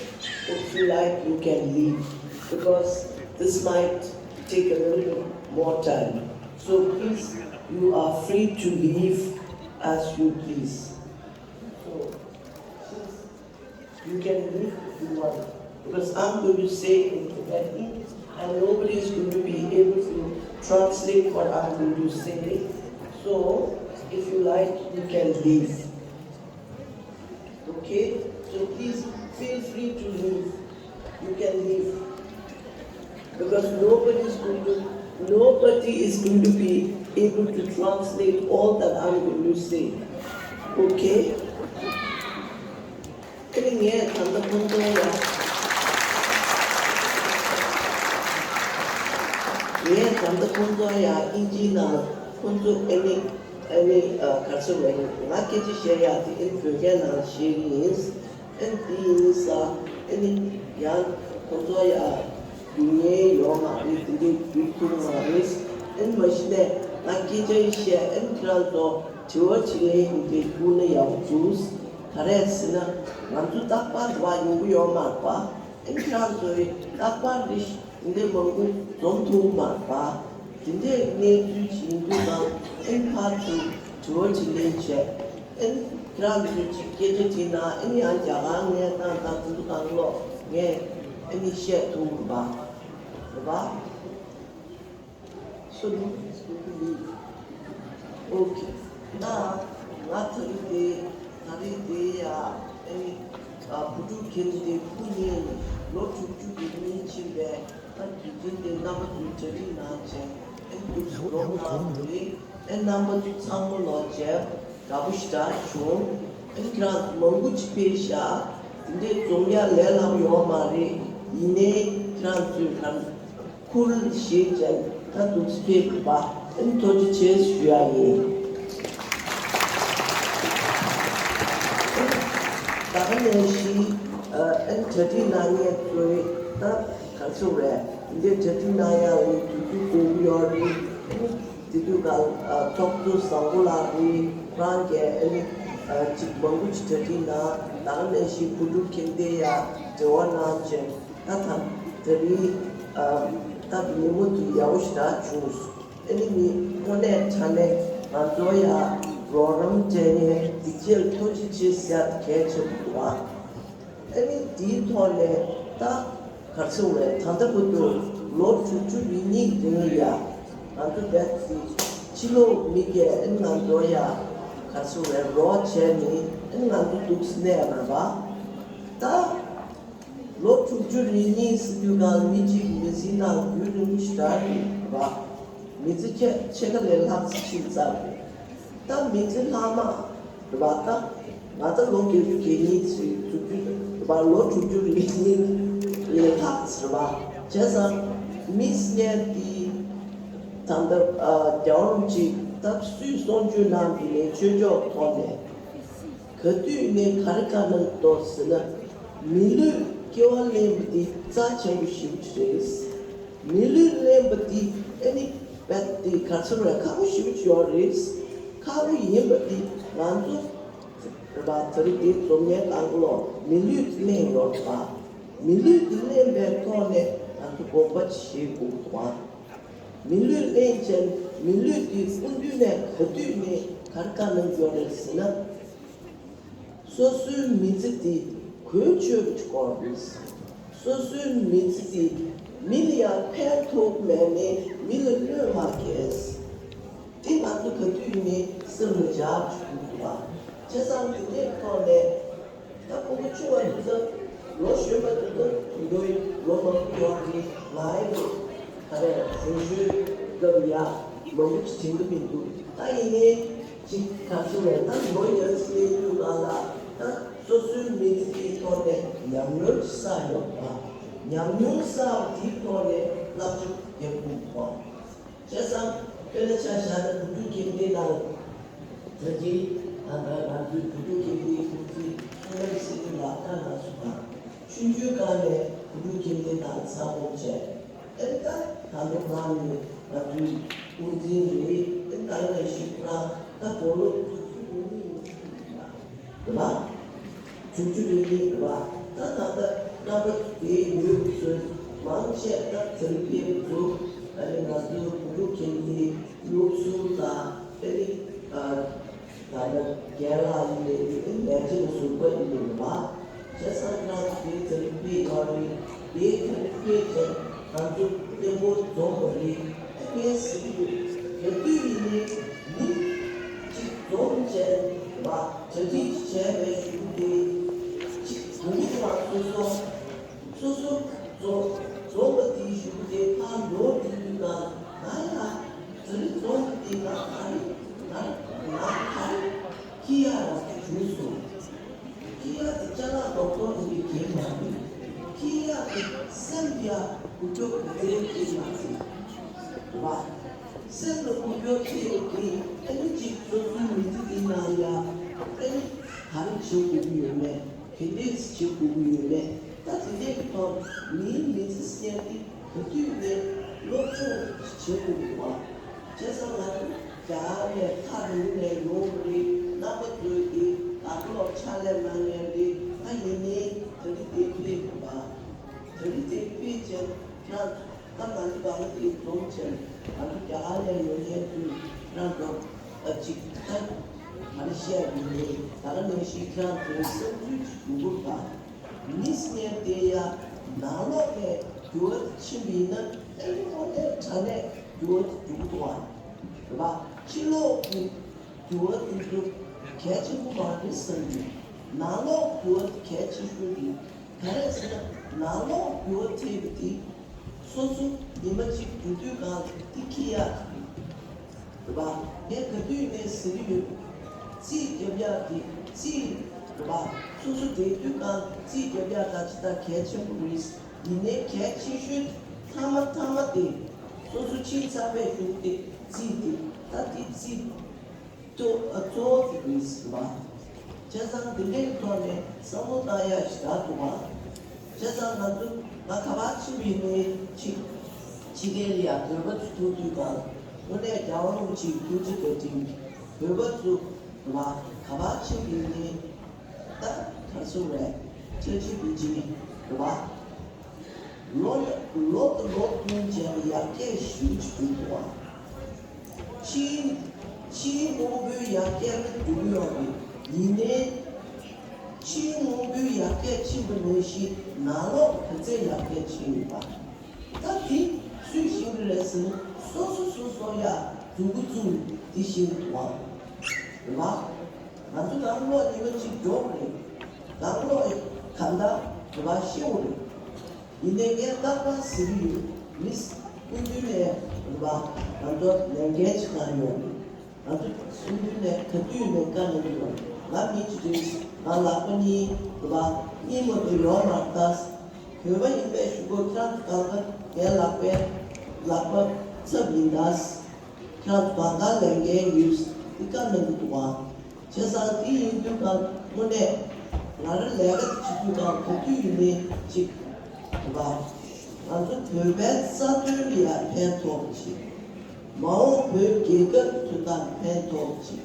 If you like, you can leave, because this might take a little bit more time. So please, you are free to leave as you please. So, since you can leave if you want, because I'm going to say in Tibetan and nobody is going to be able to translate what I'm going to say. So, if you like, you can leave. Okay? So please feel free to leave. You can leave. Because nobody is going to nobody is going to be able to translate all that I'm going to say. Okay? ཨ་ནི་ངས་ད་ལྟ་ཁོང་ཚོ་ཡ། ངས་ད་ལྟ་ཁོང་ཚོ་ཡ་ཨིན་ཇིའི་ནང་ཁོང་ཚོ་ཨ་ནི་ཨ་ནི་ཨ་ག་རེ་ཟེར་དགོས་རེད། ང་སྐད་ཆ་བཤད་ཡག་དེ་ཨ་ནི་བོད་སྐད་ནང་བཤད་ཀྱི་ཡིན། ཨ་ནི་དེ་ཡིན་ས་ཨ་ནི་ཡང་ཁོང་ཚོ་ཡ་སྡུག་བསྔལ་ཡོད་མ་རེད། དེ་འདྲའི་སྡུག་ཐུག་མ་རེད། ཨ་ནི་མ་གཞི་ནས་ང་སྐད་ཆ་བཤད་ཨ་ནི་ཁྱེད་རང་ཚོ་དྲི་བ་དྲིས་ལན་དེ་འདྲའི་བསྐུར་ན་ཡག་པོ་འདུག་ག་རེ་ཟེར་ན་ང་ཚོ་རྟག་པར་དུ་བ་ཡོང་གི་ཡོད་མ་རེད་པ། ཨ་ནི་ཁྱེད་རང་ཚོ་རྟག་པར་དེ་འདི་མང་པོ་འཛོམས་ཐུབ་མ་རེད་པ། དེ་འདྲའི་གནས་ཚུལ་ཞིག་ཡིན་དུས་ཙང་ཨེ་ཕར་ཚུར་དྲི་བ་དྲིས་ལན་བྱས། ཨེ་ཁྱེད་རང་ཚོས་ཅིག་སྐད་ཆ་དྲིས་ན་ཨེ་ཡང་རྒྱ་གར་ངས་བཏང་བཏང་དེ་ཚོ་གང་ལོག་ངས་ཨེ་ནི་བཤད་ཐུབ་མ་རེད་པ། རེད་པ། So nobody is going to leave. Okay. ད་ང་ད་རེས་དེ་ད་རེས་དེ་ཡ་ཨེ་ནི་བུ་ཕྲུག་ཁྱེད་དེ་སྐུ་ཉིད་ལོ་དྲུག་ཅུ་གི་སྔོན་ཕྱིན་པའི་ད་དུས་ཆེན་དེ་རྣམ་པ་ཚོས་གྲ་སྒྲིག་གནང་བྱས་ཨེ་ནི་སྐུ་ཞབས་རོགས་གནང་དགོས་རེད། ཨེ་རྣམ་པ་ཚོ་ཚང་མ་ལོ་བྱས་དགའ་པོ་ཞེ་དྲག་བྱུང་། ཨེ་ནི་ཁྱེད་རང་ཚོ་མང་པོ་ཅིག་ཕེབས་ཤག་དེ་འདྲས་འཛོམས་ཡ་ལས་སླ་པོ་ཡོད་མ་རེད། ཡིན་ནའི་ཁྱེད་རང་ཚོས་གང་ཁུར་བཞེས་བྱས་ ད་འདུག་སེ་ཕེབས་པ་ཨེ་ཐུགས་རྗེ་ཆེ་ཞུ་ཡ་ཡིན། ད་ག་ནང་བཞིན་ཨེ་གྲ་སྒྲིག་གནང་མཁན་ཚོས་ད་ག་ཚོད་རེད། འདི་གྲ་སྒྲིག་གནང་ཡ་ལ་དུས་ཚོད་དགོས་ཀྱི་ཡོད་རེད། དེ་དུས་ཀ་ཚོགས་གཙོ་བཟང་པོ་ལགས་རེད། རང་གིས་ཨེ་ཅིག་མང་པོ་ཅིག་གྲ་སྒྲིག་གནང་། ད་ག་ནང་བཞིན་བུ་ཕྲུག་ཁྱིམ་སྡེ་ཡ་འབྲེལ་བ་གནང་བྱས། ད་ཐམ་དེ་རིང་ཨ་ད་ཉིན་མོ་དེ་ཡག་པོ་ཞེ་དྲག་བྱུང་སོང་། ཨ་ནི་མི་དངོས་གནས་དྲང་གནས་ང་ཚོ་ཡ་རོགས་རམ་སྤྲད་མཁན་སྡིངས་ཆ་ལ་ཐུགས་རྗེ་ཆེ་ཟེར་ཡ་དེ་གལ་ཆེན་པོ་འདུག་ཨ། ཨ་ནི་དེའི་ཐོག་ནས་ད་ག་རེ་ཟེར་དགོས་རེད། ད་ལྟ་བར་དུ་ལོ་དྲུག་ཅུ་རེ་གཉིས་རིང་ལ་ཡ་ང་ཚོ་བས་ཏེ་ཕྱི་ལོགས་མི་སྒེར་ཨ་ནི་ང་ཚོ་ཡ་ག་རེ་ཟེར་དགོས་རེད། རོགས་བྱས་ནས་ཨ་ནི་ང་ཚོ་འདུག་སེ་གནས་པ་རེད་པ། ད། ལོ་དྲུག་ཅུ་རེ་གཉིས་ཟེར་དུས་སྒང་མི་གཅིག་མི་ཚེའི་ནང་རྒྱུན་རིང་པོ་ཞེ་དྲག་རེད་པ། མི་ཚེ་ཁྱེད་ཕྱེད་ཀ་ལས་ལྷག་ཙམ་ཕྱིན་ཚར་རེད། ད་མི་ཚེ་ལྷག་མ་རེད་པ། ད་ང་ད་ལོ་བརྒྱད་ཅུ་གྱ་གཉིས་ཚེ་དྲུག་ཅུ་རེད་པ། ལོ་དྲུག་ཅུ་རེ་གཉིས་ལས་ལྷག་ཙམ་རེད་པ། བྱས་ཙང་མི་སྙན་དེ་ད་ལྟ་རྒྱལ་བ་རིན་པོ་ཆེ་ད་སུས་གསུང་ཆོས་གནང་དེ་ནས་ཆོས་ཕྱོགས་ཐོག་ནས། ག་དུས་ནས་ག་རེ་བཀའ་གནང་འདུག་ཟེར་ན། མི་ལུས་སྐྱེ་བ་ལེན་པ་འདི་རྩ་ཆེན་པོ་ཞེ་པོ་ཅིག་རེད། མི་ལུས་ལེན་པ་འདི་ཨ་ནི་རྦད་དེ་ག་ཚོད་རེད། ཁག་པོ་ཞེ་པོ་ཅིག་ཡོད་རེད། ཁག་པོ་ཡིན་པ་འདི་ང་ཚོ་རེད་པ། དེ་རིང་འདི་རྫོགས་ཉལ་དང་པོ་ལོ་མི་ལུས་ལེན་ཡོད་རེད་པ། མི་ལུས་འདི་ལེན་པའི་ཐོག་ནས་ང་ཚོ་དགོངས་པ་བཞེས་དགོས་འདུག་པ། མི་ལུས་ལེན་བྱས་མི་ལུས་འདི་སྐུ་མདུན་ནས་ག་དུས་ནས་ག་རེ་བཀའ་གནང་ཡོད་རེད་ཟེར་ན། སོ་སོའི་མི་ཚེ་འདི་གོས་ཆོད་པ་ཅིག་དགོས་རེད། སོ་སོའི་མི་ཚེ་འདི་མི་ལ་ཡང་ཕན་ཐོགས་མེད་ནས་མི་ལ་གནོད་མ་སྐྱེལ། དེ་ང་ཚོ་ག་དུས་ནས་སེམས་ལ་འཇགས་བཅུག་དགོས་པ། བྱས་ཙང་དེ་འདྲའི་ཐོག་ནས་ད་ཕྲུ་གུ་ཆུང་བ་དེ་ཚོ་ལོ་གཞོན་པ་དེ་ཚོ་དེ་འདྲའི་ལོ་མང་པོ་ཡོད་རེད། ང་ཡི་ག་རེ་གཞོན་གཞོན་སྐབས་ཡ་མང་པོ་ཅིག་དྲན་གི་མི་འདུག་ད་ཡིན་ནའི་ཅིག་ག་ཚོད་རེད། ད་ལོ་ཡར་ཅིག་སླེབས་དུས་སྒང་ལ་ད་སོ་སོའི་མི་ཚེ་དེའི་ཐོག་ནས་ཉམས་མྱོང་ཅིག་བསགས་ཡོད་པ། ཉམས་མྱོང་བསགས་པ་དེའི་ཐོག་ནས་བསླབ་བྱ་རྒྱབ་དགོས་པ། བྱས་ཙང་དཔེར་ན་ཆ་བཞག་ན་བུ་ཕྲུག་ཁྱིམ་སྡེ་ནང་ད་གིན་ང་ང་ཚོའི་བུ་ཕྲུག་ཁྱིམ་སྡེའི་ཁོང་ཚོའི་ཐུགས་ལམ་སྲིད་དུ་ལག་ཁ་ནང་སོང་དང་ཆུང་ཆུང་སྒང་ནས་བུ་ཕྲུག་ཁྱིམ་སྡེ་དང་ཚ་པོ་བྱས། ཨེ་ད་ད་ལོ་ནང་ནས་ང་ཚོའི་དབུ་འཛིན་རེད། ཨེ་ད་ལ་ཞིག་ཁོ་རང་ད་གོ་ལོ་དྲུག་ཅུ་རེ་གཉིས་ཡིན་ཟེར་གྱི་འདུག་ལ། དྲུག་ཅུ་རེ་གཉིས་རེད་པ། ད་ད་ལྟ་རྣམ་པ་དེའི་ཡུལ་ཚོས་མང་ཆེ་ད་དེར་ཕེབས་འདུག་ཨ་ནི་ང་ཚོའི་བུ་ཕྲུག་ཁྱིམ་སྡེའི་སློབ་ཟུར་དང་ཨ་ནི་ད་ལྟ་རྒན་ལགས་ཡིན་ནའི་ཡིན་ནའི་ལས་བྱེད་ཟུར་པ་ཡིན་ནའི་རེད་པ། བྱས་ཙང་ཁྱེད་རང་དེ་དེར་ཕེབས་ཡོད་རེད། དེའི་དེར་ཕེབས་ཀྱང་ང་ཚོ་བརྟན་པོ་འཛོམས་པ་རེད། ཨ་ངས་ཟེར་གྱི་ཡོད། ག་དུས་ཡིན་ནའི་མི་གཅིག་འཛོམས་བྱས་པ་གྲ་སྒྲིག་བྱས་པའི་གཞུག་དེ་གཅིག་དགོས་ཀྱི་རེད་པ། སོ་སོ་སོ་སོ་འཛོམས་འཛོམས་པ་དེའི་གཞུག་དེ་ཕར་ལོག་འགྲོ་དུས་ལ་ང་ཡ་དེ་རིང་འཛོམས་པ་དེ་ང་ག་རེ་ང་ང་ག་རེ་ཁྱི་ཡ་ར་དེ་བྱུང་སོང་། ཁྱི་ཡ་དེ་ཅ་ལག་རྡོག་རྡོག་ཡིན་པའི་གེ་མ་རེད། ཁྱི་ཡ་དེ་སེམས་ཡ་འགུལ་སྐྱོད་ག་ཚོད་ཐེབས་མ་ཚད་རེད་པ། སེམས་ལ་འགུལ་སྐྱོད་ཐེབས་པ་དེ་ཨ་ནི་གཅིག་སོ་སོའི་མི་ཚེ་འདི་ནང་ཡ་ཨ་ནི་ག་རེ་བྱེད་དགོས་ཀྱི་ཡོད་མེད། ག་འདྲས་བྱེད་དགོས་ཀྱི་ཡོད་མེད། ད་དེ་འདྲས་ཀྱི་ཐོག་མིའི་མི་ཚེ་ཟེར་མཁན་དེ་ག་དུས་ནས་སློབ་སྦྱོང་བྱེད་དགོས་ཀྱི་འདུག་པ། བྱས་ཙང་ང་ཚོ་རྒྱ་གར་ནས་ཐག་རིང་ནས་ཡོང་གི་རེད། རྣམ་པ་ཚོས་དེ་ད་ལྟ་ལོག་ཕྱག་ལས་གནང་མཁན་རེད། ད་ཡིན་ནའི་ད་རེས་དེ་ཕེབས་དགོས་པ། ད་རེས་དེ་ཕེབས་བྱས་ན། ད་ང་ཚོ་ད་ལྟ་དེ་འཛོམས་བྱས་ང་ཚོ་རྒྱ་གར་ནས་ཡོང་མཁན་ཚོས་རང་གི་ཨ་ཅིག་ད་ག་རེ་བཤད་དགོས་རེད། ད་ག་ནང་བཞིན་ཁྱེད་རང་ཚོའི་བསམ་ཚུལ་ཅིག་ཡོང་གི་རེད་པ། མི་ཟེར་མཁན་དེ་ཡ་ནང་ལོགས་ནས་འགྱུར་བ་ཕྱིན་པ་ཡིན་ན་ཨེ་ནི་དངོས་གནས་དྲང་གནས་འགྱུར་བ་དེ་འགྲོ་གི་འདུག་པ། རེད་པ། ཕྱི་ལོགས་ཀྱི་འགྱུར་བ་དེ་ཚོ་གལ་ཆེན་པོ་མ་རེད་བསམ་གྱི། ནང་ལོགས་འགྱུར་བ་དེ་གལ་ཆེ་ཤོས་དེ་ག་རེད་ཟེར་ན། ནང་ལོགས་འགྱུར་བ་ཐེབས་པ་དེ་སོ་སོ་ཉི་མ་གཅིག་འགྲོ་དུས་སྒང་དེ་ཁྱི་ཡ་རེད་པ། ངས་ག་དུས་ནས་ཟེར་གྱི་ཡོད། རྩིས་རྒྱབ་ཡག་དེ་རྩིས་རེད་པ། སོ་སོ་བསྡད་དུས་སྒང་རྩིས་རྒྱབ་ཡག་ད་ཅི་ད་གལ་ཆེན་པོ་རེད། ཡིན་ནའི་གལ་ཆེ་ཤོས་མཐའ་མ་མཐའ་མ་དེ་ སོ་སོ་ཕྱིན་ཚར་བའི་གཞུག་དེ་རྩིས་དེ་ད་དེ་རྩིས་གཙོ་ཨ་གཙོ་བོ་དེ་རེད་ཟེར་བ། བྱས་ཙང་འདི་འདྲའི་ཐོག་ནས་བསམ་བློ་བཏང་ཡ་ཞེ་དྲག་འདུག་བ། བྱས་ཙང་ང་ཚོ་ང་ག་པར་ཕྱིན་པ་ཡིན་ནའི་ཕྱི་ཕྱི་རྒྱལ་ལ་ཡ་བོད་པ་ཚོ་ཐུག་དུས་གང་དངོས་གནས་རྒྱལ་བ་རིན་པོ་ཆེའི་ཐུགས་རྗེ་བཀའ་དྲིན་བོད་པ་ཚོ་འདུག་བ། ག་པར་ཕྱིན་པ་ཡིན་ནའི་ད་ག་རེ་ཟེར་དགོས་རེད། ཁྱེད་ཀྱིས་བོད་ཀྱི་འདུག་བ། ལོ་ལོ་དང་ལོ་བསྟུན་བྱས་ནས་ཡར་རྒྱས་ཞེ་པོ་ཅིག་བྱུང་འདུག་བ། ཕྱིའི་ཕྱིའི་དངོས་པོའི་ཡར་རྒྱས་ནི་འགྲོ་གི་ཡོད་རེད། ཡིན་ནའི་ཕྱིའི་དངོས་པོའི་ཡར་རྒྱས་ཕྱིན་པ་ནང་བཞིན་ནང་ལོགས་ག་ཚད་ཡར་རྒྱས་ཕྱིན་ཡོད་པ། ད་དེ་སུས་ཤེས་ཀྱི་རེད་ཟེར་ན་སོ་སོ་སོ་སོ་ཡ་མཛུབ་གུ་བཙུགས་ནས་དེ་ཤེས་ཀྱི་འདུག་བ། རེད་བ། ང་ཚོ་ནང་ལོགས་ཉི་མ་གཅིག་འགྲོ་གི་རེད། ནང་ལོགས་གང་ལྟར་རེད་བ་ཤེས་འོང་རེད། ཡིན་ནའི་ངས་རྟག་པར་ཟེར་གྱི་ཡོད། མི་སྐུ་མདུན་ནས་རེད་བ། ང་ཚོ་ལས་འགན་ཞིག་གནང་ཡོད་རེད། ང་ཚོ་སྐུ་མདུན་ནས་ག་དུས་ནས་བཀའ་གནང་གི་ཡོད་རེད། ང་མི་གཅིག་རེད། ང་ལག་པ་གཉིས་རེད་བ། གཉིས་མ་གཏོགས་ཡོད་མ་རེད་ད། བོད་པ་ཡིན་པའི་གཞུག་གུ་ཁྱེད་རང་ཚོ་གང་ག་ངའི་ལག་པའི་ལག་པ་ཚབ་ཡིན་ད། ཁྱེད་རང་ཚོ་གང་ག་ལས་འགན་ཡོད་འདི་བཀའ་གནང་གི་འདུག་བ། བྱས་ཙང་དེ་ཡིན་དུས་གང་དངོས་གནས་ང་རང་ལས་ཀ་དེ་བྱེད་དུས་གང་ག་དུས་ཡིན་ནའི་གཅིག་རེད་བ། ང་ཚོ་བོད་པའི་རྩ་དོན་ལ་ཡང་ཕན་ཐོགས་ཅིག་མ་འོངས་བོད་རྒྱལ་ཁབ་ཚོ་དང་ཕན་ཐོགས་ཅིག་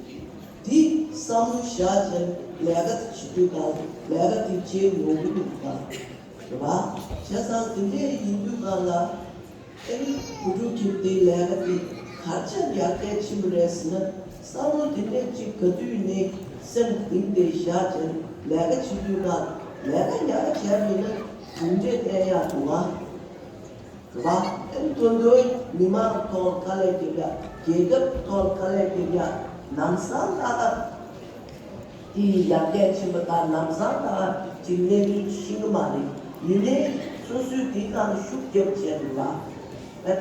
འདི་བསམ་བློ་བཞག་བྱས་ལས་ཀ་དེ་བྱེད་དུས་གང་ལས་ཀ་དེ་བྱེད་ཡོང་གི་འདུག་ག་རེད་བ། བྱས་ཙང་དེ་འདྲས་ཡིན་དུས་གང་ལ། ཨེ་ནི་བུ་ཕྲུག་ཁྱིམ་སྡེའི་ལས་ཀ་དེ་ག་རེ་བྱས་ཡར་རྒྱས་ཕྱིན་པ་རེད་ཟེར་ན། བསམ་བློ་དེ་འདྲས་ཅིག་ག་དུས་ནས་སེམས་གཏིང་དེ་བཞག་བྱས་ལས་ཀ་བྱེད་དུས་གང་ལས་ཀ་ཡག་པོ་བྱས་པ་ཡིན་ན་གྲུབ་འབྲས་བསྟན་ཡག་འདུག་ག་རེད་བ། ཨེ་ནི་མཐོ་འདོན་མི་མང་ཐོག་དཀའ་ལས་རྒྱབ་ཡག་རྒྱལ་ཁབ་ཐོག་དཀའ་ལས་རྒྱབ་ཡག་ལམ་སང་ལྟ་སྟངས། དེ་ཡི་ཡར་རྒྱས་ཕྱིན་པ་དང་ལམ་སང་ད་གཅིག་གནས་ཚུལ་ཤེས་ཀྱི་མ་རེད། ཡིན་ནའི་སོ་སོས་དེའི་ནང་ཤུགས་རྒྱབ་བྱས་འདུག་ལ།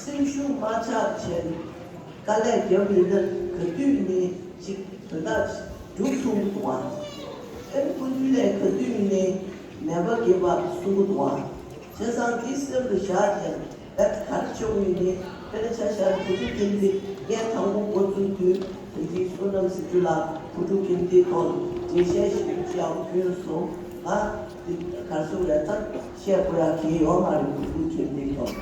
སེམས་ཤུགས་མ་ཆག་བྱས་དཀའ་ལས་རྒྱབ་ཡིན་ན་ག་དུས་ནས་ཅིག་དོན་དག་སྒྲུབ་ཐུབ་ཀྱི་འདུག་ཨ། ཨེ་ནི་སྐུ་མདུན་ནས་ག་དུས་ནས་མེད་པ་རྒྱབ་པ་གསུང་གི་འདུག་ཨ། བྱས་ཙང་དེ་སེམས་ལ་བཞག་བྱས། ད་ག་རེ་བྱུང་ཡོད་ནི་དཔེར་ན་ཆ་བཞག་ན་བུ་ཕྲུག་ཁྱིམ་སྡེ་ངས་དང་པོ་འགོ་བཙུགས་དུས་དེ་དུས་བསོད་ནམས་སྲིད་གྲོལ་ལགས་བུ་ཕྲུག་ཁྱིམ་སྡེའི་ཐོག་ནས་འགྲེལ་བཤད་ཞུ་རྒྱུ་ཅིག་ཡག་པོ་བྱུང་སོང་། ང་དེ་ག་རེ་ཟེར་དགོས་རེད། ད་བཤད་དགོས་ཡག་གང་ཡོད་མ་རེད། བུ་ཕྲུག་ཁྱིམ་སྡེའི་ཐོག་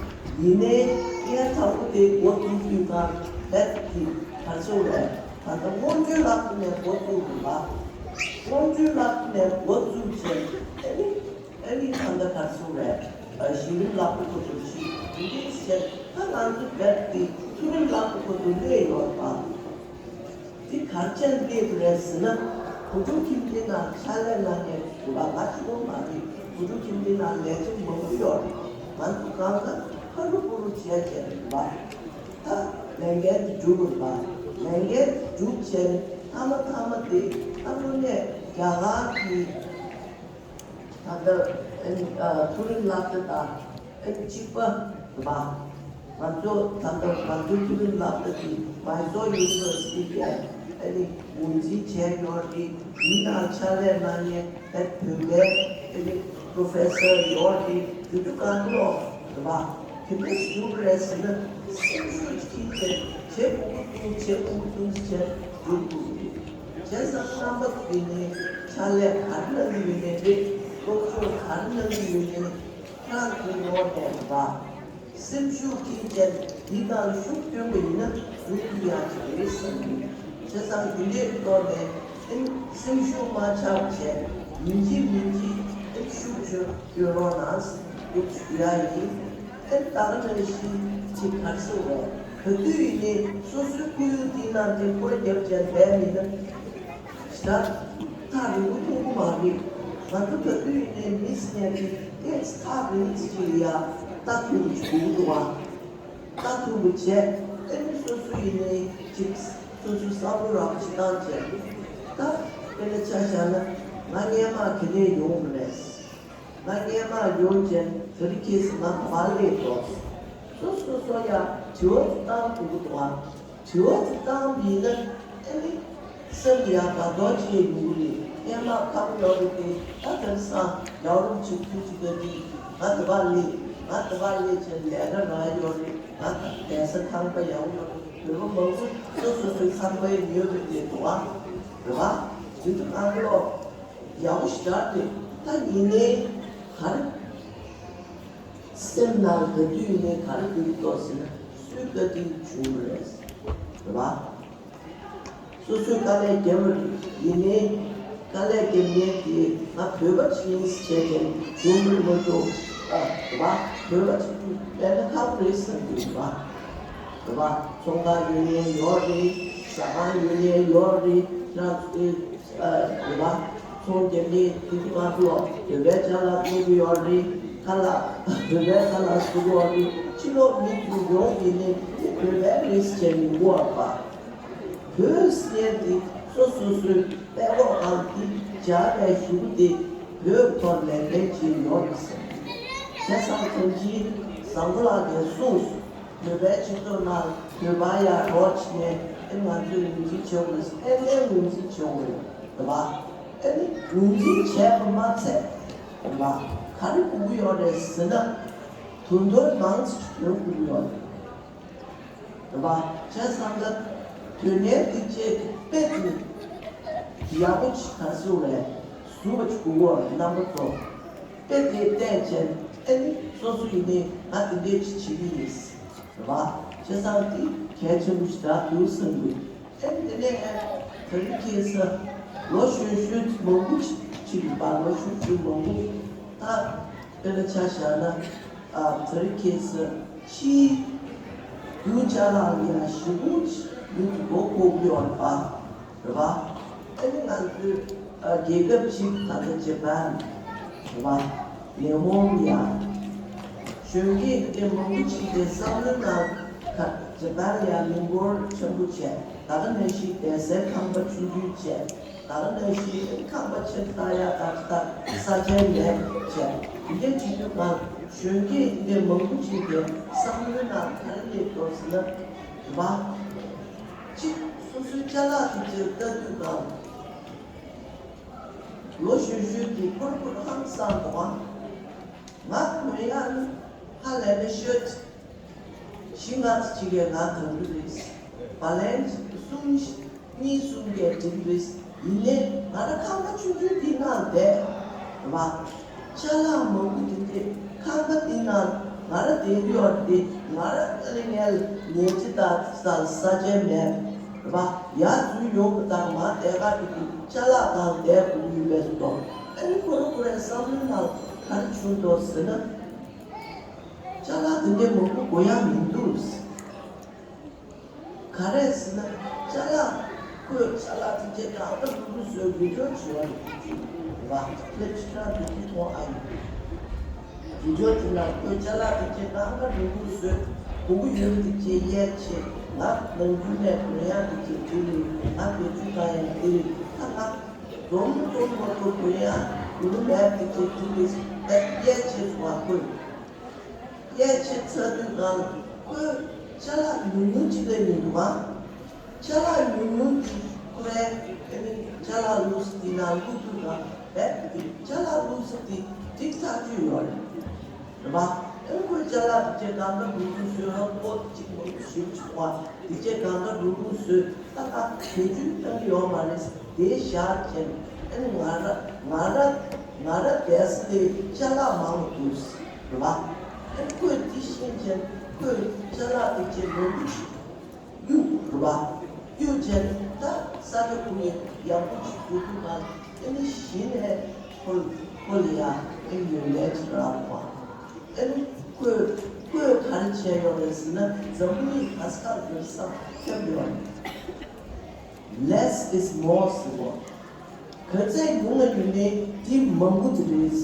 ཡིན་ནའི་ངས་དང་པོ་དེ་འགོ་བཙུགས་དུས་གང་ལྟར་དེ་ག་རེ་ཟེར་དགོས་རེད། ད་ལྟ་དབང་ཆོས་ལགས་ནས་འགོ་བཙུགས་དགོས་པ། དབང་ཆོས་ལགས་ནས་འགོ་བཙུགས་བྱས་ཨ་ནི། ཨ་ནི་ད་ལྟ་ག་རེ་ཟེར་དགོས་རེད། གཞི་རིམ་ལག་ཏུ་ཁོ་ཚོར་ཞིག་འདི་འདྲའི་བྱས་ད་ང་ཚོ་རྦད་དེ་མཐོ་རིམ་ལག་ཏུ་ཁོ་ཚོར་སླེབས་ཡོད་པ། འདི་ག་རེ་བྱས་སླེབས་པ་རེད་ཟེར་ན། བུ་ཕྲུག་ཁྱིམ་སྡེ་ནང་ཕྱག་ལས་གནང་མཁན་ཚོ་ལ་ང་གཅིག་པོ་མ་རེད། བུ་ཕྲུག་ཁྱིམ་སྡེ་ནང་ལས་བྱེད་མང་པོ་ཡོད་རེད། ང་ཚོ་གང་ག་ཕ་རུ་པུ་རུ་བྱས་བྱས་རེད་པ། ད་ལས་འགན་དེ་སྒྲུབ་དགོས་པ། ལས་འགན་སྒྲུབ་བྱས་མཐའ་མ་མཐའ་མ་དེ་ད་དངོས་གནས་རྒྱ་གར་གྱི། ད་ལྟ་ཨ་ནི་ཨ་མཐོ་རིམ་སློབ་གྲྭ་དང་ཨ་ནི་གཅིག་པ་རེད་པ། ང་ཚོ་ད་ལྟ་ང་ཚོའི་མཐོ་རིམ་སློབ་གྲྭ་དེ་Mysore University གིས་ཨ་ནི་ངོས་འཛིན་བྱས་ཡོད་རེད། འདིའི་ནང་ཕྱག་ལས་གནང་མཁན་བོད་པའི་ཨ་ནི་Professor ཡོད་རེད། དེ་ཚོ་གང་ལོག་རེད་པ། དེ་འདྲ་ཞིག་རེད་ཟེར་ན་སེམས་ཤུགས་ཅིག་ཁྱེར་ཏེ་བྱེད་དགོས་ཀྱི་འདུག་བྱེད་དགོས་ཀྱི་འདུག་ཟེར་སྒྲུབ་དགོས་ཀྱི་འདུག་བྱས་ཙང་རྣམ་པ་ཚོ་གིས་ནི་ཕྱག་ལས་ག་རེ་གནང་གི་ཡོད་ནའི་རེད། སློབ་སྦྱོང་ག་རེ་གནང་གི་ཡོད་ནའི་རེད། ཁྱེད་རང་ཚོའི་ངོ་ནས་རེད་པ། སེམས་ཤུགས་ཁྱེར་བྱས་འདི་ནང་ཤུགས་བཏོན་པ་ཡིན་ན་འགྲུབ་ཐུབ་ཡག་ཅིག་རེད་བསམ་གྱི་འདུག་བྱས་ཙང་འདི་འདྲའི་ཐོག་ནས་སེམས་སེམས་ཤུགས་མ་ཆག་བྱས་ཡིན་གཅིག་མིན་གཅིག་ཤུགས་ཆེ་བཏོན་རོགས་གནང་ཟེར་ཞུ་ཡག་ཡིན། ཨེ་ད་ག་ནང་བཞིན་ཅིག་ག་རེ་ཟེར་དགོས་རེད། ག་དུས་ཡིན་ནའི་སོ་སོའི་ཁོར་ཡུག་དེའི་ནང་དེ་སྐོར་རྒྱབ་བྱས་བསྡད་ཡིན་ན་ཞེ་དྲག་ཐག་རིང་པོ་མཐོང་གི་མ་རེད། ང་ཚོ་ག་དུས་ཡིན་ནའི་མི་ཟེར་མཁན་དེ་ཏོག་ཙམ་ཐག་རིང་ཙམ་ཅིག་ལ་ཡ་ལྟ་ཐུབ་ཀྱི་དགོས་ཀྱི་འདུག་བ། ལྟ་ཐུབ་པ་བྱས་ཨེ་ནི་སོ་སོ་ཡིན་ནའི་ཅིག་སོ་སོའི་བསམ་བློ་རགས་པ་ཅིག་བཏང་བྱས་ད་དཔེར་ན་ཆ་བཞག་ན་ང་སྔས་མ་ག་ནས་ཡོང་བ་རེད། ང་སྔས་མ་ཡོང་བྱས་དེ་རིང་ཁ་སང་ང་ག་པར་སླེབས་འགྲོ། སོ་སོ་སོ་ཡ་དྲི་བ་ཅིག་བཏང་དགོས་ཀྱི་འདུག་ཨ། དྲི་བ་ཅིག་བཏང་བ་ཡིན་ན་ཨ་ནི་སེམས་ལ་ཡ་དགའ་ཚོར་ཅིག་ཡོང་གི་རེད། སྔས་མ་ཁག་པོ་ཡོད་རེད་དེ་ད་དེང་སང་རྒྱལ་བ་རིན་པོ་ཆེའི་ཐུགས་རྗེ་བཀའ་དྲིན་ང་འདི་པར་སླེབས། ང་དེ་བ་ལས་ཀྱི་ལས་ཀ་རག་ཡོད་རེད། ང་གདན་ས་ཁང་པ་ཡག་པོ་མ་འདུག་བོད་པ་མང་པོ་སོ་སོ་སོའི་ཁང་པའི་ཉོས་པའི་དེ་འདུག་ཨ། རེད་བ། དེ་ཚོ་ཨང་ལོ་ཡག་པོ་ཞེ་དྲག་རེད། ད་ཡིན་ནའི་ག་རེ། སེམས་ནང་ག་དུས་ནས་ག་རེ་འདུག་ཏོ་ཟེར་ན་སུས་བཀའ་དྲིན་བྱུང་རེད། རེད་བ། སོ་སོའི་དཀའ་ལས་བརྒྱབ་པ་རེད། ཡིན་ནའི་དཀའ་ལས་བརྒྱབ་མཁན་དེ་ང་བོད་པ་ཞིག་ཡིན་ཟེར་བྱས་ཏེ་བྱུང་རེད་མ་གཏོགས། ཨ། རེད་བ། བོད་པ་ཞིག་ཡིན་པས་ན་ཁག་པོ་རེད་བསམ་གྱི་རེད་བ། རེད་བ། ཚོང་ཁང་ཡོད་མཁན་ཡོད་རེད། ཟ་ཁང་ཡོད་མཁན་ཡོད་རེད། ཁྱེད་རང་ཚོ་ཨ། རེད་བ། ཚོང་རྒྱག་མཁན་དེ་ཚོ་ང་ཚོ་བོད་པའི་ཅ་ལག་བཙོང་གི་ཡོད་རེད། ཁ་ལག་བོད་པའི་ཁ་ལག་བཟོ་གི་ཡོད་རེད། ཕྱི་ལོགས་མི་ཚོ་ཡོང་གི་ནས་དེ་བོད་པའི་རེད་ཟེར་བྱས་མི་འགོ་བ། བོད་ཟེར་དེ་སོ་སོ་སོའི་དཔྲལ་ཀོག་གང་དེ་སྦྱར་བའི་གཞུག་དེ་བོད་ཐོག་ལས་འགན་བྱེད་ཡོད་རེད་ཟེར། བྱས་ཙང་ཐེངས་གཅིག་བཟང་པོ་ལགས་ཀྱིས་གསུངས་སོང་། བོད་པའི་སྤྱི་ཚོགས་ནང་བོད་པ་ཡར་རོགས་བྱས་ནས་ཨེ་ང་ཚོས་ངོས་འཛིན་བྱེད་དགོས་རེད། ཨེ་ནས་ངོས་འཛིན་བྱེད་དགོས་རེད། རེད་བ། ཨེ་ནི་ངོས་འཛིན་བྱས་པ་མ་ཚད། རེད་བ། ག་རེ་དགོས་ཀྱི་ཡོད་རེད་ཟེར་ན། དོན་དོན་མང་ཙམ་ཞིག་ཡོང་དགོས་ཀྱི་ཡོད་རེད། རེད་བ། བྱས་ཙང་ད་དོན་གཉེར་དེ་བཅས་ཀྱི་དཔེ་དེ་ཡག་པོ་ཅིག་ག་རེ་ཟེར་དགོས་རེད། བཟོ་བ་ཅིག་དགོས་ཀྱི་ཡོད་རེད། རྣམ་པ་ཚོ། དཔེ་དེ་བལྟས་བྱས་ཨེ་ནི་སོ་སོ་ཡིན་ནའི་ང་དེ་འདྲས་ཅིག་བྱེད་ཀྱི་ཡིན། རེད་བ། བྱས་ཙང་དེ་གལ་ཆེན་པོ་ཞིག་རག་འདུག་བསམ་གྱི། ཨེ་དེ་ནས་ཨེ་དེ་རིང་ཁ་སང་ལོ་གཞོན་གཞོན་མང་པོ་ཅིག་ཅིག་རེད་པ། ལོ་གཞོན་གཞོན་མང་པོ་ད་དཔེར་ན་ཆ་བཞག་ན། ཨ། དེ་རིང་ཁ་སང་ཕྱིའི་རྒྱུ་ཅ་ལག་ཡ་ཞེ་པོ་ཅིག་ཡུལ་དུ་སྒོ་ཕྱེ་གི་ཡོད་རེད་པ། རེད་བ། ཨ་ནི་ང་ཚོའི་ཨ་རྒྱལ་ཁབ་ཅིག་ད་ལྟ་ཇ་པན་རེད་བ། ཉེ་འོང་ཡ། གཞོན་སྐྱེས་དེ་མང་པོ་ཅིག་གི་བསམ་བློའི་ནང་ཁ་ཇ་པན་ཡ་མི་འབོར་ཆེན་པོ་བྱས། ད་ག་ནང་བཞིན་གདན་སའི་ཁང་པ་ཆུང་ཆུང་བྱས། ད་ག་ནང་བཞིན་ཁང་པ་ཆེ་ཏག་ཡ་ཏག་ཏག་ས་ཆའི་ལས་བྱས། འདི་འདྲའི་བྱེད་དུས་གང་གཞོན་སྐྱེས་དེ་མང་པོ་ཅིག་གི་བསམ་བློའི་ནང་ག་རེ་སླེབས་འདུག་ཟེར་ན། རེད་བ། གཅིག་སོ་སོའི་ཅ་ལག་དེ་ཚོ་ལྟ་དུས་གང་། ལོ་གཞོན་གཞོན་གྱི་ཕོར་པ་ཧང་སང་འདུག་ཨང་། ང་གོན་ཡག་ནི་ཧ་ལས་ན་ཤར་ཊི་བཞི་ལྔ་ཙམ་ཅིག་གིས་ང་གང་གི་རེད། བ་ལན་གསུམ་གཉིས་གསུམ་གྱིས་འགྲིག་གི་རེད། ཡིན་ནའི་ང་རང་ཁང་པ་ཆུང་ཆུང་འདི་ནང་བསྡད་བ། ཅ་ལག་མང་པོ་དེ་འདྲས་ཁང་པ་འདི་ནང་ང་རང་བསྡད་ཀྱི་ཡོད་རེད། ང་རང་ཨ་ནི་ངའི་ཉལ་ཆས་དང་ས་ས་ཆ་མེད་བ། ཡར་འཛུལ་ཡོང་གི་དང་མར་བསྡད་ག་འགྲོ་གི། ཅ་ལག་སྒང་བསྡད་དགོས་ཀྱི་ཡོད་པའི་བཟོ་འདྲ། ཨ་ནི་ཁོ་རང་ཁོ་རའི་བསམ་བློའི་ནང་ག་རེ་བྱུང་འདུག་ཟེར་ན། ཅ་ལག་དེ་འདྲའི་མང་པོ་དགོས་ཡག་མི་འདུག། ག་རེ་ཟེར་ན་ཅ་ལག་ཁོས་ཅ་ལག་དེ་འདྲའི་གང་འདྲ་འགྲོ་གི་བཟོས་བི་ཌིའོ་བྱས་པ་རེད་བ། ལབ་ཅིག་ཁྱེད་རང་འདུག་གི་མཐོང་ཨ་ཡིན། བི་ཌིའོ་དེ་ནང་ཁོས་ཅ་ལག་དེ་འདྲའི་གང་འདྲ་འགྲོ་གི་བཟོས། དགོས་ཀྱི་ཡོད་པ་དེ་འདྲའི་གཡས་ཆེ། ང་ནམ་རྒྱུན་ནས་གོན་ཡག་དེ་འདྲའི་འདི་རེད། ང་བེད་སྤྱོད་བཏང་ཡག་འདི་རེད། ད་ང་འཛོམས་འཛོམས་མ་གཏོགས་གོན་ཡག་ཡོད་མེད་དེ་འདྲའི་འདི་རེད། ད་གཡས་ཆེ་སོང་བ་ཁོས། གཡས་ཆེ་ཚར་དུས་གང་ཁོས་ཅ་ལག་ཉུང་ཉུང་ཅིག་ལས་མི་འདུག་ག། ཅ་ལག་ཉུང་ཉུང་དེ་ཁོ་རའི་ཨ་ནི་ཅ་ལག་ལུགས་དེ་ནང་བླུགས་དུས་གང་རྦད་དེ་ཅ་ལག་ལུགས་དེ་འགྲིག་ཐག་ཆོད་ཡོད་རེད། རེད་པ། ཨ་ནི་ཁོས་ཅ་ལག་དེ་ཚོ་གང་ག་འགྲོ་འགྲོ་བཟོས་རང་པོ་གཅིག་མང་པོ་ཞེ་པོ་ཅིག་འདུག་ག། དེ་ཚོ་གང་ག་འགྲོ་འགྲོ་བཟོས། ད་ལྟ་བེད་སྤྱོད་གཏོང་གི་ཡོད་མ་རེད། དེ་བཞག་བྱས་ཨ་ནི་ང་ར་ང་ར་ང་ར་གལ་སྲིད་དེ་ཅ་ལག་མང་པོ་འདུག་རེད་པ། ཨ་ནི་ཁོས་དེ་ཤེས་བྱས་ཁོས་ཅ་ལག་དེ་ཚོ་མང་པོ་ཞིག་གཡུག་རེད་པ། གཡུག་བྱས་ད་ས་ཆ་ཁོ་ཡི་ཡག་པོ་ཞིག་བཟོ་ཐུབ་པ། ཨ་ནི་གཞི་ནས་ཁོ་ཁོ་ལ་ཡ་ཨ་ནི་ཡོན་ཏན་ཅིག་རག་པ། ཨ་ནི་ཁོས་ཁོས་ག་རེ་བྱས་ཡོད་རེད་ཟེར་ན་འཛམ་བུ་གླིང་ག་ས་ག་ལ་ཡོད་ས་ཁྱབ་ཡོད་རེད། Less is more ཟེར་བ། ག་ཚད་ཉུང་ང་ཡོད་ནའི་དེ་མང་པོ་དེ་རེད།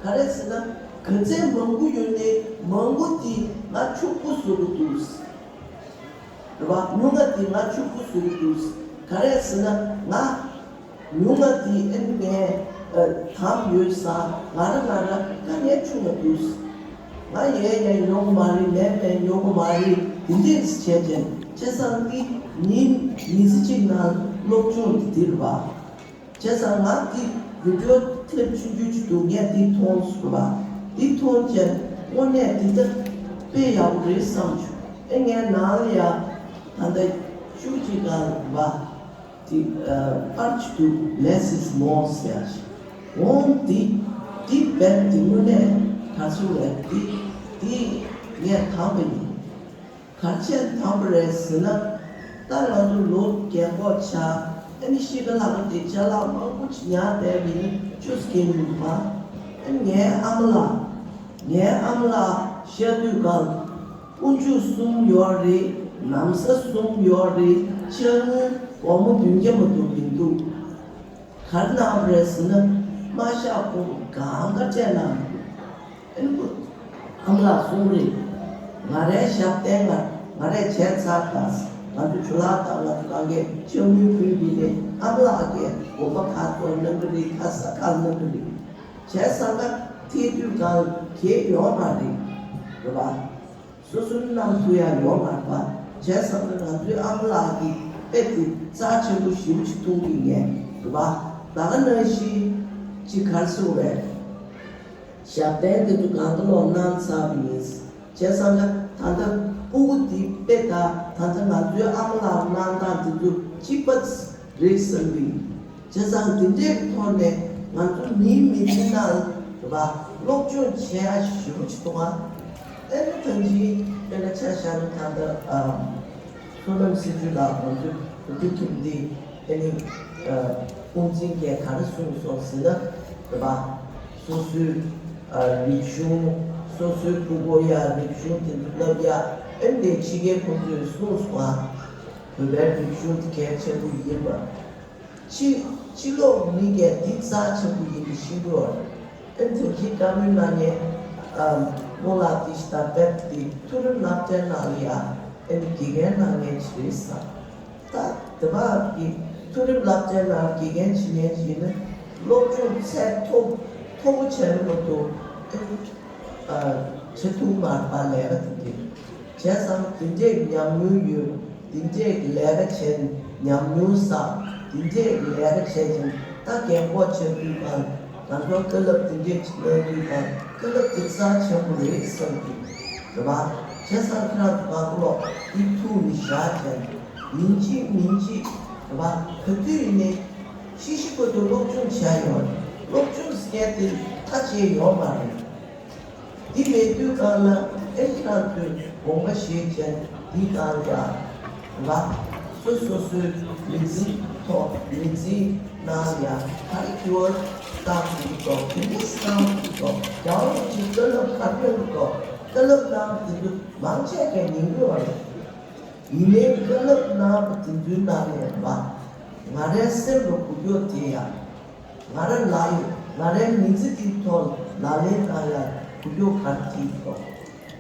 ག་རེ་ཟེར་ན་ག་ཚད་མང་པོ་ཡོད་ནའི་མང་པོ་དེ་ང་ཕྱུག་པོ་བཟོ་གི་འདུག། རེད་པ། ཉུང་ང་དེ་ང་ཕྱུག་པོ་བཟོ་གི་འདུག། ག་རེ་ཟེར་ན་ང་ཉུང་ང་དེ་ཨེ་ནི་ངས་ཨ་དམ་ཡོད་ས་ང་ར་ང་ར་དཀའ་ངལ་བྱུང་ང་འདུག། ང་ཡས་ཡས་ཉོ་གི་མ་རེད། མེད་མེད་ཉོ་གི་མ་རེད། དེ་འདྲས་བྱས་ཀྱང་བྱས་ཙང་འདི་ཉིན་ཉི་ཤུ་གཅིག་ནང་སློབ་སྦྱོང་འདི་འདིར་བ། བྱས་ཙང་ང་འདི་བི་ཌིའོ་ཀླིབ་ཆུང་ཆུང་ཅིག་འདུག། ངས་འདི་མཐོང་སོང་བ། འདི་མཐོང་ཀྱང་ དངོས་གནས་འདི་ལྟར་དཔེ་ཡག་པོ་རེད་བསམ་བྱུང་། ཨེ་ངའི་ནང་ལ་ཡ་ད་ལྟ་ཤུགས་ཀྱི་གང་བ་དེ་པར་ཆུ་དུ་less is more ཟེར་ཡ་ཞིག་འོང་འདི་འདི་བེད་འདི་དངོས་གནས་ག་ཚོད་རེད། འདི་འདི་ངས་དང་པ་ཡིན། གར་ཆེན་དང་པོ་རེད་ཟེར་ན། ད་ང་ཚོ་ལོ་རྒན་གོག་ཆགས། ཨ་ནི་ཤི་ཁ་ལག་དེ་ཅ་ལག་མང་པོ་ཅིག་ཉར་བསྡད་པ་ཡིན་ན་ཅོས་ཀྱི་མི་འདུག་པ། ཨ་ནི་ངའི་ཨ་མ་ལགས། ངའི་ཨ་མ་ལགས་ཤི་དུས་སྒང་དཀོན་མཆོག་གསུམ་ཡོད་རེད། ན་བཟའ་གསུམ་ཡོད་རེད། ཕྱག་དངུལ་སྒོར་མོ་བདུན་བརྒྱ་མ་གཏོགས་མི་འདུག་གར་གནང་བ་རེད་ཟེར་ན། མ་ཤག་ཁོང་གང་ག་སྤྲད་གནང་མི་འདུག་ཨེ་ནི་ཁོ་ཨ་མ་ལགས་གསུང་རེད། ང་རའི་ཞབས་བརྟན་ང་ང་རས་བྱས་ཚར་དང་། ང་ཚོ་ཇོ་ལགས་དང་ང་ཚོ་གང་གས་ཕྱག་དངུལ་ཕུལ་བ་ཡིན་ནའི་ཨ་མ་ལགས་ཀྱིས་དགོན་པ་ག་ཚོད་གནང་གི་རེད། ག་ས་ག་གནང་གི་རེད། བྱས་ཙང་ཀ་ཐེ་དུས་གང་གས་ཡོད་མ་རེད། རེད་པ། སོ་སོའི་གནང་ཐུབ་ཡ་ཡོད་མ་རེད་པ། བྱས་ཙང་ཀ་ང་ཚོའི་ཨ་མ་ལགས་ཀྱིས་དཔེ་དེ་རྩ་ཆེན་པོ་ཞེ་པོ་ཅིག་མཐོང་གི་ངས་རེད་པ། ད་ག་ནང་བཞིན་ཅིག་གར་སོང་བས། ཞབས་བརྟན་དེ་ཚོ་གང་ག་ལོག་གནང་ཚར་བ་ཡིན། བྱས་ཙང་ཀ་ད་ལྟ་ཕྲུ་གུ་འདི་དཔེ་ད་ད་ལྟ་ང་ཚོའི་ཨ་མ་ལགས་གནང་སྟངས་དེ་ཚོ་གཅིག་པ་རེད་བསམ་གི་ཡིན། བྱས་ཙང་དེ་འདྲའི་ཐོག་ནས་ང་ཚོ་མིའི་མི་ཚེ་ནང་ལ་རེད་པ། སློབ་སྦྱོང་བྱེད་ཡ་ཞེ་པོ་ཅིག་འདུག་ཨ། ཨེ་ནི་ད་གིན་དཔེར་ན་ཆ་བཞག་ན་ད་ལྟ་ཨ། བསོད་ནམས་སྲིད་བྱུས་ལགས་ང་ཚོའི་བུ་ཕྲུག་ཁྱིམ་སྡེ་ཨེ་ནི་ཨ། དབུ་འཛིན་གྱིས་ག་རེ་གསུངས་སོང་ཟེར་ན། རེད་པ། སོ་སོའི་ཨ། རིག་གཞུང་། སོ་སོའི་ཕྲུ་གུ་ཡ་རིག་གཞུང་དེ་ཚོ་བསླབ་ཡ་ཨེ་འདྲའི་ཕྱི་རྒྱལ་ཁོང་ཚོས་གསུངས་སོང་ཨ། བོད་པའི་རིག་གཞུང་དེ་གལ་ཆེན་པོ་ཡིན་པ། ཕྱི་ཕྱི་ལོགས་མི་གས་འདི་རྩ་ཆེན་པོ་ཡིན་པ་ཤེས་དགོས་རེད། ཨེ་ནི་དེ་བཞིན་བཀའ་མོལ་གནང་མཁན་ཨ། སྨོན་ལགས་དེ་ཞིག་དང་རྦད་དེ་མཐོ་རིམ་སློབ་གྲྭའི་ནང་ལ་ཡ་ཨེ་ནི་དགེ་རྒན་གནང་མཁན་ཅིག་རེད་ས། ད་དེ་བ་གི་མཐོ་རིམ་སློབ་གྲྭའི་ནང་དགེ་རྒན་བྱེད་མཁན་ཅིག་ཡིན་ན་སློབ་སྦྱོང་ཚད་མཐོ་མཐོ་པོ་བྱས་ན་མ་གཏོགས་ཨེ་ནི་ཨ། བྱེད་ཐུབ་མ་རེད་པ་ལས་ཀ་དེ་འདྲ། བྱས་ཙང་དེ་འདྲའི་ཉམས་མྱོང་ཡོད། དེ་འདྲའི་ལས་ཀ་བྱས་ནས་ཉམས་མྱོང་བསགས། དེ་འདྲའི་ལས་ཀ་བྱས་ཀྱང་ད་རྒན་གོག་ཆགས་དུས་གང་ང་ཚོ་བཀའ་སློབ་དེ་འདྲའི་ཅིག་གནང་དུས་གང་བཀའ་སློབ་དེ་རྩ་ཆེན་པོ་རེད་བསམ་གྱི་རེད་པ། བྱས་ཙང་ཁྱེད་རང་ཚོ་གང་ག་ལོག་དེ་ཐུགས་ནས་བཞག་བྱས་ནས་ཉིན་གཅིག་ཉིན་གཅིག་རེད་པ། ག་དུས་ཡིན་ནའི་ཤི་ཤི་བར་དུ་སློབ་སྦྱོང་བྱས་ཡོད་རེད། སློབ་སྦྱོང་ཟེར་མཁན་དེ་མཐའ་ཆད་ཡོད་མ་རེད། འདི་མེད་དུས་གང་ལ་ཨེ་ཁྱེད་རང་ཚོས་དགོངས་པ་བཞེས་བྱས་འདི་གང་ལ་ཡ་ལ་སོ་སོ་སོའི་མི་ཚེའི་ཐོག་མི་ཚེའི་ནང་ལ་ཡ་ག་རེ་འགྱུར་བ་བཏང་ཐུབ་ཀྱི་འདུག་དེ་འདྲ་བཏང་ཐུབ་ཀྱི་འདུག་རྒྱལ་བ་རིན་པོ་ཆེའི་བཀའ་སློབ་ག་རེ་གནང་གི་འདུག་བཀའ་སློབ་གནང་བ་དེ་ཚོ་མང་ཆེ་གས་ཉན་གྱི་ཡོད་རེད། ཡིན་ནའི་བཀའ་སློབ་གནང་བ་དེ་ཚོའི་ནང་ནས་ལ་ང་རའི་སེམས་ལ་འགུག་རྒྱུ་དེ་ཡ། ང་རང་ལ་ཡོད། ང་རའི་མི་ཚེ་འདིའི་ཐོག་ལ་ལག་ལེན་བསྟར་ཡ་གུ་ཡོ་གར་གྱིས་ཐོག་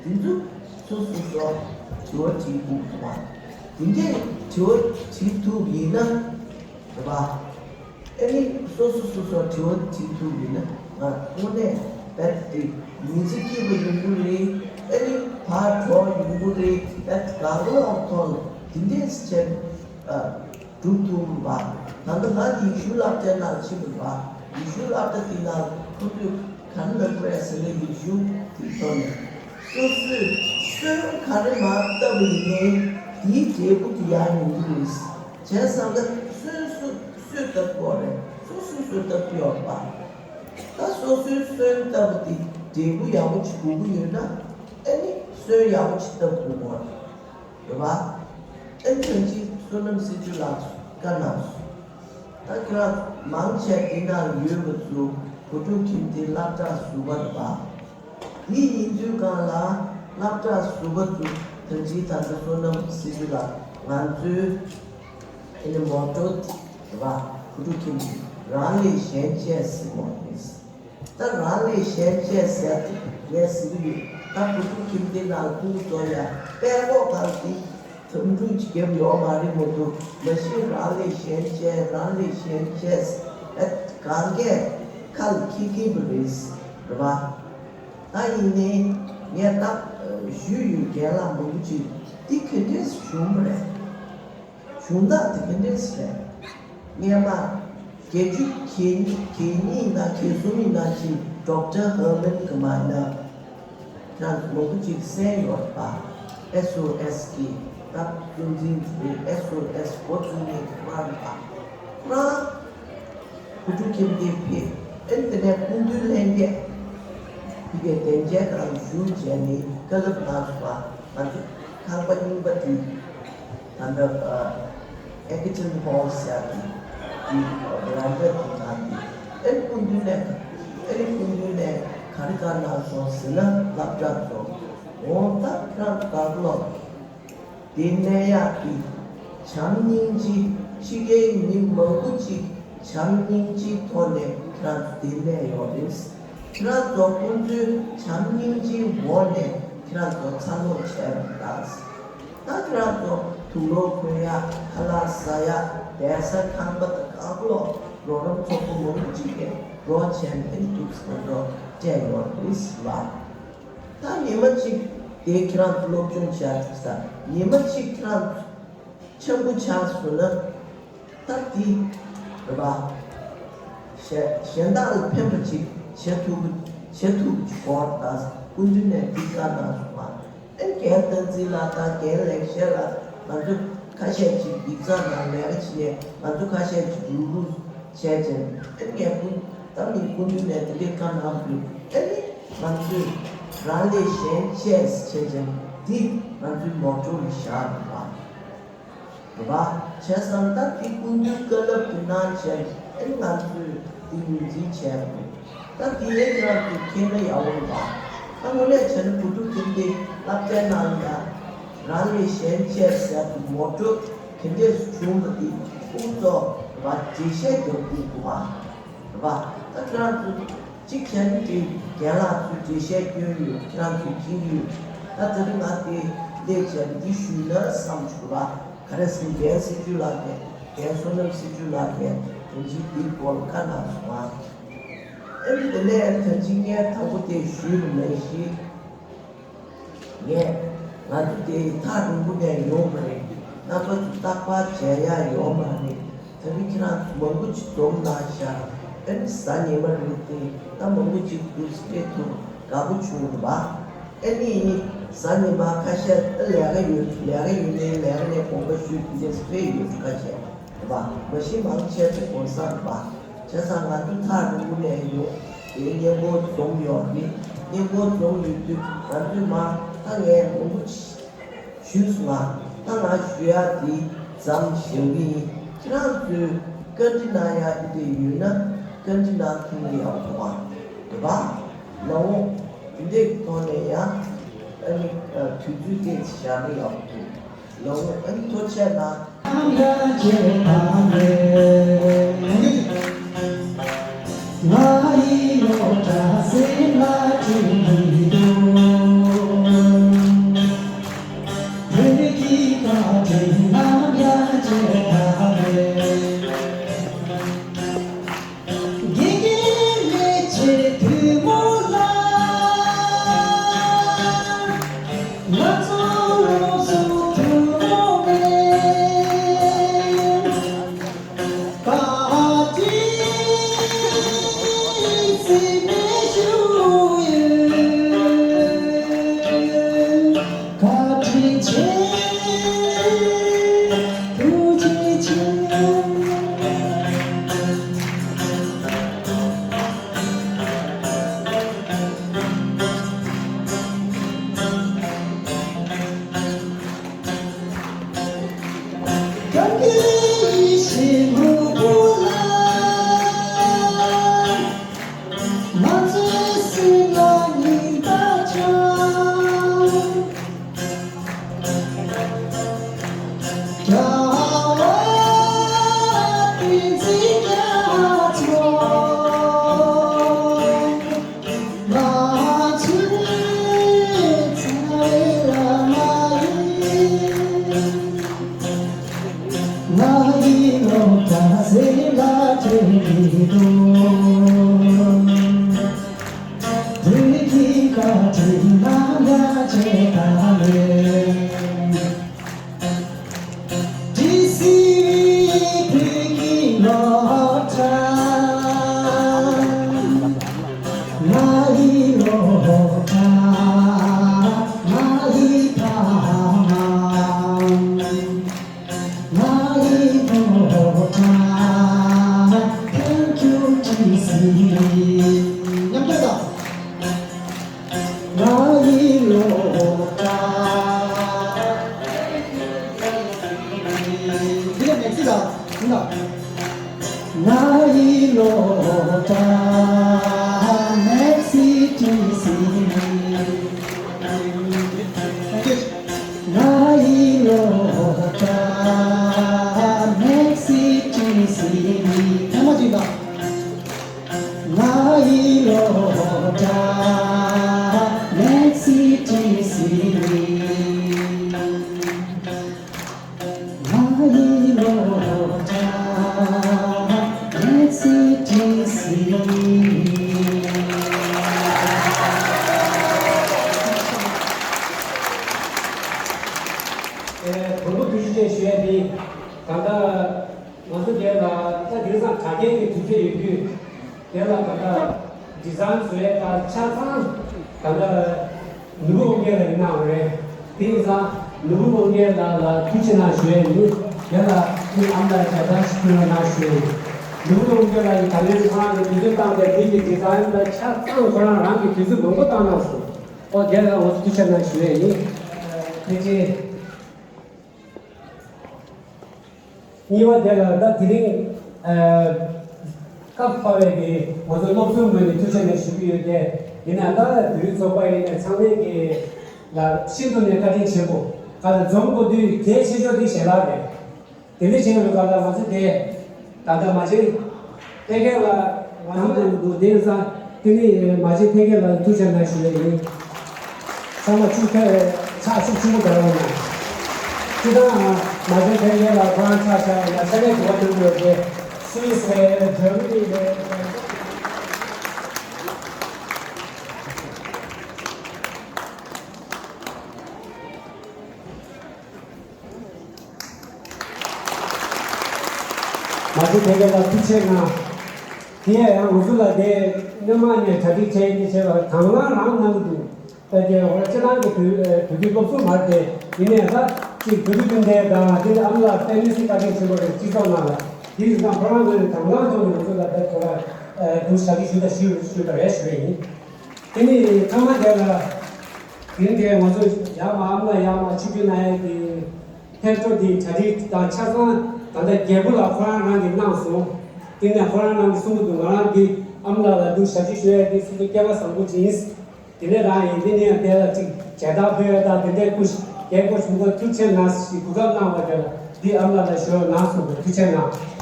དེ་ཚོ་སོ་སོ་སོ་དྲི་བ་དྲིས་དགོས་ཐུབ་པ། དེ་འདྲའི་དྲི་བ་དྲིས་ཐུབ་ཡིན་ན་རེད་པ། ཨ་ནི་སོ་སོ་སོ་སོ་དྲི་བ་དྲིས་ཐུབ་ཡིན་ན་ང་དངོས་གནས་རྦད་དེ་མི་ཚེ་སྐྱིད་པོ་ཡོང་གི་རེད། ཨ་ནི་ཕར་འགྲོ་ཡོང་གི་རེད། རྦད་གང་ལོག་ཐོག་ལ་དེ་འདྲའི་ཆེད། སྒྲུབ་ཐུབ་པ། ད་ལྟ་ང་ཡེ་ཤུ་སློབ་གྲྭའི་ནང་ཕྱིན་པ་རེད་པ། ཡེ་ཤུ་སློབ་གྲྭ་དེ་ནང་ཁོ་ཚོས་ག་རེ་ལབ་པ་རེད་ཟེར་ན་ཡེ་ཤུ་དེ་ཐོག་ནས་སོ་སོས་སོན་ག་རེ་མར་བཏབ་པ་ཡིན་ནའི་དེའི་འབྲས་བུ་དེ་ཡར་ཡོང་གི་རེད། བྱས་ཙང་ད་སོན་སོ་སོས་བཏབ་དགོས་རེད། སོ་སོས་སོན་བཏབ་ཀྱི་ཡོད་རེད་པ། ད་སོ་སོའི་སོན་བཏབ་པ་དེ་འབྲས་བུ་ཡག་པོ་ཅིག་དགོས་ཀྱི་ཡོད་ན་ཨ་ནི་སོན་ཡག་པོ་ཅིག་བཏབ་དགོས་རེད། རེད་པ། ཨེ་ཐོན་གྱི་བསོད་ནམས་སྲིད་བྱུས་ལགས་སུ་བཀའ་གནང་སོང་། ད་ཁྱེད་རང་མང་ཆེ་འདི་ན་ཡོད་པ་ཚོ་བུ་ཕྲུག་ཁྱིམ་སྡེའི་སློབ་གྲྭ་ཟུར་པ་རེད་པ། འདི་ཡིན་དུས་གང་ལ་སློབ་གྲྭ་ཟུར་པ་ཚོ་ད་ཅི་ད་ལྟ་བསོད་ནམས་སྲིད་བྱུས་ལགས་ང་ཚོའི་ཨེ་ནི་མོ་ཊོ་རེད་པ། བུ་ཕྲུག་ཁྱིམ་སྡེ་རང་ལས་གཞན་གཅེས་ཟེར་བ་རེད། ད་རང་ལས་གཞན་གཅེས་ཟེར་ཏེ་ངས་ཟེར་གྱི་ཡོད། ད་བུ་ཕྲུག་ཁྱིམ་སྡེ་ནང་ཁུག་ཏོ་ཡ་དཔལ་འགོག་གང་དེ་དམ་ཕྲུག་ཅིག་རྒྱབ་ཡོད་མ་རེད་མོ་ཐུ་མ་གཞི་རང་ལས་གཞན་གཅེས་རང་ལས་གཞན་གཅེས་ཨེ་གང་གས་ཁ་ལ་འཁྱེར་གྱིན་པ་རེད། རེད་པ། ད་ཡིན་ནའི་ངས་ད་ཞུས་ཡོད་རྒན་ལགས་མང་པོ་ཅིག་འདི་ག་འདྲས་བྱུང་བ་རེད། གཞུང་དག་དེ་ག་འདྲས་རེད། སྔས་མ་བརྒྱད་ཅུ་གྱ་གཉིས་ན་གྱ་གསུམ་ཡིན་ན་ཅིག་ཌོག་ཊར་ཧར་མན་གྱི་མ་ན་ ཁྱེད་རང་ཚོ་མང་པོ་ཅིག་གསན་ཡོད་པ། ཨེས་ཨོ་ཨེས་གི་སྟབས་བསྟུན་འཛིན་ཚུལ། ཨེས་ཨོ་ཨེས་འགོ་བཙུགས་མཁན་དེ་མ་རེད་པ། ཁོ་རང་བུ་ཕྲུག་ཁྱིམ་སྡེ་ཕེབས། ཨེ་དེ་ནས་སྐུ་མདུན་ལྷན་རྒྱས་ཕ་གིའི་བདེ་འཇགས་ཁང་བཞུགས་བྱས་ནས་བཀའ་སློབ་གནང་སོང་བ། ང་ཚོ་ཁང་པ་རྙིང་པ་དེ་ད་ལྟ་ཨེ་ཀི་ཊོན་ཧོལ་ཟེར་ཡག་དེ་དེ་བེ་རན་ཌ་དེ་ནང་དེ། ཨེ་སྐུ་མདུན་ནས་ཨེ་སྐུ་མདུན་ནས་ག་རེ་བཀའ་གནང་སོང་ཟེར་ན། སློབ་གྲྭ་ཚོ་འོང་ད་ཁྱེད་རང་གང་ལོག་དེ་གནས་ཡག་གི་བྱམས་སྙིང་རྗེ། ཕྱི་རྒྱལ་མི་མང་པོ་ཅིག་བྱམས་སྙིང་རྗེའི་ཐོག་ནས་ཁྱེད་རང་ཚོ་དེ་གནས་ཡོད་རེད། ཁྱེད་རང་ཚོ་ཁོང་ཚོའི་བྱམས་སྙིང་རྗེའི་འོག་ནས་ཁྱེད་རང་ཚོ་འཚར་ལོངས་བྱས་པ་དང་། ད་ཁྱེད་རང་ཚོ་དུག་ལོག་གོན་ཡག་ཁ་ལག་ཟ་ཡག་བསྡད་ས་ཁང་པ་དང་གང་ལོག་རོགས་རམ་ཚོགས་པ་མང་པོ་ཅིག་གིས་རོགས་བྱས་ནས་འདུག་ཟེར་ནས་སྤྲད་ཡོད་རེད་ལ། ད་ཉི་མ་གཅིག་དེ་ཁྱེད་རང་ཚོ་སློབ་སྦྱོང་བྱས་ཚར། ཉི་མ་གཅིག་ཁྱེད་རང་ཚོ་འཆམ་པོ་ཆགས་སོང་ན། ད་དེ་རེད་པ། གཞན་གཞན་དག་ལ་ཕན་པ་ཅིག་བྱེད་ཐུབ་བྱེད་ཐུབ་ཅིག་དགོས་ད། སྐུ་མདུན་ནས་འདི་བཀའ་གནང་སོང་བ། ཨེ་རྒན་བསྟན་འཛིན་ལགས་དང་རྒན་ལེགས་བཤད་ལགས། ང་ཚོ་ཁ་ཤས་ཅིག་ཡིག་ཚང་ནང་ལས་ཀ་བྱེད་ནས། ང་ཚོ་ཁ་ཤས་ཅིག་རུག་རུག་བྱས་ཙང་། ཨེ་ངས་སྐུ་ད་མི་སྐུ་མདུན་ནས་དེ་འདྲའི་བཀའ་གནང་དུས། ཨེ་ནི་ང་ཚོས་རང་ལས་གཞན་གཅེས་བྱས་ཙང་། འདི་ང་ཚོའི་མོ་ཊོ་ལ་བཞག་འདུག་པ། རེད་པ། བྱས་ཙང་ད་འདི་སྐུ་མདུན་བཀའ་སློབ་དེ་གནང་བྱས། ཨེ་ང་ཚོས་འདི་ངོས་འཛིན་བྱས་པ་རེད། ད་འདི་ཡན་ཆད་དུ་མཁྱེན་ན་ཡག་པོ་རེད་པ། ད་དངོས་གནས་བྱས་ན་བུ་ཕྲུག་དེ་འདྲའི་བསླབ་ཚན་ནང་ལ་ཡང་རང་ལས་གཞན་གཅེས་ཟེར་དུས། མོ་ཊོ་དེ་འདྲས་བྱུང་བ་དེ་ཁོང་ཚོ་རེད་པ། འགྲེལ་བཤད་རྒྱག་དགོས་འདུག་པ། རེད་པ། ད་ཁྱེད་རང་ཚོ་གཅིག་བྱས་ན་དེ་རྒན་ལགས་ཚོས་འགྲེལ་བཤད་སྐྱོན་ཡོད། ཁྱེད་རང་ཚོས་མཁྱེན་གྱི་ཡོད། ད་དེ་རིང་ང་དེ་སླེབས་བྱས་འདི་ཞུས་ན་བསམ་བྱུང་པ། ག་རེ་ཟེར་ན། རྒན་སྲིད་བྱུས་ལགས་ཀྱིས་རྒན་བསོད་ནམས་སྲིད་བྱུས་ལགས་ཀྱིས་དེ་འདྲའི་འདིའི་སྐོར་ལ་བཀའ་གནང་སོང་ང་། ཨེ་དེ་ནས་ད་ཅི་ངས་དང་པོ་དེ་ཞུས་པ་ནང་བཞིན། ངས་ང་ཚོ་དེ་ཐག་རིང་པོ་ནས་ཡོང་བ་རེད། རྣམ་པ་ཚོ་རྟག་པར་མཇལ་ཡག་ཡོད་མ་རེད། ད་རིང་ཁྱེད་རང་ཚོ་མང་པོ་ཅིག་འཛོམས་གནང་ཤག་ཨེ་ནི་གཟའ་ཉི་མ་རེད་དེ། ད་མང་པོ་ཅིག་འདུག་སེ་ཕེབས་ཐུབ་དགའ་པོ་བྱུང་འདུག་པ། ཨེ་ནི་གཟའ་ཉི་མ་ཁ་ཤས་ད་ལས་ཀ་ཡོད། ལས་ཀ་ཡོད་ནའི་ལས་ཀ་ནས་དགོངས་པ་ཞུས་དེ་འདྲས་སེ་ཕེབས་ཡོད་ཁ་ཤས་རེད་པ། མ་གཞི་མང་ཆེ་ཚོ་གོང་ས་རེད་པ། བྱས་ཙང་ང་ཚོ་ཐག་རིང་པོ་ནས་ཡོང་། དེ་སྔོན་འགོག་འཛོམས་ཡོད་རེད། སྔོན་འགོག་འཛོམས་ཡོད་དུས་ང་ཚོས་མ་ད་ངས་མང་པོ་ཞུས་སོང་ང་། ད་ང་ཞུ་ཡག་དེ་ཙམ་ཞུ་གི་ཡིན། ཁྱེད་རང་ཚོས་བཀའ་འདྲི་གནང་ཡག་དེ་འདྲ་ཡོད་ན་བཀའ་འདྲི་གནང་ཐུབ་ན་ཡག་པོ་འདུག་པ། རེད་པ། ལགས་འོང་། དེ་འདྲའི་ཐོག་ནས་ཡང་ཨ་ནི་དུས་ཚོད་དེ་བཞག་ན་ཡག་པོ་འདུག་ལགས་འོང་། ཨ་ནི་ཐུགས་རྗེ་གནང་། དགེ་རྒན་ལས་བྱེད་དུ་མོ་ལ། ང་ཚོ་སློབ་གསོ་ཐུན་མོང་མེད། བཀའ་དྲིན་སེམས་ནས་ཞུ་ཡོད། བཀའ་དྲིན་ཆེ། ཐུགས་རྗེ་ཆེ། གང་གི་ཡེ་ཤེས་ངོ་བོ་ལ། ང་ཚོའི་སེམས་ལ་སྙིང་དག་བྱུང་། རྒྱལ་བ་བསྟན་འཛིན་རྒྱ་མཚོ། ང་ཚོའི་རྩ་བའི་བླ་མ་ཡིན། ང་ཡི་བློ་བཀྲ་ཟེར་ལ་དྲན་གྱི་འདུག་བོད་ཀྱི་བཀའ་དྲིན་ལ་ཡ་བྱེད་དང་ལེན། ཏི་སི་ཝི་བོད་ཀྱི་སློབ་གྲྭ། ང་ཡི་སློབ་གྲྭ། ང་ཚོའི་ད་ཆ་ཚང་ད་ལྟ་ནོར་བུ་དབང་རྒྱལ་ལགས་ཀྱིས་གནང་བ་རེད། དེ་ཡིན་ཙང་ནོར་བུ་དབང་རྒྱལ་ལགས་ལ་ཐུགས་རྗེ་གནང་ཞུ་ཡས་ཡིན། དེ་ལ་ངའི་ཨ་མ་ལགས་ལ་ཞལ་ཏ་ཞིག་ཕུལ་རོགས་གནང་ཞུ་ཡས་ཡིན། ནོར་བུ་དབང་རྒྱལ་ལགས་ཀྱིས་ད་ལན་ཁོ་རང་གི་དུས་ཚོད་བཏང་སྟེ་དེ་ཡི་དེ་ཙང་ད་ཆ་ཚང་ཁོ་རང་རང་གི་དུས་ཚོད་མང་པོ་བཏང་གནང་སོང་། ཨོ་དེ་ལ་ང་ཚོ་ཐུགས་རྗེ་གནང་ཞུ་ཡས་ཡིན། ཐུགས་རྗེ་ཆེ། གཉིས་པ་དེ་ལ་ད་དེ་རིང་ཨ་སྐབས་འཕར་བའི་གི་ང་ཚོ་སློབ་ཟུར་ངོས་ནས་ཐུགས་རྗེ་ཆེ་ཞུ་གི་ཡོད་དེ། ཡིན་ན་ད་བོད་རིགས་ཚོགས་པ་ཡིན་ནའི་ཚང་མས་གི་ལ་ཤིན་ཏུ་ནས་བཀའ་དྲིན་ཆེན་པོ། ག་ལ་འཛོམས་དགོས་དུས་གལ་ཆེ་ཤོས་དེ་ཞལ་ལག་རེད། དེ་འདྲ་བྱས་པའི་སྐབས་ལ་ང་ཚོ་དེ་ད་ལྟ་མ་བྱན་ཕ་གི་ལ་ང་ཚོ་དང་འདུག་དེ་ཡིན་ཙང་དེ་ནི་མ་བྱན་ཕ་གི་ལ་ཐུགས་རྗེ་གནང་ཞུ་ཡས་ཡིན། ཚང་མ་ཆུ་ཁ་ཕྱག་ཤུགས་ཆེན་པོ་རྒྱག་རོགས་གནང་། སྤྱིར་བཏང་མ་བྱན་ཕ་གི་ལ་ཁོ་རང་ཕྱག་བཞག་ཡ་ས་གནས་འགྲོ་བ་དེ་འདྲ་ཡོད་དེ། སུད་སི་རེད། འཇར་མ་ནི་རེད། མ་བྱན་ཕ་གི་ལ་ཐུགས་རྗེ་གནང་། དེ་ཡང་ང་ཚོ་ལ་དེ་སྔོན་མ་ནས་གྲ་སྒྲིག་བྱས་ནས་བྱས་པ་དང་བླངས་རང་གནང་གི་འདུག་ད་དེ་འོ་སྤྱིར་བཏང་གི་བོད་བོད་བརྒྱུད་སློབ་ཚོགས་མ་རེད་དེ། ཡིན་ནའི་ད་ཅིག་བོད་བརྒྱུད་སྤུན་ཟླ་དང་དེ་ནས་ཨ་མ་ལགས་ཕེ་མི་སི་བཀའ་དྲིན་ཆེན་པོ་རེད། སྤྱི་ཚོགས་ནང་ལ་དེ་ཡིན་ཙང་ཁོ་རང་ཚོ་ནས་དང་བླངས་ཐོག་ནས་ང་ཚོ་ལ་ད་དེ་བ་འདུག་བྱ་གི་ཞུ་ད་ཞུ་ཞུ་ད་རེད་ཞུ་ཡ་ཡིན། དེ་ནས་ཐ་མ་དེ་ལ། དེ་རིང་དེ་ང་ཚོ་ཡར་མར་ཨ་མ་ལགས་ཡར་མར་ཆིབས་བསྒྱུར་གནང་ཡས་ཀྱི་ཕེབས་འགྲོ་འདི་གྲ་སྒྲིག་དང་ཆ་ཚང་ད་ལྟ་རྒྱལ་པོ་ལགས་ཁོ་རང་རང་གིས་གནང་སོང་། དེ་ནས་ཁོ་རང་རང་གིས་གསུང་གི་འདུག་ང་རང་འདི་ཨ་མ་ལགས་ལ་འདུག་ཞབས་ཕྱི་ཞུ་ཡས་འདི་སོ་སོ་སྐལ་བ་བཟང་པོ་ཅིག་ཡིན། དེ་ནས་རང་ཡིན་དེ་ནས་ཡང་དེ་ལ་ཅིག་མཇལ་དར་ཕུལ་ཡས་དང་དེ་འདྲའི་སྐུ་རྒྱལ་སྐུ་ཞུ་མཁན་ཐུགས་རྗེ་གནང་ཞེས་གོ་སྐབས་གནང་བ་དེ་ལ་འདི་ཨ་མ་ལགས་ལ་ཞུ་རོགས་གནང་གསུངས་པ་ཐུགས་རྗེ་གནང་།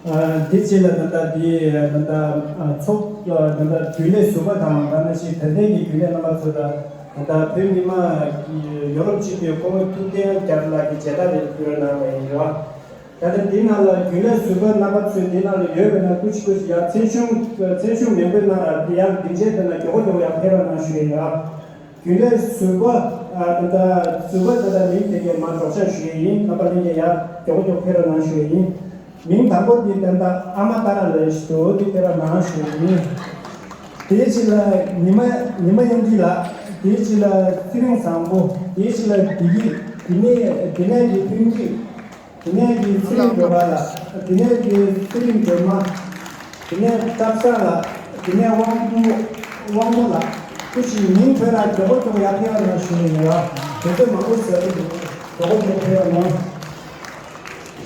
ཨ། དེ་རྗེས་ལ་ད་ལྟ་དེ་ད་ལྟ་ཨ་ཚོགས་ཨ་ད་ལྟ་རྒྱུན་ལས་ཟུར་པ་དང་། ད་ནང་བཞིན་ད་ལྟའི་གི་རྒྱུན་ལས་རྣམ་པ་ཚོ་དང་། ད་ལྟ་བོད་མི་མང་གི་ཡོ་རོབ་སྤྱི་འཐུས་སྐུ་ངོ་ཐུབ་བསྟན་རྒྱ་མཚོ་ལགས་ཀྱིས་མཇལ་དར་རེ་ཕུལ་གནང་བ་ཡིན་རོགས། ད་ལྟ་འདི་ནང་ལ་རྒྱུན་ལས་ཟུར་པ་རྣམ་པ་ཚོས་འདི་ནང་ལ་ཡོད་པ་ན་སྐུ་མཁྱེན་སྐུ་མཁྱེན། ཡང་མཚན་གཞུང་མཚན་གཞུང་མེད་པའི་ནང་ལ་དེ་ཡང་སྡིངས་ཆའི་སྟེང་ལ་མགྱོགས་པོ་མགྱོགས་པོ་ཡར་ཕེབས་རོགས་གནང་ཞུ་ཡ་ཡིན་རོགས། རྒྱུན་ལས་ཟུར་པ་ཨ་ད་ལྟ་ཟུར་པ་ད་ལྟ་མིང་དེ་གའི་མར་སྒྲོག་སྐྱོར་ཞུ་ཡས་ཡིན། རྣམ་པ་ལྷན་རྒྱས་ཡར་མགྱོགས་པོ་མགྱོགས་པོ་ཕེབས་རོགས་གནང་ཞུ་ཡས་ཡིན། མིང་དང་པོ་འདི་ད་ལྟ་ཨ་མ་ཏཱ་ར་ལགས་ཞུ་འདུག་འདི་ཕེབས་རོགས་གནང་ཞུ་ཡས་ཡིན། དེའི་རྗེས་ལ་ཉི་མ་ཉི་མ་དབྱངས་སྐྱིད་ལགས། དེའི་རྗེས་ལ་ཚེ་རིང་བཟང་པོ། དེའི་རྗེས་ལ་བདེ་སྐྱིད། དེ་ནས་དེ་ནས་ཀྱི་ལྷུན་སྐྱིད། དེ་ནས་ཀྱི་ཚེ་རིང་སྒྲོལ་མ་ལགས། དེ་ནས་ཀྱི་ཚེ་རིང་སྒྲོལ་མ། དེ་ནས་སྐལ་བཟང་ལགས། དེ་ནས་དབང་པོ་དབང་པོ་ལགས། སྐུ་མཁྱེན་མིང་ཐོས་ན་མགྱོགས་པོ་མགྱོགས་པོ་ཡར་ཕེབས་རོགས་གནང་ཞུ་ཡིན་ལ། དེ་ཚོ་མང་པོ་ཟེར་གྱི་འདུག་མགྱོགས་པོ་མགྱོགས་པོ་ཕེབས་རོགས་གནང་།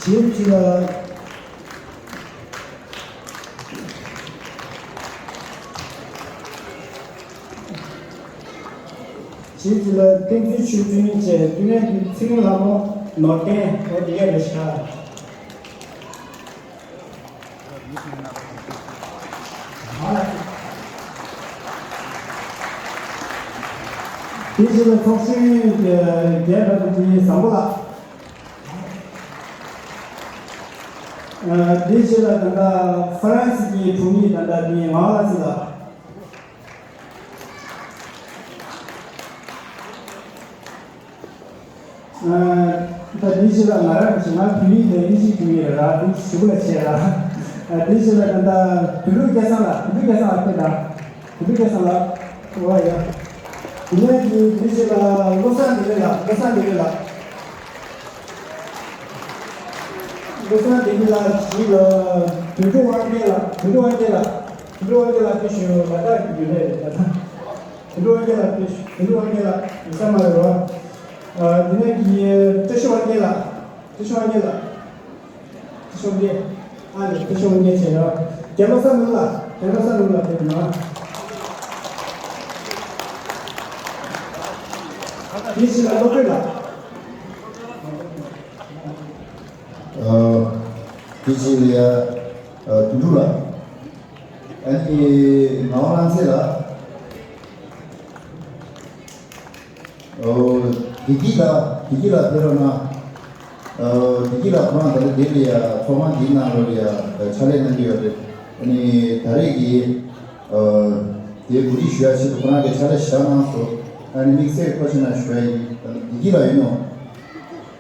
བྱིན་གྱིས་ལ། བྱིན་གྱིས་ལ་བསྟན་འཛིན་ཆོས་སྒྲོན་བཅས་དེ་ནས་ཀྱི་ཚེ་རིང་ལྷ་མོ་ནོར་བསྟན། འོ་དེ་ག་རེད་ཤག་དེ་རྗེས་ལ་ཚོགས་གཞོན་རྒྱལ་བ་དང་དེ་བཟང་པོ་ལགས། ཨ། དེའི་རྗེས་ལ་ད་ལྟ་ཧྥ་རན་སི་གི་དྲུང་ཡིག་ད་ལྟ་དེ་ངག་དབང་ལགས་ལ། ཨ། ད་དེའི་རྗེས་ལ་ང་རང་གི་ང་བོད་ཡིག་དང་དབྱིན་ཇིའི་དྲུང་ཡིག་རེད་ར། དེ་ཞུ་གི་ལ་བྱས་ར། ཨ། དེའི་རྗེས་ལ་ད་ལྟ་དོན་གྲུབ་སྐལ་བཟང་ལགས། དོན་གྲུབ་སྐལ་བཟང་ལགས་ཕེབས་དང་། དོན་གྲུབ་སྐལ་བཟང་ལགས། ཨོ་ཡ། དེ་ནས་དེའི་རྗེས་ལ་བློ་བཟང་བདེ་ལེགས་ལགས། བློ་བཟང་བདེ་ལེགས་ལགས། བློ་བཟང་བདེ་ལེགས་ལགས་ཞིག་ལ། དོན་གྲུབ་དབང་རྒྱལ་ལགས། དོན་གྲུབ་དབང་རྒྱལ་ལགས། དོན་གྲུབ་དབང་རྒྱལ་ལགས་ཕེབས་ཞུ། ལ་དྭགས་ཀྱི་རྒྱུན་ལས་རེད་ད། དོན་གྲུབ་དབང་རྒྱལ་ལགས་ཕེབས་ཞུ། དོན་གྲུབ་དབང་རྒྱལ་ལགས་ཡིན་ས་མ་རེད་བ། ཨ། འདི་ནས་ཀྱི་བཀྲ་ཤིས་དབང་རྒྱལ་ལགས། བཀྲ་ཤིས་དབང་རྒྱལ་ལགས། བཀྲ་ཤིས་དབང་རྒྱལ། ཨ་ནི་བཀྲ་ཤིས་དབང་རྒྱལ་བྱས་ཡོད། རྒྱལ་བློན་བསམ་གྲུབ་ལགས། རྒྱལ་བློན་བསམ་གྲུབ་ལགས་ཕེབས་གནང་། དེའི་ཕྱི་ལ་བློ་གྲོས་ལགས། ཨ། དེ་རྗེས་ལ་ཡ། ཨ། དོན་གྲུབ་ལགས། ཨ་ནི་ངག་དབང་རྣམ་རྩེ་ལགས། ཨོ། བདེ་སྐྱིད་ལགས། བདེ་སྐྱིད་ལགས་ཕེབས་རོགས་གནང་། ཨོ། བདེ་སྐྱིད་ལགས་ཁོ་རང་ད་ལྟ་འདིར་ལ་ཡ་ཚོགས་ཁང་འདིའི་ནང་ལོགས་ལ་ཡ་ཕྱག་ལས་གནང་གི་ཡོད་རེད། ཨ་ནི་ད་རེས་ཀྱི་ཨོ། དེའི་གོ་སྒྲིག་ཞུ་ཡ་ཆེད་དུ་ཁོ་རང་གིས་ཕྱག་ལས་ཞེ་དྲག་གནང་སོང་། ཨ་ནི་དམིགས་བསལ་ཁོ་ཆེད་ན་ཞུ་ཡ་ཡིན། བདེ་སྐྱིད་ལགས་ཡིན་ནོ།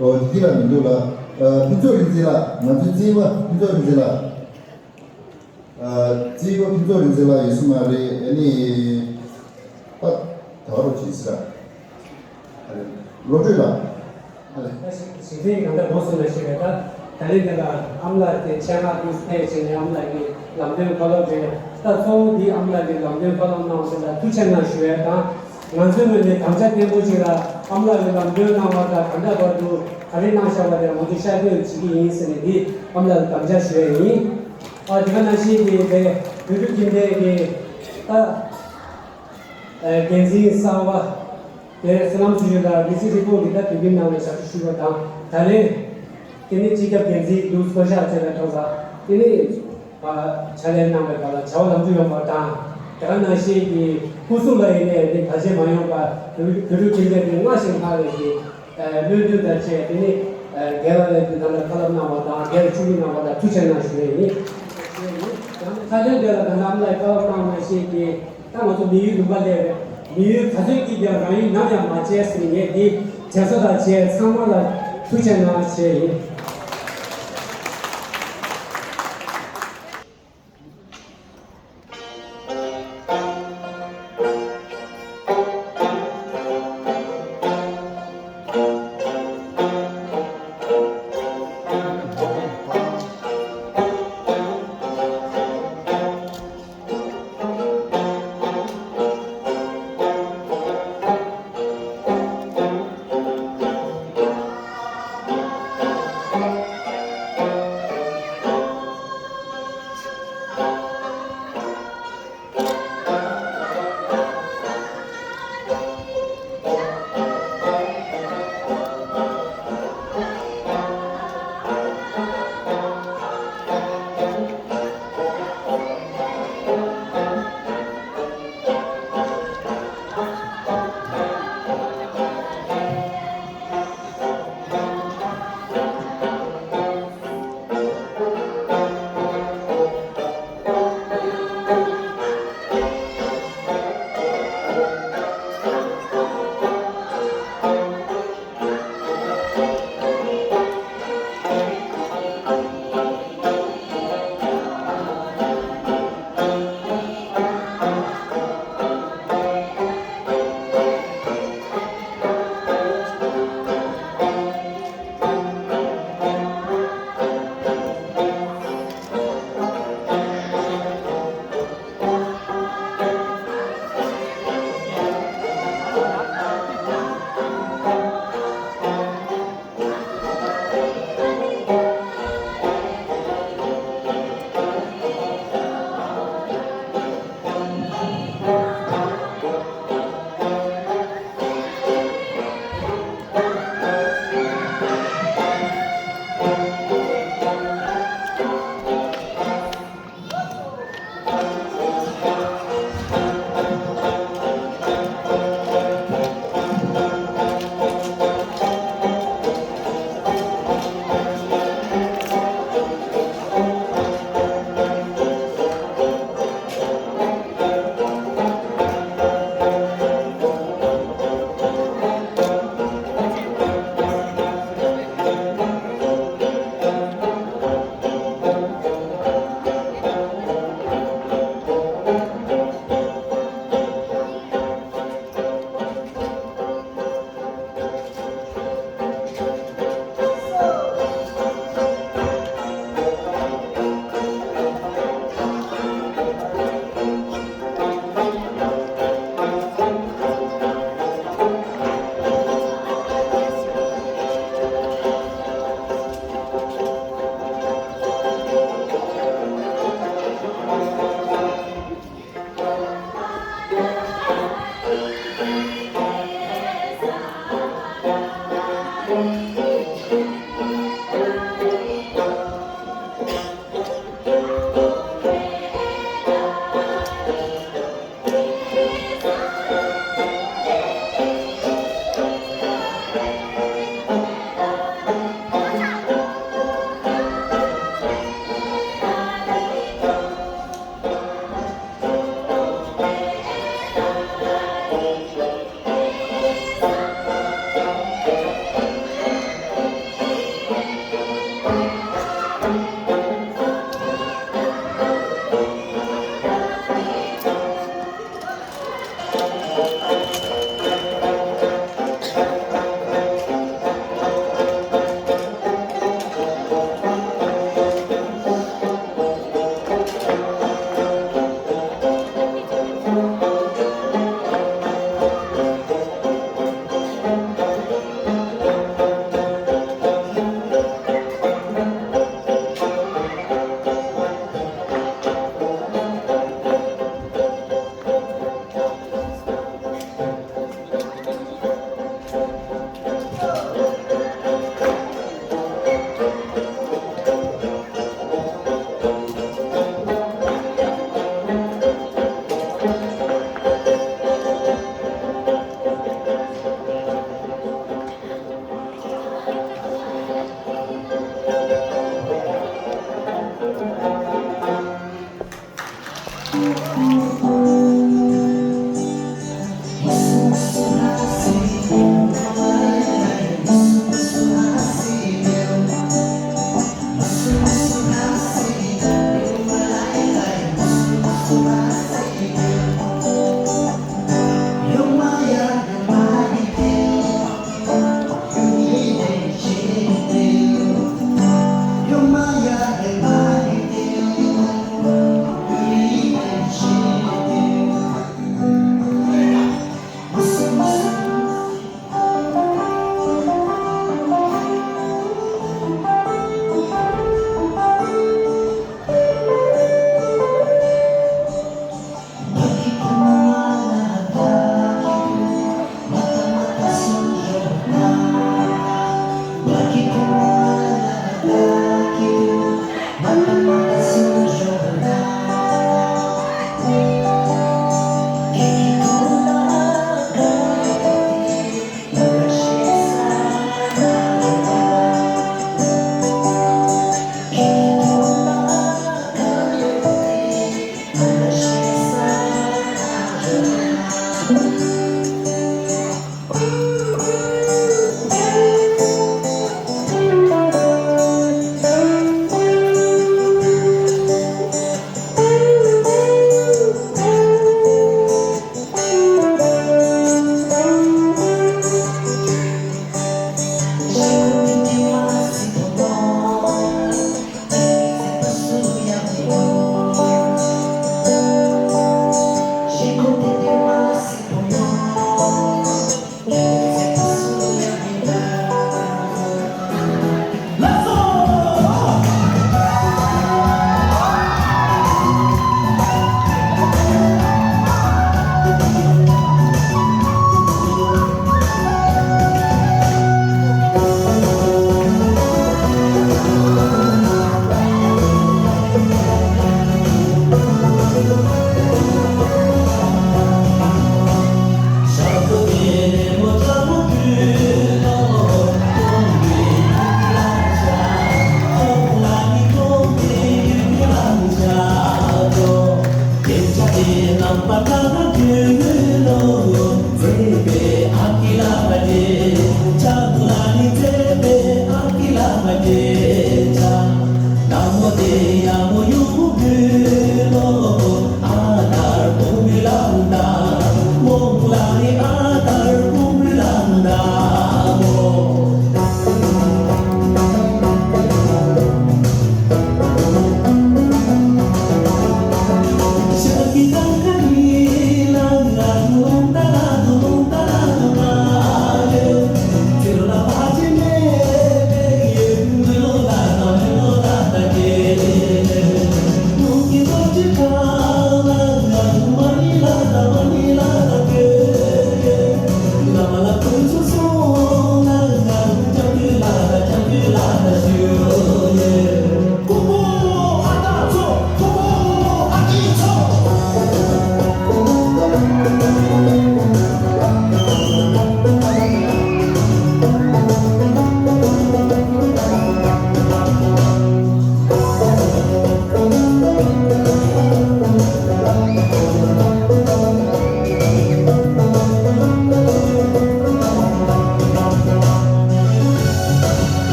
ཨོ། བདེ་སྐྱིད་ལགས་མི་འདུག་ལགས། ཨ། ཕུན་ཚོགས་རིག་འཛིན་ལགས། ང་ཚོའི་རྩིས་པ་ཕུན་ཚོགས་རིག་འཛིན་ལགས། ཨ། རྩིས་པ་ཕུན་ཚོགས་རིག་འཛིན་ལགས་ཡོད་ས་མ་རེད། ཨ་ནི། ཨ། ད་རུང་ཅིག་ཟེར། ཨ་རེ། བློ་གྲོས་ལགས། ཨ་རེ། ད་ཞིག་ཞིག་ཚན་གང་ལྟར་དགོངས་སོང་ན་ཞིག་རེད། ད་ད་རིང་འདི་ལ་ཨ་མ་ལགས་དེ་ཆེད་མངགས་དུ་ཕེབས་བྱས་ནས་ཨ་མ་ལགས་ཀྱི་ལམ་སྟོན་བཀའ་སློབ་སྤྲད། ད་གཙོ་བོ་འདི་ཨ་མ་ལགས་ཀྱི་ལམ་སྟོན་བཀའ་སློབ་གནང་བ་དེ་ལ་ཐུགས་རྗེ་གནང་ཞུ་ཡས་དང་། ང་ཚོའི་ངོས་ནས་དམ་བཅའ་བརྟན་པོ་ཞིག་ལ་ཨ་མ་ལགས་ཀྱི་ལམ་སྟོན་གནང་བ་དང་ད་ལྟ་བར་དུ་ག་རེ་གནང་བཞག་པ་དེ་ང་ཚོས་ཤར་བསྐྱོད་བྱེད་ཀྱི་ཡིན་ཟེར་ནས་འདི་ཨ་མ་ལགས་ལ་དམ་བཅའ་ཞུ་ཡས་ཡིན། ཨ། དེ་ག་ནང་བཞིན་གྱི་དེ་བོད་ཕྲུག་ཁྱིམ་སྡེ་གི་ད་འགན་འཛིན་གསར་པ་དེ་སི་ལམ་སུ་ཞུ་ལ་མི་ཚེ་རིང་པོ་གི་ད་དུས་རྒྱུན་ནང་ལ་ཞབས་ཞུ་ཞུས་པ་དང་ད་ལན་དེ་ནས་སྤྱི་ཁྱབ་འགན་འཛིན་དུ་བསྐོ་གཞག་བྱས་པའི་ཐོག་ལ་དེ་ནས་ཕྱག་ལས་གནང་བའི་སྐབས་ལ་བྱ་བ་ལམ་འགྲོ་ཡོང་བ་དང་། དེ་ག་ནང་བཞིན་གྱི་སྐུ་གཟུགས་ལ་ཡིན་ནའི་དེ་བར་ཆད་མ་ཡོང་བར་བོད་བོད་ཕྲུག་ཁྱིམ་སྡེ་དེ་སྔར་བཞིན་སྔར་བས་ཀྱི་བློ་མཐུན་དང་བཅས་དེ་ནི་རྒན་ལགས་ལ་ད་ལྟ་བཀའ་སློབ་གནང་བ་དང་རྒན་ལ་ཕྱུག་རིག་གནང་བ་དང་ཐུགས་རྗེ་གནང་ཞུ་ཡས་ཡིན། ཡང་ན་ཁ་སང་དེ་ལ་ད་ལྟ་ཨ་མ་ལགས་བཀའ་སློབ་གནང་བ་ཞིག་གིས་ད་ང་ཚོ་མི་ཡུལ་ལུང་པ་སླེབས་རེད། མི་ཡུལ་ག་ཚོད་ཀྱིས་ཀྱང་རང་ཡུལ་ནམ་ཡང་མ་བརྗེད་ཟེར་ངས་འདི་དྲན་གསོ་དང་བཅས་ཚང་མ་ལ་ཐུགས་རྗེ་གནང་ཞུ་ཡས་ཡིན།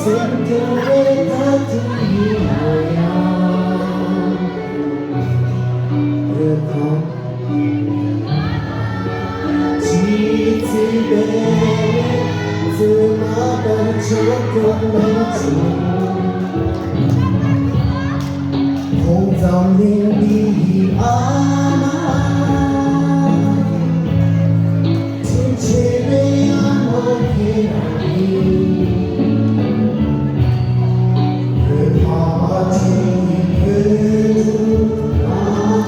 ད་དེ་རིང་ང་ཚོ་ནས་བོད་སྐད་ཐད་ཀྱི་ལོ་དྲུག་ཅུ་དེའི་ཐོག་ནས་གྲུབ་འབྲས་ཡིན་པས། ཨ་མ་ལགས་ཀྱིས་ཐུགས་རྗེ་གནང་དང་། ཨ་མ་ལགས་ཐུགས་རྗེ་གནང་དང་། ཨ་མ་ལགས་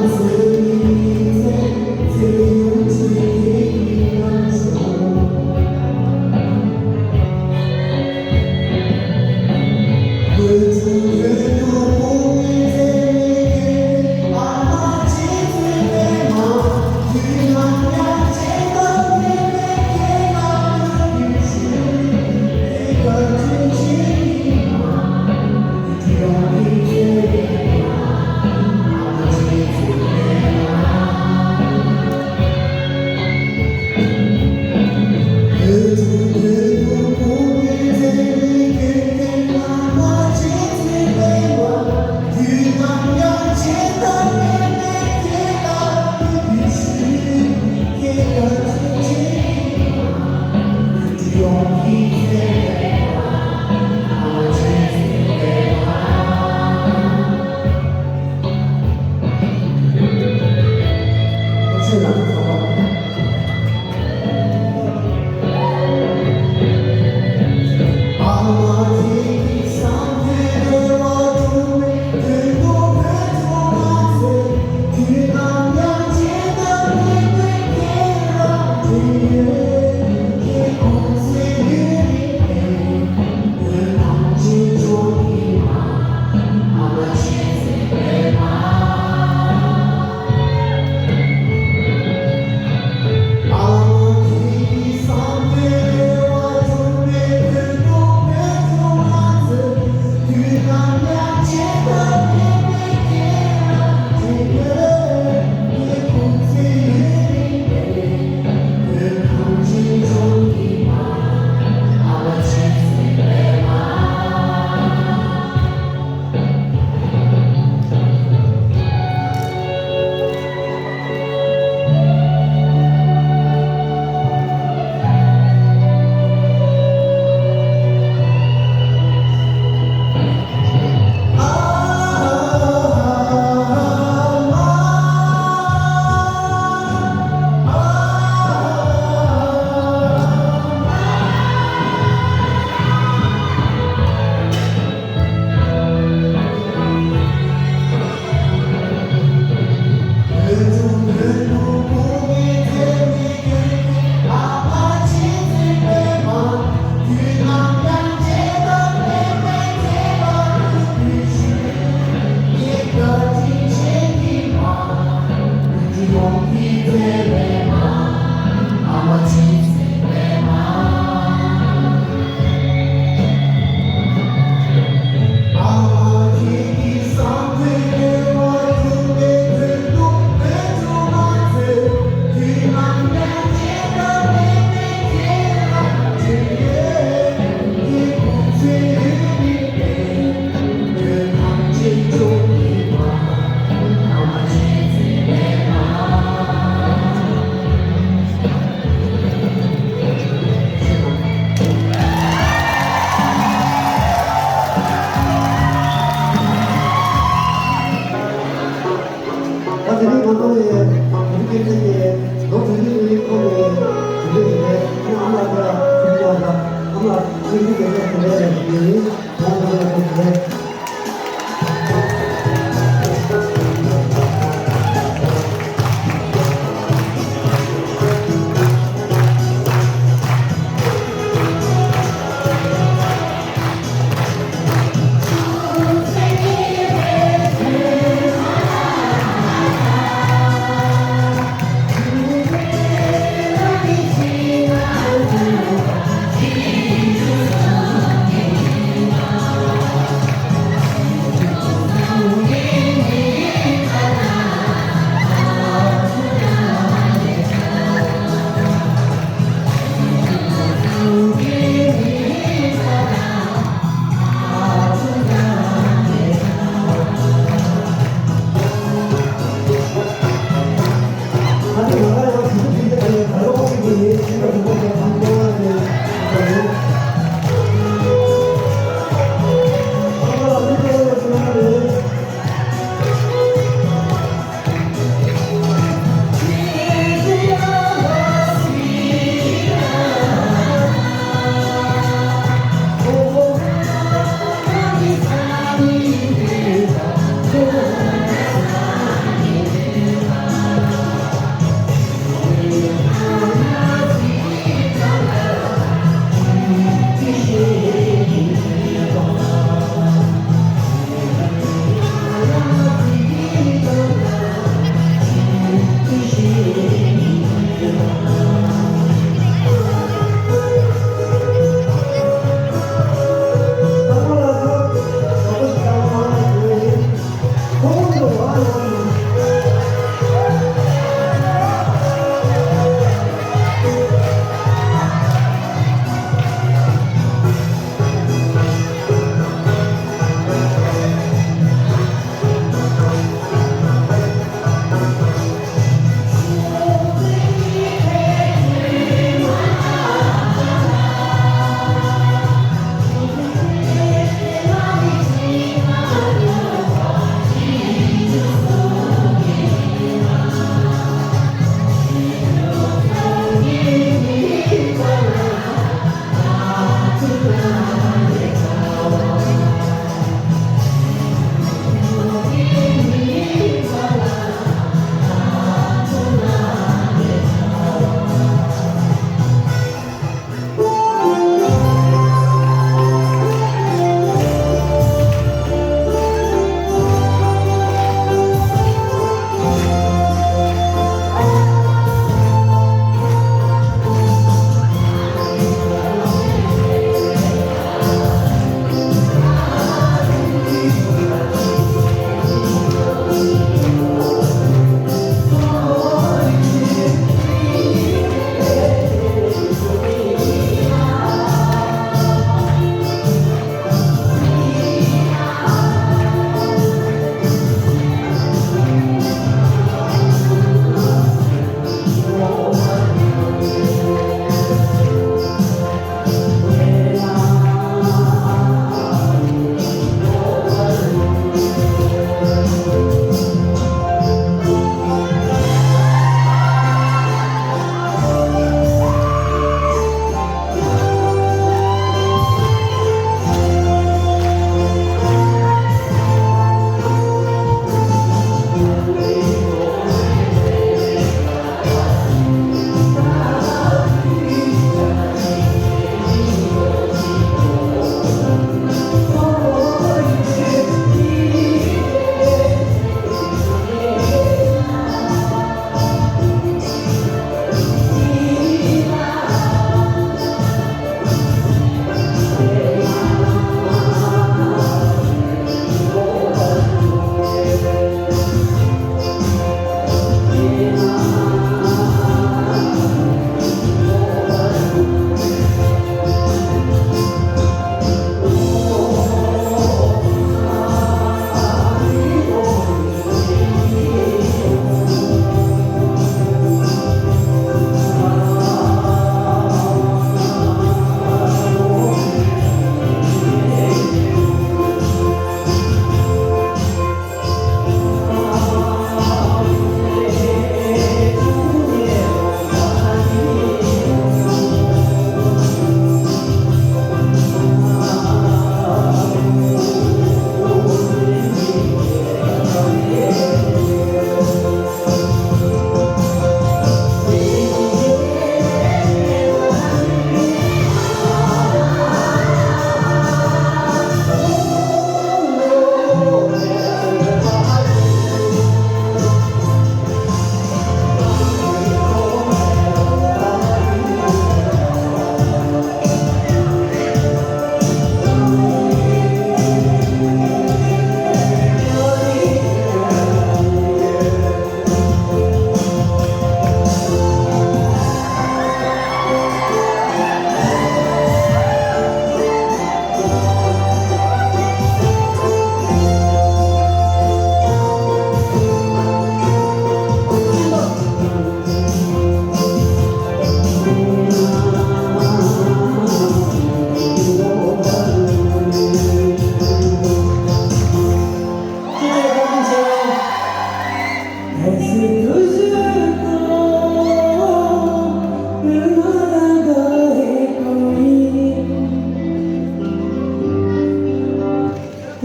ཐུགས་རྗེ་གནང་དང་།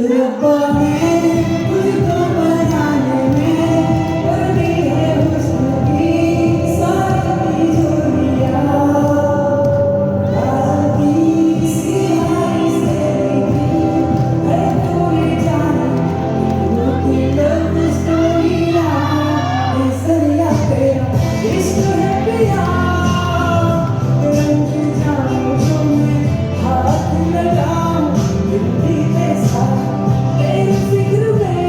रब्बा ने तुझको बनाने में कर दी है हुस्न की सारी तिजोरियां। आदि सिहाई से भी है पूरी जाने, इश्क की लव स्टोरियां। केसरिया तेरा इश्क है पिया, रंग जाऊं जो मैं हाथ लगाऊं, दिल भी कैसा तेरी फिक्र में।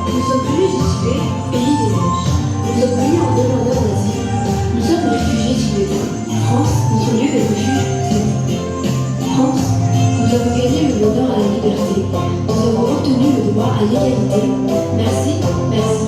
Nous sommes venus ici, pays des neiges. Nous sommes venus en demandeurs d'asile. Nous sommes réfugiés tibétains. France, notre lieu de refuge, c'est France, nous avons gagné le bonheur à la liberté. Nous avons obtenu le droit à l'égalité. Merci, merci.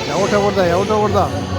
ཡག་པོ་འཁྲབ་དགོས་རེད་ད། ཡག་པོ་འཁྲབ་དགོས་རེད་ད།